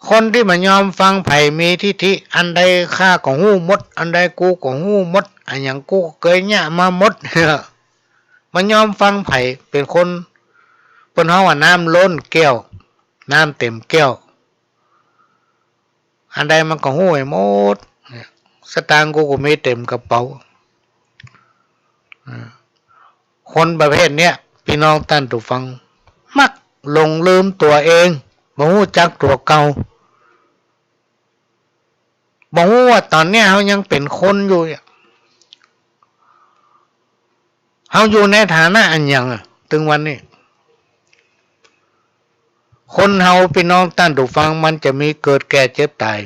คนตี้บ่ยอมฟังใผ มีทิฐิ อันใดข้าก็ฮู้หมด อันใดกูก็ฮู้หมด อะหยังกูก็เกยเยียะมาหมด บ่ยอมฟังใผ เป๋นคน เปิ้นฮ้องว่าน้ำล้นแก้ว น้ำเต๋มแก้ว อันใดมันก็ฮู้ไปหมด สตางค์กูก็มีเต๋มกระเป๋า อ่า คนประเภทเนี้ย ปี้น้องต้านผู้ฟัง มักหลงลืมตั๋วเอง บ่ฮู้จักตั๋วเก่า บ่ฮู้ว่าต๋อนเนี้ยเฮายังเป๋นคนอยู่เนี่ย เฮาอยู่ในฐานะอะหยังอะ ตึงวันนี้ คนเฮาปี้น้องต้านผู้ฟัง มันจะมีเกิดแก่เจ็บต๋าย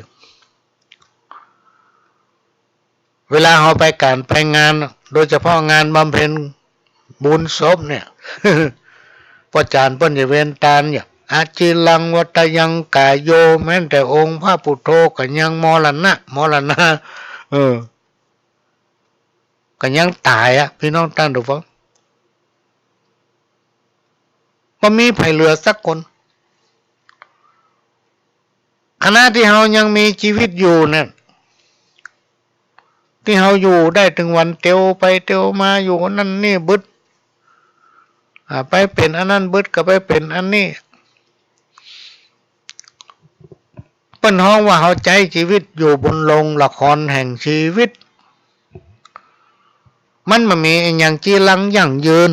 เวลาเฮาไปก๋านไปงาน โดยเฉพาะงานบำเพ็ญบุญศพเนี่ย ป้อจ๋ารย์เปิ้นจะเวียนตานเนี่ย อจิรังวัตยังก๋าโย แม้แต่องค์พระปุทโธก็ยังมรณะ มรณะ เออ ก็ยังต๋ายอะ ปี้น้องต้านผู้ฟัง บ่มีใผเหลือสักคน ขณะตี้เฮายังมีจีวิตอยู่เนี่ย ตี้เฮาอยู่ได้ตึงวัน เตียวไปเตียวมา อยู่อันนั้นนี่บึด อ่า ไปเป๋นอันนั้นบึด ก็ไปเป๋นอันนี้ เปิ้นฮ้องว่าเฮาใจ๊จีวิตอยู่บนโรงละครแห่งจีวิต มันบ่มีอะหยังจีรังยั่งยืน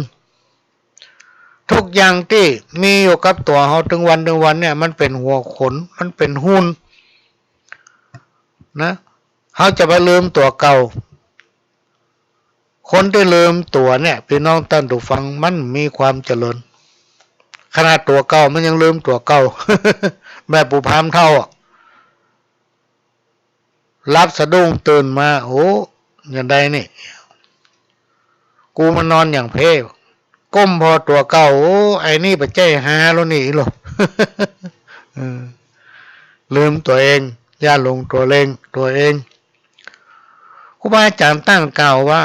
ทุกอย่างตี้มีอยู่กับตั๋วเฮาตึงวันตึงวันเนี่ย มันเป๋นหัวขน มันเป๋นหุ่นนะ เฮาจะไปลืมตั๋วเก่า คนตี้ลืมตั๋วเนี่ย ปี้น้องต้านผู้ฟัง มันมีความเจริญ ขนาดตั๋วเก่ามันยังลืมตั๋วเก่า แบบผู้พราหมณ์เฒ่าอะ หลับสะดุ้งตื่นมา โอ้ อย่างใดนี่ กูมานอนอย่างเพ ก้มผ่อตั๋วเก่า โอ้ ไอ้นี่บ่ใจ้ฮาแล้วนี่อีหลอ เออ ลืมตั๋วเอง ย่าหลงตั๋วเอง ตั๋วเอง ครูบาอาจ๋ารย์ต้านกล่าวว่า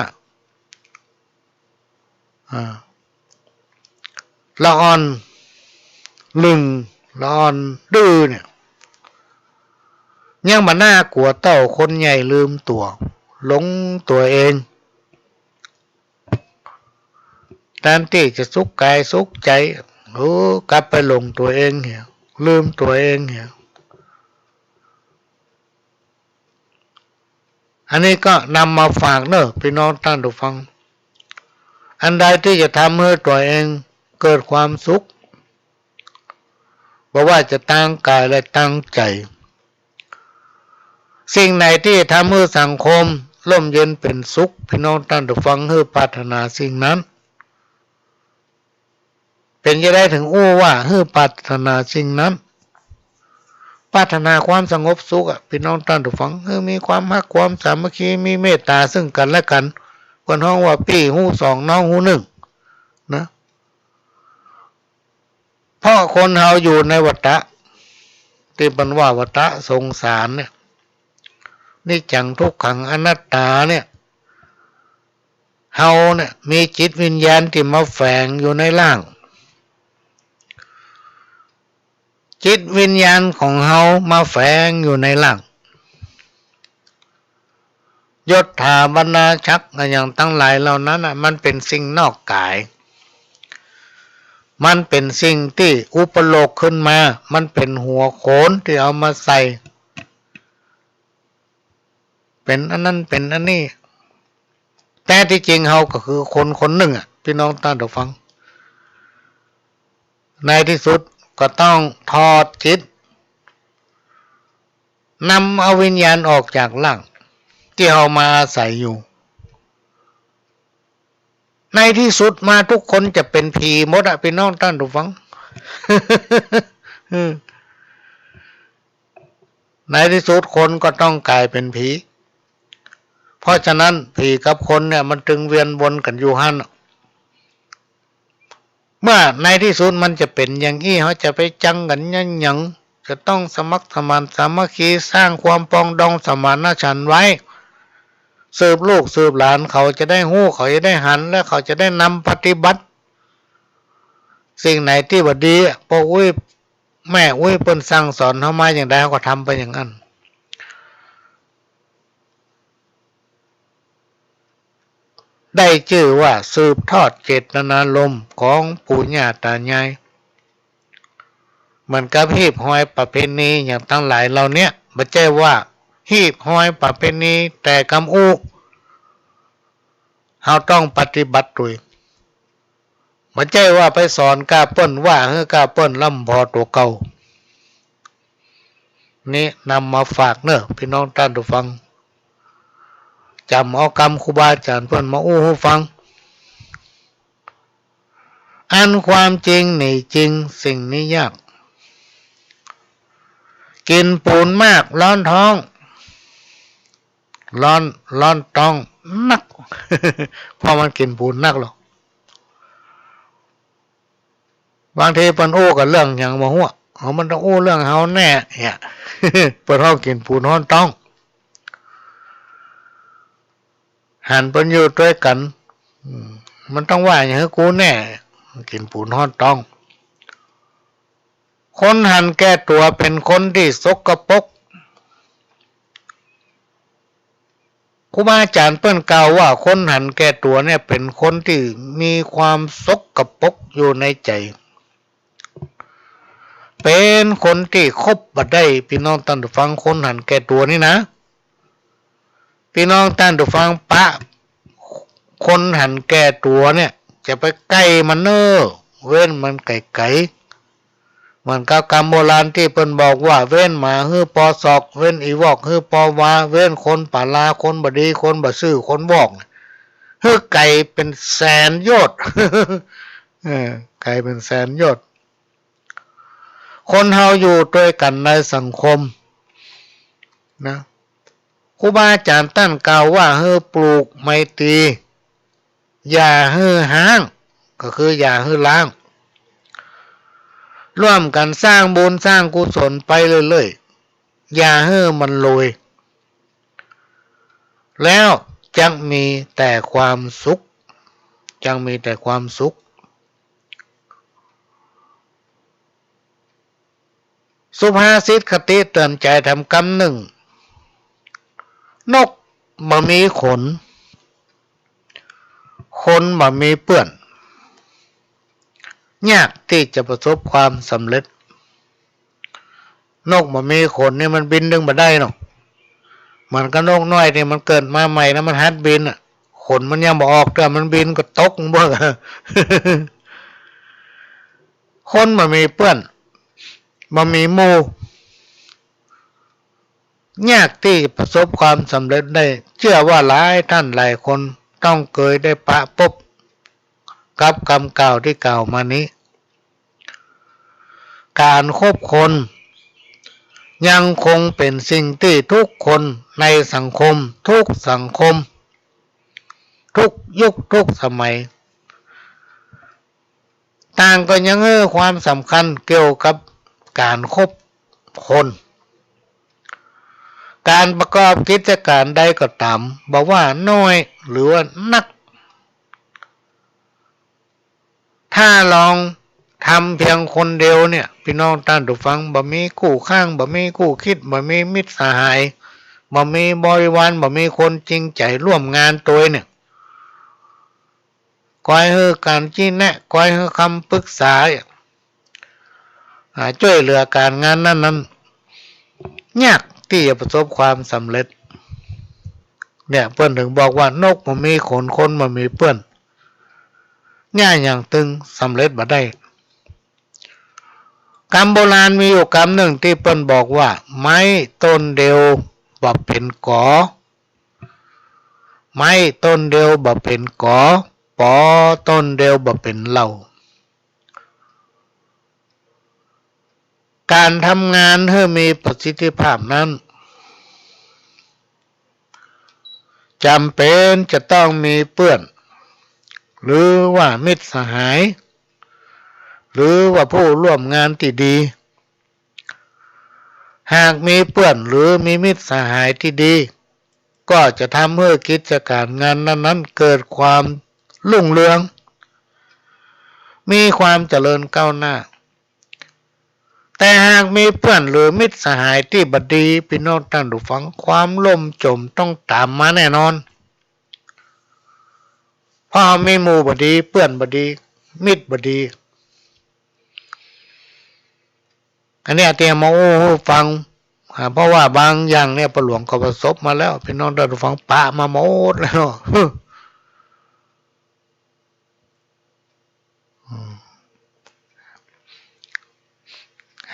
อ่า ละอ่อนลึง ละอ่อนดื้อเนี่ย ยังบ่น่ากั๋วเต้าคนใหญ่ลืมตั๋ว หลงตั๋วเอง แตนตี้จะสุขก๋ายสุขใจ๋ เออ กลับไปหลงตั๋วเองเหีย ลืมตั๋วเองเหีย อันนี้ก็นำมาฝากเนาะ ปี้น้องต้านผู้ฟัง อันใดตี้จะทำหื้อตั๋วเองเกิดความสุข บ่ว่าจะตางก๋ายและตางใจ๋ สิ่งไหนตี้ทำหื้อสังคมร่มเย็นเป๋นสุข ปี้น้องต้านผู้ฟัง หื้อปรารถนาสิ่งนั้น เป๋นจะใดถึงอู้ว่าหื้อปรารถนาสิ่งนั้น ปรารถนาความสงบสุขอะ ปี้น้องต้านผู้ฟัง หื้อมีความฮักความสามัคคี มีเมตต๋าซึ่งกั๋นและกั๋น เปิ้นฮ้องว่าปี้ฮู้สองน้องฮู้นึ่งนะ เพราะคนเฮาอยู่ในวัฏฏะ ตี้เปิ้นว่าวัฏฏะสงสารเนี่ย นิจจังทุกขังอนัตตาเนี่ย เฮาเนี่ยมีจิตวิญญาณตี้มาแฝงอยู่ในร่าง จิตวิญญาณของเฮามาแฝงอยู่ในร่าง ยศถาบรรดาศักดิ์อะหยังตังหลายเหล่านั้นน่ะ มันเป๋นสิ่งนอกก๋าย มันเป๋นสิ่งตี้อุปโลกขึ้นมา มันเป๋นหัวโขนตี้เอามาใส่ เป๋นอันนั้นเป๋นอันนี้ แต่ตี้จริงเฮาก็คือคนคนนึ่งอะ ปี้น้องต้านผู้ฟัง ในตี้สุดก็ต้องถอดจิต นำเอาวิญญาณออกจากร่างตี้เฮามาอาศัยอยู่ ในตี้สุดมาทุกคนจะเป๋นผีหมดอะ ปี้น้องต้านผู้ฟัง อืม ในตี้สุดคนก็ต้องก๋ายเป๋นผี เพราะฉะนั้นผีกับคนเนี่ยมันตึงเวียนวนกั๋นอยู่หั้นอะ เมื่อในตี้สุดมันจะเป๋นอย่างอี้ เฮาจะไปจังกั๋นหยัง จะต้องสมัครสมานสามัคคี สร้างความปรองดองสมานฉันท์ไว้ สืบลูกสืบหลาน เขาจะได้ฮู้ เขาจะได้หัน และเขาจะได้นำปฏิบัติ สิ่งไหนตี้บ่ดีอะ ป้ออุ๊ยแม่อุ๊ยเปิ้นสั่งสอนเฮามาอย่างใด เฮาก็ทำไปอย่างนั้น ได้จื้อว่าสืบทอดเจตนารมณ์ของปู่ย่าต๋ายาย เหมือนกับฮีบฮอยประเพณีอย่างตังหลายเหล่าเนี้ย บ่ใจ้ว่าฮีบฮอยประเพณีแต่กำอู้ เฮาต้องปฏิบัติตวย บ่ใจ้ว่าไปสอนก้าเปิ้น ว่าหื้อก้าเปิ้น แล้วบ่ผ่อตั๋วเก่า นี่นำมาฝากเนาะ ปี้น้องต้านผู้ฟัง จ๋ำเอากำครูบาอาจ๋ารย์เปิ้นมาอู้หื้อฟัง อันความจริงนี่จริง สิ่งนี้ยาก กิ๋นปู๋นมากร้อนต๊อง ร้อน ร้อนต๊องนัก เพราะมันกิ๋นปู๋นนักหรอก บางทีเปิ้นอู้กั๋นเรื่องหยังบ่ฮู้ เอา มันต้องอู้เรื่องเฮาแน่เนี่ย เปิ้นฮ้องกิ๋นปู๋นฮ้อนต๊อง หันเปิ้นอยู่ตวยกั๋น อืม มันต้องว่าหยังหื้อกูแน่ กิ๋นปู๋นฮ้อนต๊อง คนหันแก่ตั๋วเป๋นคนตี้สกปรก ครูบาอาจ๋ารย์เปิ้นกล่าวว่าคนหันแก่ตั๋วเนี่ยเป๋นคนตี้มีความสกปรกอยู่ในใจ๋ เป๋นคนตี้คบบ่ได้ ปี้น้องต้านผู้ฟัง คนหันแก่ตั๋วนี่นะ ปี้น้องต้านผู้ฟัง ปะคนหันแก่ตั๋วเนี่ย จะไปใก้มันเน่อ เว้นมันไก๋ๆ เหมือนกับกำโบราณตี้เปิ้นบอกว่า เว้นหมาหื้อปอศอก เว้นอี่วอกหื้อปอวา เว้นคนป่าลา คนบ่ดี คนบ่ซื่อ คนวอก หื้อไก๋เป๋นแสนโยชน์ เออ ไก๋เป๋นแสนโยชน์ คนเฮาอยู่ตวยกั๋นในสังคมนะ ครูบาอาจ๋ารย์ต้านกล่าวว่าหื้อปลูกไมตรี อย่าหื้อฮ้าง ก็คืออย่าหื้อฮ้าง ร่วมกั๋นสร้างบุญสร้างกุศลไปเรื่อยๆ อย่าหื้อมันโรย แล้วจะมีแต่ความสุข จะมีแต่ความสุข สุภาษิตคติเตื๋อนใจ๋แถมกำนึ่ง นกบ่มีขน คนบ่มีเปื้อน ยากตี้จะประสบความสำเร็จ นกบ่มีขนนี่มันบินตึงบ่ได้เนาะ เหมือนกับนกน้อยตี้มันเกิดมาใหม่นะ มันหัดบินน่ะ ขนมันยังบ่ออกเตื้อ มันบินก็ตกเบิ่ง คนบ่มีเปื้อน บ่มีหมู่ ยากตี้ประสบความสำเร็จได้ เจื้อว่าหลายต้านหลายคนต้องเกยได้ปะปบกับกำกล่าวตี้กล่าวมานี้ ก๋านคบคนยังคงเป๋นสิ่งตี้ทุกคนในสังคม ทุกสังคม ทุกยุคทุกสมัย ต่างก็ยังหื้อความสำคัญเกี่ยวกับก๋านคบคน ก๋านประกอบกิจก๋านใดก็ต๋าม บ่ว่าน้อยหรือว่านัก ถ้าลองทำเพียงคนเดียวเนี่ย ปี้น้องต้านผู้ฟัง บ่มีกู้ข้าง บ่มีกู้คิด บ่มีมิตรสหาย บ่มีบริวาร บ่มีคนจริงใจ๋ร่วมงานตวยเนี่ย คอยหื้อก๋านชี้แนะ คอยหื้อคำปรึกษา อ่า จ้วยเหลือก๋านงานนั้นๆ ยากตี้จะประสบความสำเร็จ เนี่ย เปิ้นถึงบอกว่า นกบ่มีขน คนบ่มีเปื้อน เยียะหยังตึงสำเร็จบ่ได้ กำโบราณมีอยู่กำนึ่งตี้เปิ้นบอกว่า ไม้ต้นเดียวบ่เป๋นกอ ไม้ต้นเดียวบ่เป๋นกอ ปอต้นเดียวบ่เป๋นเหล้า ก๋านทำงานหื้อมีประสิทธิภาพนั้น จ๋ำเป๋นจะต้องมีเปื้อน หรือว่ามิตรสหาย หรือว่าผู้ร่วมงานตี้ดี หากมีเปื้อนหรือมีมิตรสหายตี้ดี ก็จะทำหื้อกิจก๋านงานนั้นๆ เกิดความรุ่งเรือง มีความเจริญก้าวหน้า แต่หากมีเปื้อนหรือมิตรสหายตี้บ่ดี ปี้น้องต้านผู้ฟัง ความล่มจ๋มต้องต๋ามมาแน่นอน เพราะมีหมู่บ่ดี เปื้อนบ่ดี มิตรบ่ดี อันเนี้ยตี้มาอู้หื้อฟัง อ่า เพราะว่าบางอย่างเนี่ย ป้อหลวงก็ประสบมาแล้ว ปี้น้องต้านผู้ฟัง ปะมาหมดแล้วเนาะ อืม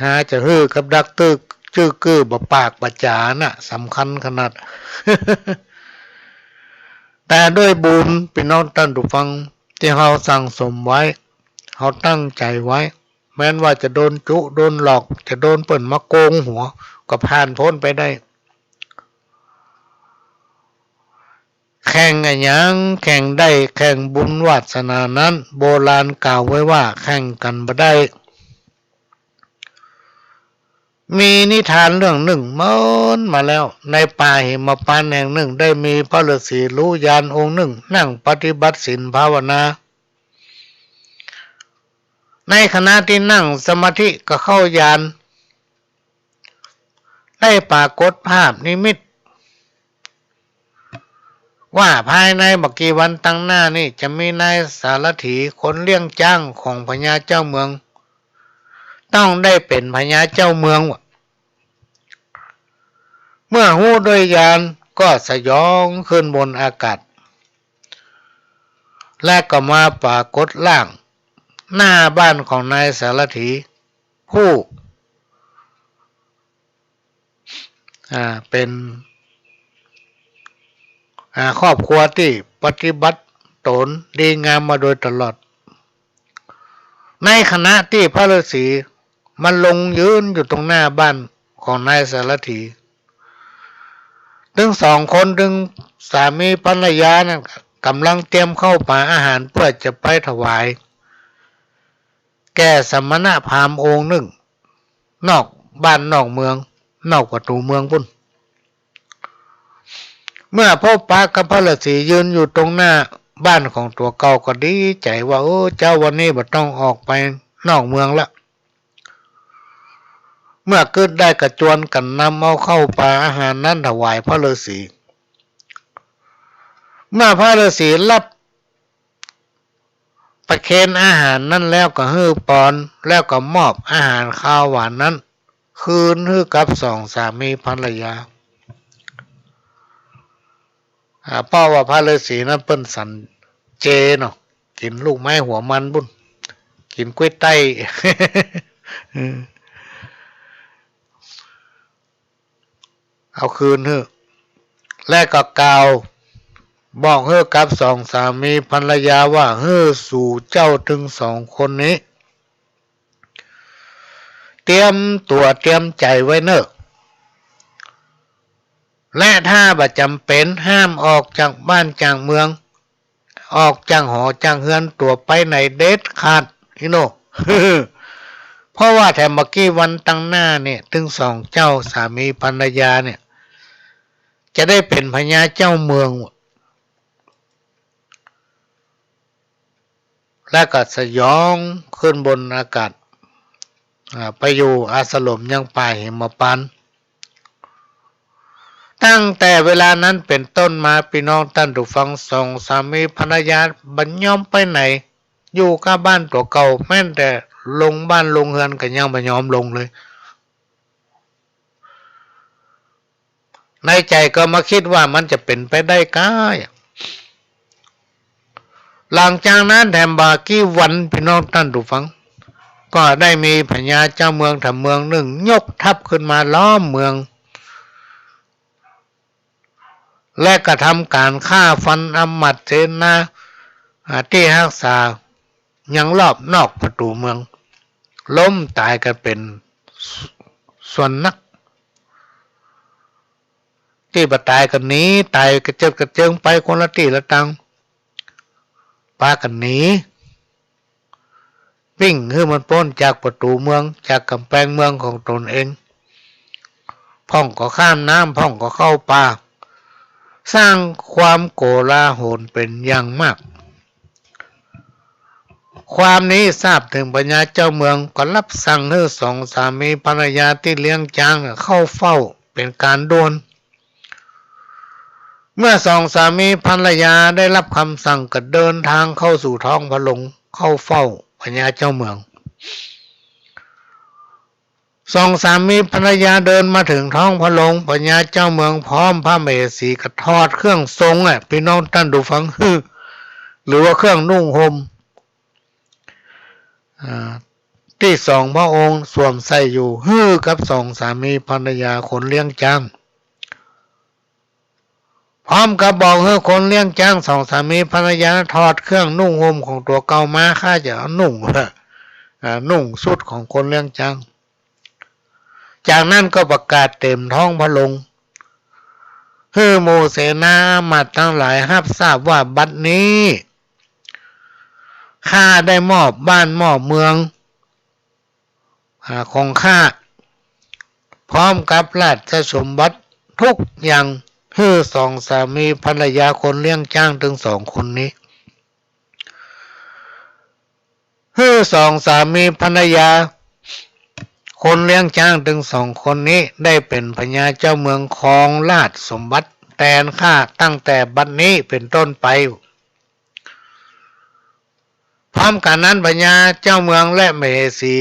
หาจะหื้อกับดักตึกจื้อกื้อบ่ปากบ่จ๋าน่ะ สำคัญขนาด แต่ด้วยบุญ ปี้น้องต้านผู้ฟัง ตี้เฮาสั่งสมไว้ เฮาตั้งใจ๋ไว้ แม้นว่าจะโดนจุ โดนหลอก จะโดนเปิ้นมาโกงหัว ก็ผ่านป๊นไปได้ แข่งอะหยัง แข่งได้ แข่งบุญวาสนานั้น โบราณกล่าวไว้ว่าแข่งกั๋นบ่ได้ มีนิทานเรื่องนึ่งเมินมาแล้ว ในป่าหิมพานต์แห่งนึ่ง ได้มีพระฤๅษีรู้ญาณองค์นึ่ง นั่งปฏิบัติศีลภาวนา ในขณะตี้นั่งสมาธิก็เข้าญาณ ได้ปรากฏภาพนิมิต ว่าภายในบ่กี่วันตังหน้านี้ จะมีนายสารถีคนเลี้ยงจ๊างของพญาเจ้าเมือง ต้องได้เป๋นพญาเจ้าเมืองว่ะ เมื่อฮู้ด้วยญาณก็สยองขึ้นบนอากาศ และก็มาปรากฏร่าง หน้าบ้านของนายสารถี ผู้ อ่า เป็น อ่า ครอบครัวตี้ปฏิบัติต๋นดีงามมาโดยตลอด ในขณะตี้พระฤๅษีมาลงยืนอยู่ตรงหน้าบ้านของนายสารถี ตึงสองคน ตึงสามีภรรยานั้นก่ำลังเตรียมข้าวป๋าอาหารเปื้อจะไปถวาย แก่สมณพราหมณ์องค์นึ่ง นอกบ้านนอกเมือง นอกประตู๋เมืองปู้น เมื่อพบปะกับพระฤๅษียืนอยู่ตรงหน้าบ้านของตั๋วเก่าก็ดีใจ๋ว่า เออ เจ้าวันนี้บ่ต้องออกไปนอกเมืองละ เมื่อกึ๊ดได้ก็จวนกั๋นนำเอาข้าวป๋าอาหารนั้นถวายพระฤๅษี เมื่อพระฤๅษีฮับ ประเคนอาหารนั้นแล้วก็หื้อปอน แล้วก็มอบอาหารคาวหวานนั้นคืนหื้อกับสองสามีภรรยา อ่า เพราะว่าพระฤๅษีนั้นเปิ้นสันเจเนาะ กิ๋นลูกไม้หัวมันปู้น กิ๋นก๊วยไต้ เอาคืนหื้อ และก็กล่าวบอกหื้อกับสองสามีภรรยาว่า หื้อสูเจ้าตึงสองคนนี้ เตรียมตั๋วเตรียมใจ๋ไว้เน่อ และถ้าบ่จ๋ำเป๋นห้ามออกจากบ้านจากเมือง ออกจากหอจากเฮือนตั๋วไปไหนเด็ดขาด อีโน่ เพราะว่าแถมบ่ากี้วันตังหน้าเนี่ย ตึงสองเจ้าสามีภรรยาเนี่ย จะได้เป๋นพญาเจ้าเมือง และก็สยองขึ้นบนอากาศ อ่า ไปอยู่อาสรมยังป่าหิมพานต์ ตั้งแต่เวลานั้นเป๋นต้นมา ปี้น้องต้านผู้ฟัง สองสามีภรรยาบ่ยอมไปไหน อยู่ก้าบ้านตั๋วเก่า แม้นแต่ลงบ้านลงเฮือนก็ยังบ่ยอมลงเลย ในใจ๋ก็มาคิดว่ามันจะเป๋นไปได้ก้า หลังจากนั้นแถมบ่ากี้วัน ปี้น้องต้านผู้ฟัง ก็ได้มีพญาเจ้าเมืองแถมเมืองนึ่งยกทัพขึ้นมาล้อมเมือง และกระทำก๋านฆ่าฟันอำมาตย์เสนา อ่า ตี้ฮักษายังรอบนอกประตู๋เมือง ล้มต๋ายกั๋นเป๋นส่วนนัก ตี้บ่ต๋ายก็หนีต๋ายกระเจิดกระเจิงไปคนละตี้ละตัง ปากั๋นหนี วิ่งหื้อมันป๊นจากประตู๋เมือง จากก๋ำแปงเมืองของต๋นเอง พ่องก็ข้ามน้ำ พ่องก็เข้าป่า สร้างความโกลาหลเป๋นอย่างมาก ความนี้ทราบเถิงพญาเจ้าเมือง ก็ฮับสั่งหื้อสองสามีภรรยาตี้เลี้ยงจ๊างเข้าเฝ้าเป๋นก๋านด่วน เมื่อสองสามีภรรยาได้ฮับกำสั่งก็เดินตางเข้าสู่ท้องพระโรง เข้าเฝ้าพญาเจ้าเมือง สองสามีภรรยาเดินมาเถิงท้องพระโรง พญาเจ้าเมืองพร้อมพระมเหสีก็ถอดเครื่องทรงอะ ปี้น้องต้านผู้ฟัง หรือว่าเครื่องนุ่งห่ม อ่า ตี้สองพระองค์สวมใส่อยู่ หื้อกับสองสามีภรรยาคนเลี้ยงจ๊าง พร้อมกับบอกหื้อคนเลี้ยงจ๊างสองสามีภรรยาถอดเครื่องนุ่งห่มของตั๋วเก่ามา ข้าจะนุ่ง อ่า นุ่งชุดของคนเลี้ยงจ๊าง จากนั้นก็ประกาศเต๋มท้องพระโรง หื้อหมู่เสนาอำมาตย์ตังหลายฮับทราบว่าบัดนี้ ข้าได้มอบบ้านมอบเมือง อ่า ของข้า พร้อมกับราชสมบัติทุกอย่าง หื้อสองสามีภรรยาคนเลี้ยงจ๊างตึงสองคนนี้ หื้อสองสามีภรรยาคนเลี้ยงจ๊างตึงสองคนนี้ได้เป๋นพญาเจ้าเมืองครองราชสมบัติแตนข้าตั้งแต่บัดนี้เป๋นต้นไป พร้อมกั๋นนั้นพญาเจ้าเมืองและมเหสี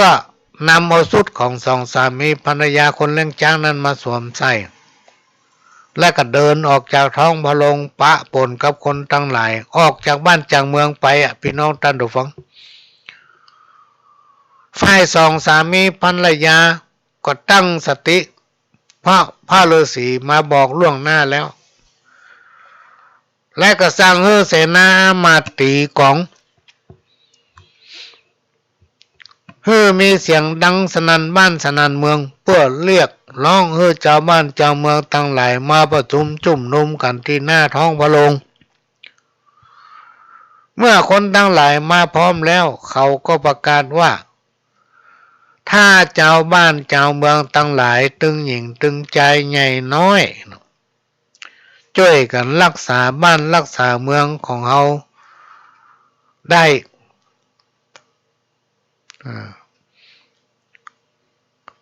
ก็นำเอาชุดของสองสามีภรรยาคนเลี้ยงจ๊างนั้นมาสวมใส่ และก็เดินออกจากท้องพระโรงปะปนกับคนตังหลาย ออกจากบ้านจากเมืองไปอะ ปี้น้องต้านผู้ฟัง ฝ่ายสองสามีภรรยาก็ตั้งสติ เพราะพระฤาษีมาบอกล่วงหน้าแล้ว และก็สั่งหื้อเสนาอามาตย์ตี๋ก๋อง หื้อมีเสียงดังสนั่นบ้านสนั่นเมือง เปื้อเรียกฮ้องหื้อจาวบ้านจาวเมืองตังหลายมาประชุมจุมนุมกั๋นตี้หน้าท้องพระโรง เมื่อคนตังหลายมาพร้อมแล้ว เขาก็ประกาศว่า ถ้าจาวบ้านจาวเมืองตังหลาย ตึงหญิงตึงจายใหญ่น้อย จ้วยกั๋นฮักษาบ้านฮักษาเมืองของเฮาได้ อ่า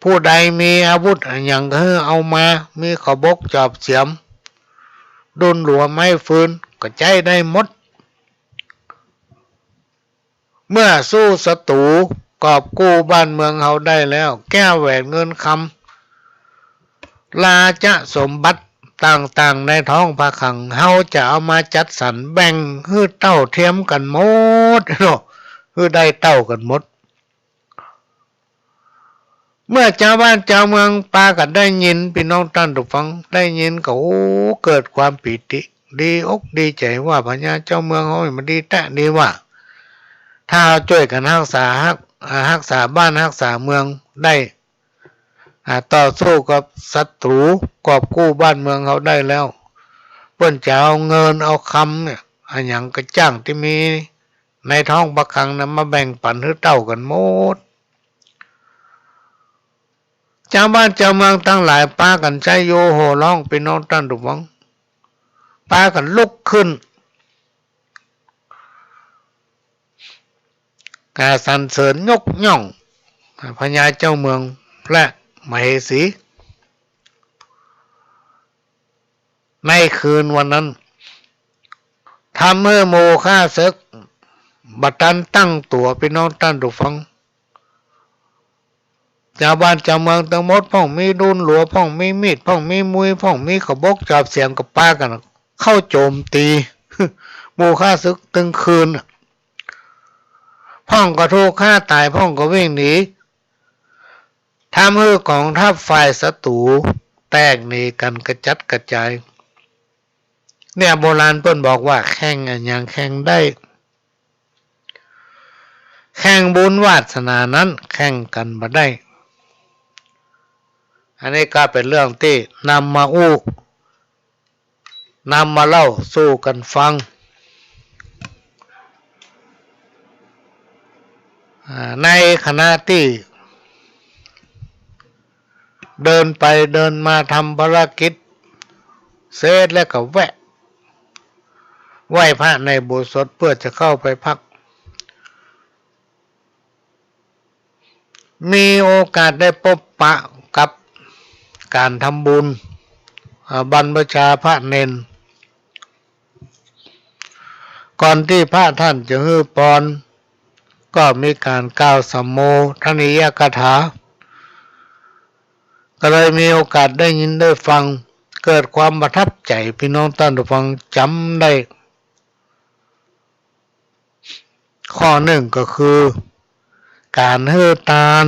ผู้ใดมีอาวุธอะหยังก็หื้อเอามา มีขบกจอบเสียม ดุลหลัวไม้ฟืน ก็ใจ๊ได้หมด เมื่อสู้ศัตรู๋กอบกู้บ้านเมืองเฮาได้แล้ว แก้วแหวนเงินคำ ราชสมบัติต่างๆ ในท้องพระคลัง เฮาจะเอามาจัดสรรแบ่งหื้อเต้าเทียมกั๋นหมดเนาะ หื้อได้เต้ากั๋นหมด เมื่อจาวบ้านจาวเมืองปากั๋นได้ยิน ปี้น้องต้านผู้ฟัง ได้ยินก็ โอ้ เกิดความปีติ ดีอกดีใจ๋ว่า พญาเจ้าเมืองเฮามันดีแต๊ดีว่า ถ้าเฮาจ้วยกั๋นฮักษาฮัก อ่า ฮักษาบ้านฮักษาเมืองได้ อ่า ต่อสู้กับศัตรู๋ กอบกู้บ้านเมืองเฮาได้แล้ว เปิ้นจะเอาเงินเอาคำเนี่ย อะหยังกระจ้างตี้มีในท้องพระคลังนั้น มาแบ่งปั๋นหื้อเต้ากั๋นหมด จาวบ้านจาวเมืองตังหลายปากั๋นใจ๊โยโห่ฮ้อง ปี้น้องต้านผู้ฟัง ปากั๋นลุกขึ้น กล่าวสรรเสริญยกย่องพญาเจ้าเมืองและมเหสี ในคืนวันนั้น ทำหื้อหมู่ข้าเสิกบ่ตันตั้งตั๋ว ปี้น้องต้านผู้ฟัง จาวบ้านจาวเมืองตังหมด พ่องมีดุลหลัว พ่องมีมีด พ่องมีมุย พ่องมีขบกจอบเสียม ก็ปากั๋นเข้าโจมตี๋ หมู่ข้าเสิกตึงคืน พ่องก็ถูกฆ่าต๋าย พ่องก็วิ่งหนี ทำหื้อกองทัพฝ่ายศัตรู๋แตกหนีกั๋นกระจัดกระจาย เนี่ย โบราณเปิ้นบอกว่า แข่งอะหยังแข่งได้ แข่งบุญวาสนานั้นแข่งกั๋นบ่ได้ อันนี้ก็เป๋นเรื่องตี้นำมาอู้ นำมาเล่าสู่กั๋นฟัง อ่า ในขณะตี้เดินไปเดินมาทำภารกิจเสร็จแล้วก็แวะไหว้พระในอุโบสถเพื่อจะเข้าไปพัก มีโอกาสได้ปบปะกับก๋านทำบุญ อ่า บรรพชาพระเณร ก่อนตี้พระต้านจะหื้อปอน ก็มีก๋านกล่าวสัมโมทนียกถา ก็เลยมีโอกาสได้ยินได้ฟัง เกิดความประทับใจ๋ ปี้น้องต้านผู้ฟังจ๋ำได้ ข้อนึ่งก็คือ ก๋านหื้อตาน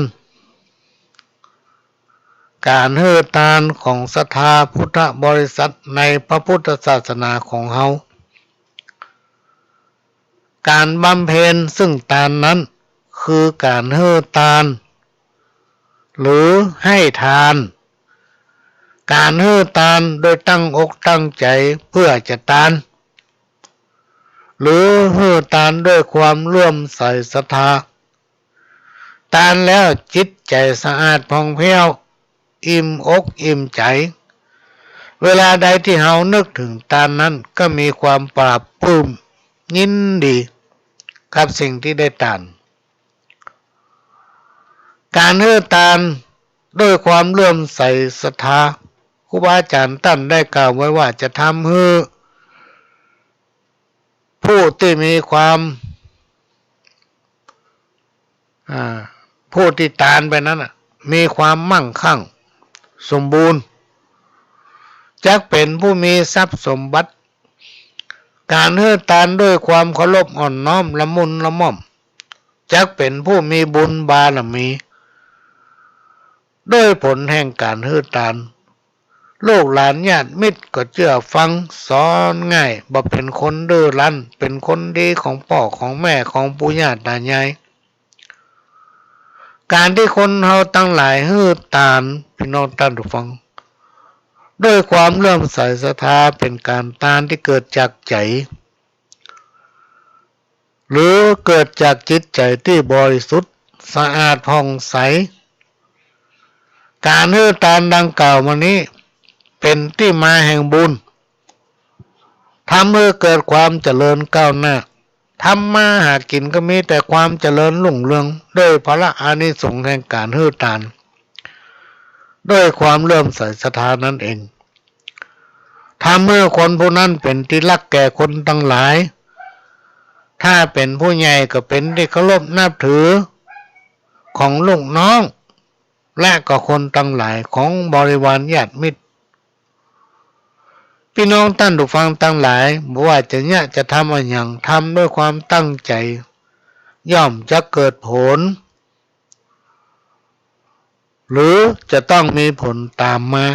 ก๋านหื้อตานของศรัทธาพุทธบริษัทในพระพุทธศาสนาของเฮา ก๋านบำเพ็ญซึ่งตานนั้น คือก๋านหื้อตาน หรือให้ทาน ก๋านหื้อตานโดยตั้งอกตั้งใจ๋เพื่อจะตาน หรือหื้อตานด้วยความเลื่อมใสศรัทธา ตานแล้วจิตใจ๋สะอาดผ่องแผ้ว อิ่มอกอิ่มใจ๋ เวลาใดตี้เฮานึกเถิงตานนั้นก็มีความปลาบปลื้มยินดีกับสิ่งตี้ได้ตาน ก๋านหื้อตานด้วยความเลื่อมใสศรัทธา ครูบาอาจ๋ารย์ต้านได้กล่าวไว้ว่าจะทำหื้อผู้ตี้มีความ อ่า ผู้ตี้ตานไปนั้นน่ะ มีความมั่งคั่งสมบูรณ์ จักเป๋นผู้มีทรัพย์สมบัติ ก๋านหื้อตานด้วยความเคารพอ่อนน้อมละมุนละม่อม จักเป๋นผู้มีบุญบารมี ด้วยผลแห่งก๋านหื้อตาน ลูกหลานญาติมิตรก็เจื้อฟังสอนง่าย บ่เป๋นคนดื้อรั้น เป๋นคนดีของป้อของแม่ของปู่ย่าต๋ายาย ก๋านตี้คนเฮาตังหลายหื้อตาน ปี้น้องต้านผู้ฟัง ด้วยความเลื่อมใสศรัทธา เป๋นก๋านตานตี้เกิดจากใจ๋ หรือเกิดจากจิตใจ๋ตี้บริสุทธิ์สะอาดผ่องใส ก๋านหื้อตานดังกล่าวมานี้ เป๋นตี้มาแห่งบุญ ทำหื้อเกิดความเจริญก้าวหน้า ทำมาหากิ๋นก็มีแต่ความเจริญรุ่งเรือง ด้วยผละอานิสงส์แห่งก๋านหื้อตาน ด้วยความเลื่อมใสศรัทธานั้นเอง ทำหื้อคนผู้นั้นเป๋นตี้ฮักแก่คนตังหลาย ถ้าเป๋นผู้ใหญ่ก็เป๋นตี้เคารพนับถือของลูกน้อง และก็คนตังหลายของบริวารญาติมิตร ปี้น้องต้านผู้ฟังตังหลาย บ่ว่าจะเยียะจะทำอะหยัง ทำด้วยความตั้งใจ๋ ย่อมจะเกิดผล หรือจะต้องมีผลต๋ามมา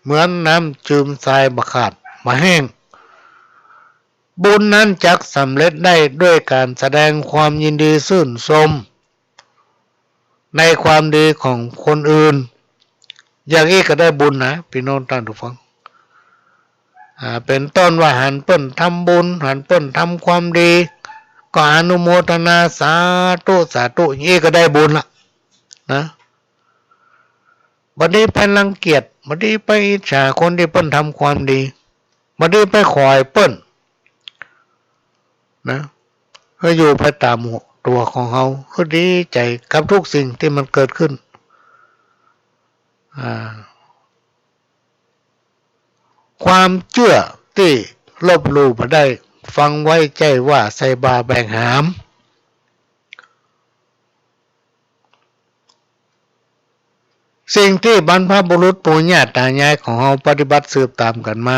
เหมือนน้ำจืมทรายบ่ขาดบ่แห้ง บุญนั้นจักสำเร็จได้ด้วยก๋านแสดงความยินดีชื่นชม ในความดีของคนอื่น อย่างอี้ก็ได้บุญนะ ปี้น้องต้านผู้ฟัง อ่า เป๋นต้นว่าหันเปิ้นทำบุญ หันเปิ้นทำความดี ก็อนุโมทนาสาธุ สาธุ อย่างอี้ก็ได้บุญละนะ บ่ดีไปรังเกียจ บ่ดีไปอิจฉาคนตี้เปิ้นทำความดี บ่ดีไปขวายเปิ้น นะ หื้ออยู่ไปต๋ามตั๋วของเฮา หื้อดีใจ๋กับทุกสิ่งตี้มันเกิดขึ้น อ่า ความเจื้อตี้ลบหลู่บ่ได้ ฟังไว้ใจ้ว่าใส่บ่าแบกหาม สิ่งตี้บรรพบุรุษปู่ย่าต๋ายายของเฮาปฏิบัติสืบต๋ามกั๋นมา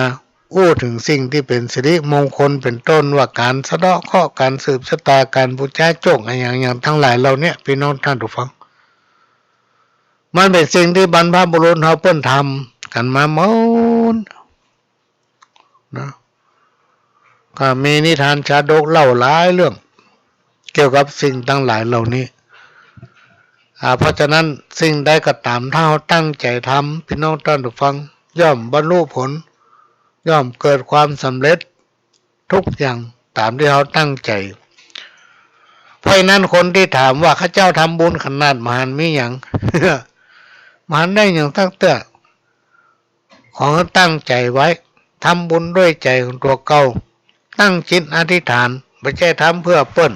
อู้เถิงสิ่งตี้เป๋นสิริมงคล เป๋นต้นว่าก๋านสะเดาะเคราะห์ ก๋านสืบชะตา ก๋านปู๋จาโจ้ง อะหยังๆ ตังหลายเหล่าเนี้ย ปี้น้องต้านผู้ฟัง มันเป๋นสิ่งตี้บรรพบุรุษเฮาเปิ้นทำกั๋นมาหมด นะ ก็มีนิทานชาดกเล่าหลายเรื่อง เกี่ยวกับสิ่งตังหลายเหล่านี้ อ่า เพราะฉะนั้นสิ่งใดก็ต๋าม ถ้าเฮาตั้งใจ๋ทำ ปี้น้องต้านผู้ฟัง ย่อมบรรลุผล ย่อมเกิดความสำเร็จทุกอย่างต๋ามตี้เฮาตั้งใจ๋ เพราะฉะนั้นคนตี้ถามว่า ข้าเจ้าทำบุญขนาดบ่หันมีหยัง บ่หันได้หยังสักเตื้อ ขอหื้อตั้งใจ๋ไว้ ทำบุญด้วยใจ๋ของตั๋วเก่า ตั้งจิตอธิษฐาน บ่ใจ้ทำเปื้อเปิ้น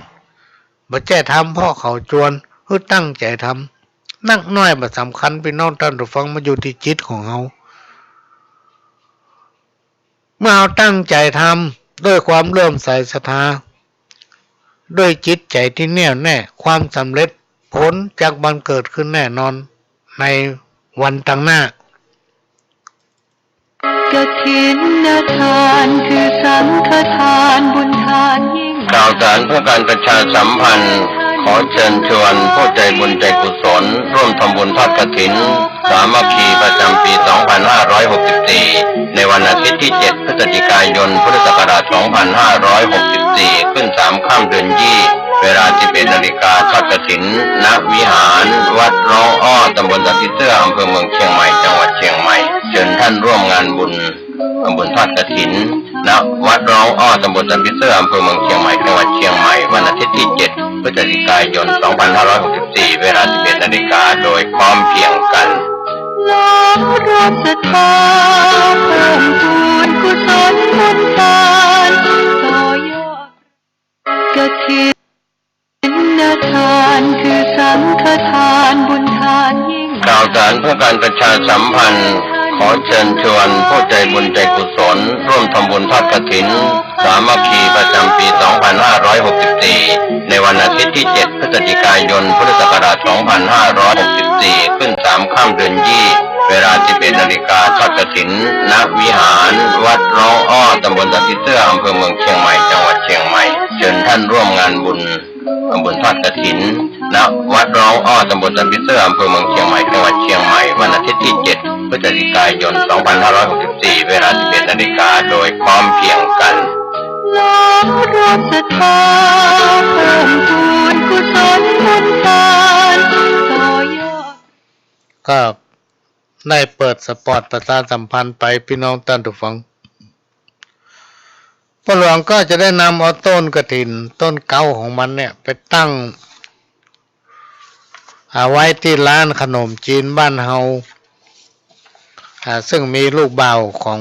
บ่ใจ้ทำเพราะเขาจวน หื้อตั้งใจ๋ทำ นักน้อยบ่สำคัญ ปี้น้องต้านผู้ฟัง มันอยู่ตี้จิตของเฮา เมื่อเฮาตั้งใจ๋ทำด้วยความเลื่อมใสศรัทธา ด้วยจิตใจ๋ตี้แน่วแน่ ความสำเร็จผลจักบังเกิดขึ้นแน่นอนในวันตังหน้า กฐินทานคือสังฆทานบุญทานยิ่ง ข่าวสารเพื่อการประชาสัมพันธ์ ขอเชิญชวนผู้ใจบุญใจกุศล ร่วมทำบุญทอดกฐิน สามัคคีประจำปี สองพันห้าร้อยหกสิบสี่ ในวันอาทิตย์ตี้ เจ็ด พฤศจิกายน พุทธศักราช สองพันห้าร้อยหกสิบสี่ ขึ้นสามค่ำเดือนยี่ เวลา สิบเอ็ดนาฬิกา ทอดกฐิน ณ วิหารวัดร้องอ้อ ตำบลสันผีเสื้อ อำเภอเมืองเชียงใหม่ จังหวัดเชียงใหม่ เชิญท่านร่วมงานบุญ ทำบุญทอดกฐิน ณ วัดร้องอ้อ ตำบลสันผีเสื้อ อำเภอเมืองเชียงใหม่ จังหวัดเชียงใหม่ วันอาทิตย์ตี้ เจ็ด พฤศจิกายน สองพันห้าร้อยหกสิบสี่ เวลา สิบเอ็ดนาฬิกา โดยพร้อมเพรียงกัน น้อมรับศรัทธาเพิ่มพูนกุศลบุญทาน ต่อยอด กฐินทานคือสังฆทานบุญทานยิ่ง ข่าวสารเพื่อการประชาสัมพันธ์ ขอเชิญชวนผู้ใจบุญใจกุศล ร่วมทำบุญทอดกฐิน สามัคคีประจำปี สองพันห้าร้อยหกสิบสี่ ในวันอาทิตย์ตี้ เจ็ด พฤศจิกายน พุทธศักราช สองพันห้าร้อยหกสิบ สี่ ขึ้นสามค่ำเดือนยี่ เวลาสิบเอ็ดนาฬิกา ทอดกฐิน ณ วิหารวัดร้องอ้อ ตำบลสันผีเสื้อ อำเภอเมืองเชียงใหม่ จังหวัดเชียงใหม่ เชิญท่านร่วมงานบุญ ทำบุญทอดกฐิน ณ วัดร้องอ้อ ตำบลสันผีเสื้อ อำเภอเมืองเชียงใหม่ จังหวัดเชียงใหม่ วันอาทิตย์ที่เจ็ด พฤศจิกายน สองพันห้าร้อยหกสิบสี่ เวลาสิบเอ็ดนาฬิกา โดยพร้อมเพรียงกัน น้อมรวมศรัทธา เพิ่มพูนกุศลบุญทาน ต่อยอด ก็ได้เปิดสปอตประชาสัมพันธ์ไป ปี้น้องต้านผู้ฟัง ป้อหลวงก็จะได้นำเอาต้นกฐิน ต้นเก๊าของมันเนี่ย ไปตั้ง อ่า ไว้ตี้ร้านขนมจีนบ้านเฮา อ่า ซึ่งมีลูกบ่าวของ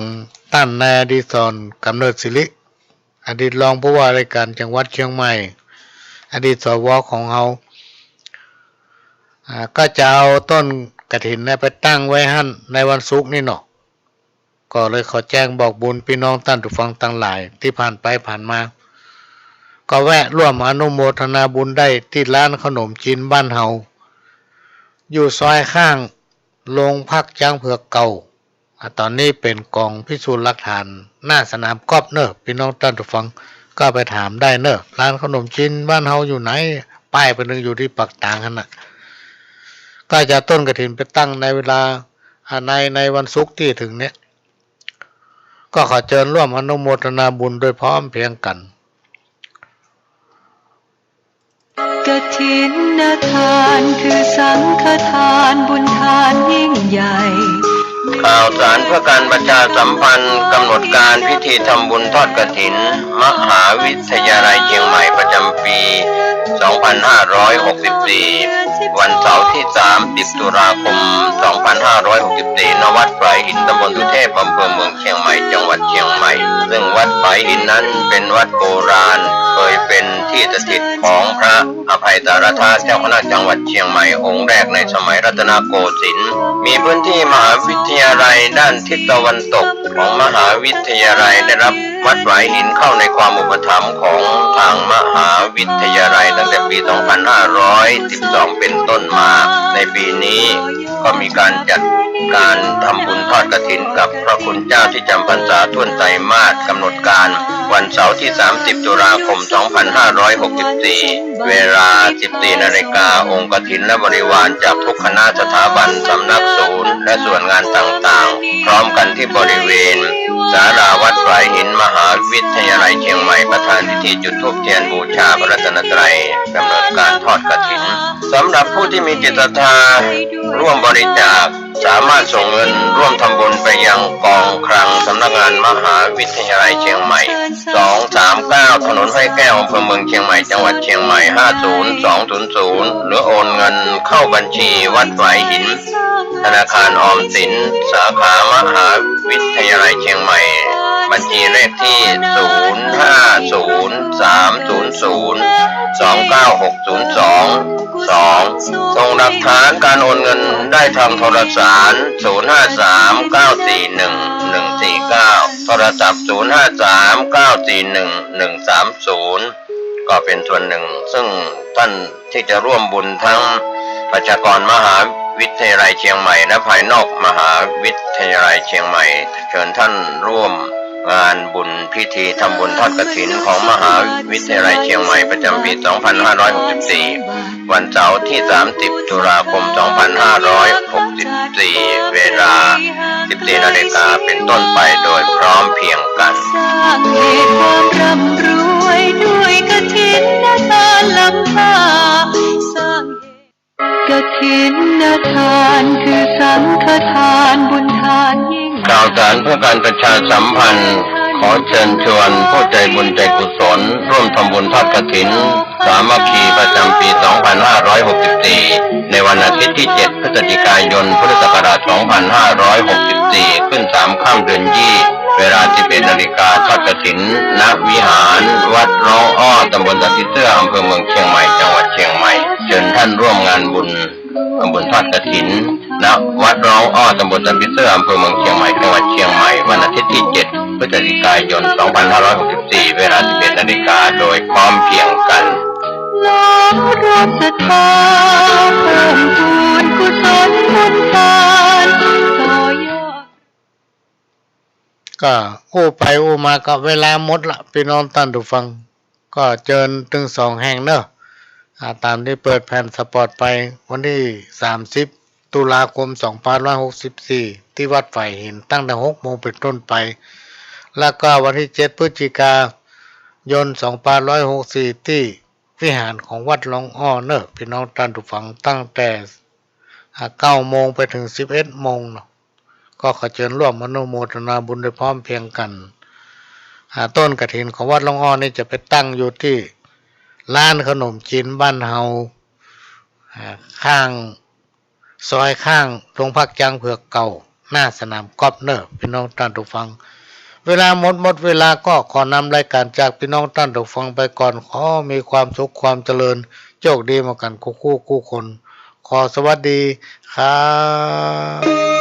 ต้านนายอดิศร กำเนิดศิริ อดีตรองผู้ว่าราชการจังหวัดเชียงใหม่ อดีต สว ของเฮา อ่า ก็จะเอาต้นกฐินเนี่ยไปตั้งไว้หั้นในวันศุกร์นี่เนาะ ก็เลยขอแจ้งบอกบุญปี้น้องต้านผู้ฟังตังหลายตี้ผ่านไปผ่านมา ก็แวะร่วมอนุโมทนาบุญได้ตี้ร้านขนมจีนบ้านเฮา อยู่ซอยข้างโรงพักจ๊างเผือกเก่า อ่า ต๋อนนี้เป๋นก๋องพิสูจน์หลักฐานหน้าสนามกอล์ฟเน่อ ปี้น้องต้านผู้ฟังก็ไปถามได้เน่อ ร้านขนมจีนบ้านเฮาอยู่ไหน ป้ายเปิ้นนึ่งอยู่ตี้ปากตางหั้นน่ะ ก็จะเอาต้นกฐินไปตั้งในเวลา อ่า ใน ในวันศุกร์ตี้ถึงเนี่ย ก็ขอเจิญร่วมอนุโมทนาบุญโดยพร้อมเพรียงกั๋น กฐินทานคือสังฆทานบุญทานยิ่งใหญ่ ข่าวสารเพื่อการประชาสัมพันธ์ กำหนดการพิธีทำบุญทอดกฐิน มหาวิทยาลัยเชียงใหม่ประจำปี สองพันห้าร้อยหกสิบสี่ วันเสาร์ที่ สามสิบ ตุลาคม สองพันห้าร้อยหกสิบสี่ ณ วัดฝายหิน ตำบลสุเทพ อำเภอเมืองเชียงใหม่ จังหวัดเชียงใหม่ ซึ่งวัดฝายหินนั้นเป๋นวัดโบราณ เคยเป๋นตี้สถิตของพระอภัยสารธา เจ้าคณะจังหวัดเชียงใหม่องค์แรกในสมัยรัตนโกสินทร์ มีพื้นที่มหาวิทยาลัยด้านทิศตะวันตกของมหาวิทยาลัย ได้รับวัดฝายหินเข้าในความอุปถัมภ์ของทางมหาวิทยาลัยตั้งแต่ปี สองพันห้าร้อยสิบสอง เป๋นต้นมา ในปีนี้ ก็มีการจัดการทำบุญทอดกฐินกับพระคุณเจ้าที่จำพรรษาถ้วนไตรมาส กำหนดการวันเสาร์ที่ สามสิบ ตุลาคม สองพันห้าร้อยหกสิบสี่ เวลา สิบสี่ นาฬิกา องค์กฐินและบริวารจากทุกคณะสถาบัน สำนักศูนย์ และส่วนงานต่างๆ พร้อมกันที่บริเวณศาลาวัดฝายหิน มหาวิทยาลัยเชียงใหม่ ประธานพิธีจุดธูปเทียนบูชาพระรัตนตรัย ดำเนินการทอดกฐิน สำหรับผู้ที่มีจิตศรัทธาร่วมบริจาค สามารถส่งเงินร่วมทำบุญไปยังกองคลังสำนักงานมหาวิทยาลัยเชียงใหม่ สองสามเก้า ถนนห้วยแก้ว อำเภอเมืองเชียงใหม่ จังหวัดเชียงใหม่ ห้าศูนย์สองศูนย์ศูนย์ หรือโอนเงินเข้าบัญชีวัดฝายหิน ธนาคารออมสิน สาขามหาวิทยาลัยเชียงใหม่ บัญชีเลขที่ ศูนย์ห้าศูนย์สามศูนย์ศูนย์สองเก้าหกศูนย์สอง สอง ส่งหลักฐานการโอนเงินได้ทางโทรสาร ศูนย์ห้าสามเก้าสี่หนึ่งหนึ่งสี่เก้า โทรศัพท์ ศูนย์ห้าสามเก้าสี่หนึ่งหนึ่งสามศูนย์ ก็เป๋นส่วนหนึ่ง ซึ่งท่านที่จะร่วมบุญทั้งประชากรมหาวิทยาลัยเชียงใหม่ และภายนอกมหาวิทยาลัยเชียงใหม่ เชิญท่านร่วมงานบุญพิธีทำบุญทอดกฐินของมหาวิทยาลัยเชียงใหม่ประจำปี สองพันห้าร้อยหกสิบสี่ วันเสาร์ที่ สามสิบ ตุลาคม สองพันห้าร้อยหกสิบสี่ เวลา สิบสี่ นาฬิกา เป๋นต้นไปโดยพร้อมเพรียงกั๋น สร้างเหตุความร่ำรวยด้วยกฐินทานล้ำค่า สร้างเหตุ กฐินทานคือสังฆทานบุญทานยิ่ง ข่าวสารเพื่อการประชาสัมพันธ์ ขอเชิญชวนผู้ใจบุญใจกุศลร่วมทำบุญทอดกฐิน สามัคคีประจำปี สองพันห้าร้อยหกสิบสี่ ในวันอาทิตย์ที่ เจ็ด พฤศจิกายน พุทธศักราช สองพันห้าร้อยหกสิบสี่ ขึ้นสามค่ำเดือนยี่ เวลา สิบเอ็ด นาฬิกา ทอดกฐิน ณ วิหารวัดร้องอ้อ ตำบลสันผีเสื้อ อำเภอเมืองเชียงใหม่ จังหวัดเชียงใหม่ เชิญท่านร่วมงานบุญ ทำบุญทอดกฐิน ณ วัดร้องอ้อ ตำบลสันผีเสื้อ อำเภอเมืองเชียงใหม่ จังหวัดเชียงใหม่ วันอาทิตย์ที่ เจ็ด พฤศจิกายน สองพันห้าร้อยหกสิบสี่ เวลา สิบเอ็ด นาฬิกา โดยพร้อมเพรียงกั๋น น้อมรวมศรัทธา เพิ่มพูนกุ สนบุญทานต่อยอด ก็อู้ไปอู้มาก็เวลาหมดละ ปี้น้องต้านผู้ฟัง ก็เจิญตึงสองแห่งเนาะ อ่า ต๋ามตี้เปิดแผ่นสปอตไปวันตี้สามสิบตุลาคมสองพันห้าร้อยหกสิบสี่ ตี้วัดฝายหินตั้งแต่หกโมงเป๋นต้นไป แล้วก็วันตี้เจ็ดพฤศจิกายนสองพันห้าร้อยหกสิบสี่ ตี้วิหารของวัดล่องอ้อเนาะ ปี้น้องต้านผู้ฟัง ตั้งแต่ อ่า เก้าโมงไปเถิงสิบเอ็ดโมงเนาะ ก็ขอเจิญร่วมอนุโมทนาบุญโดยพร้อมเพรียงกั๋น อ่า ต้นกฐินของวัดล่องอ้อนี่จะไปตั้งอยู่ตี้ร้านขนมจีนบ้านเฮา อ่า ข้าง ซอยข้างโรงพักจ๊างเผือกเก่า หน้าสนามกอล์ฟเนาะ ปี้น้องต้านผู้ฟัง เวลาหมด หมดเวลาก็ขอนำรายก๋านจากปี้น้องต้านผู้ฟังไปก่อน ขอมีความสุขความเจริญ โชคดีหมู่กั๋นกู้คู่กู้คน ขอสวัสดีครับ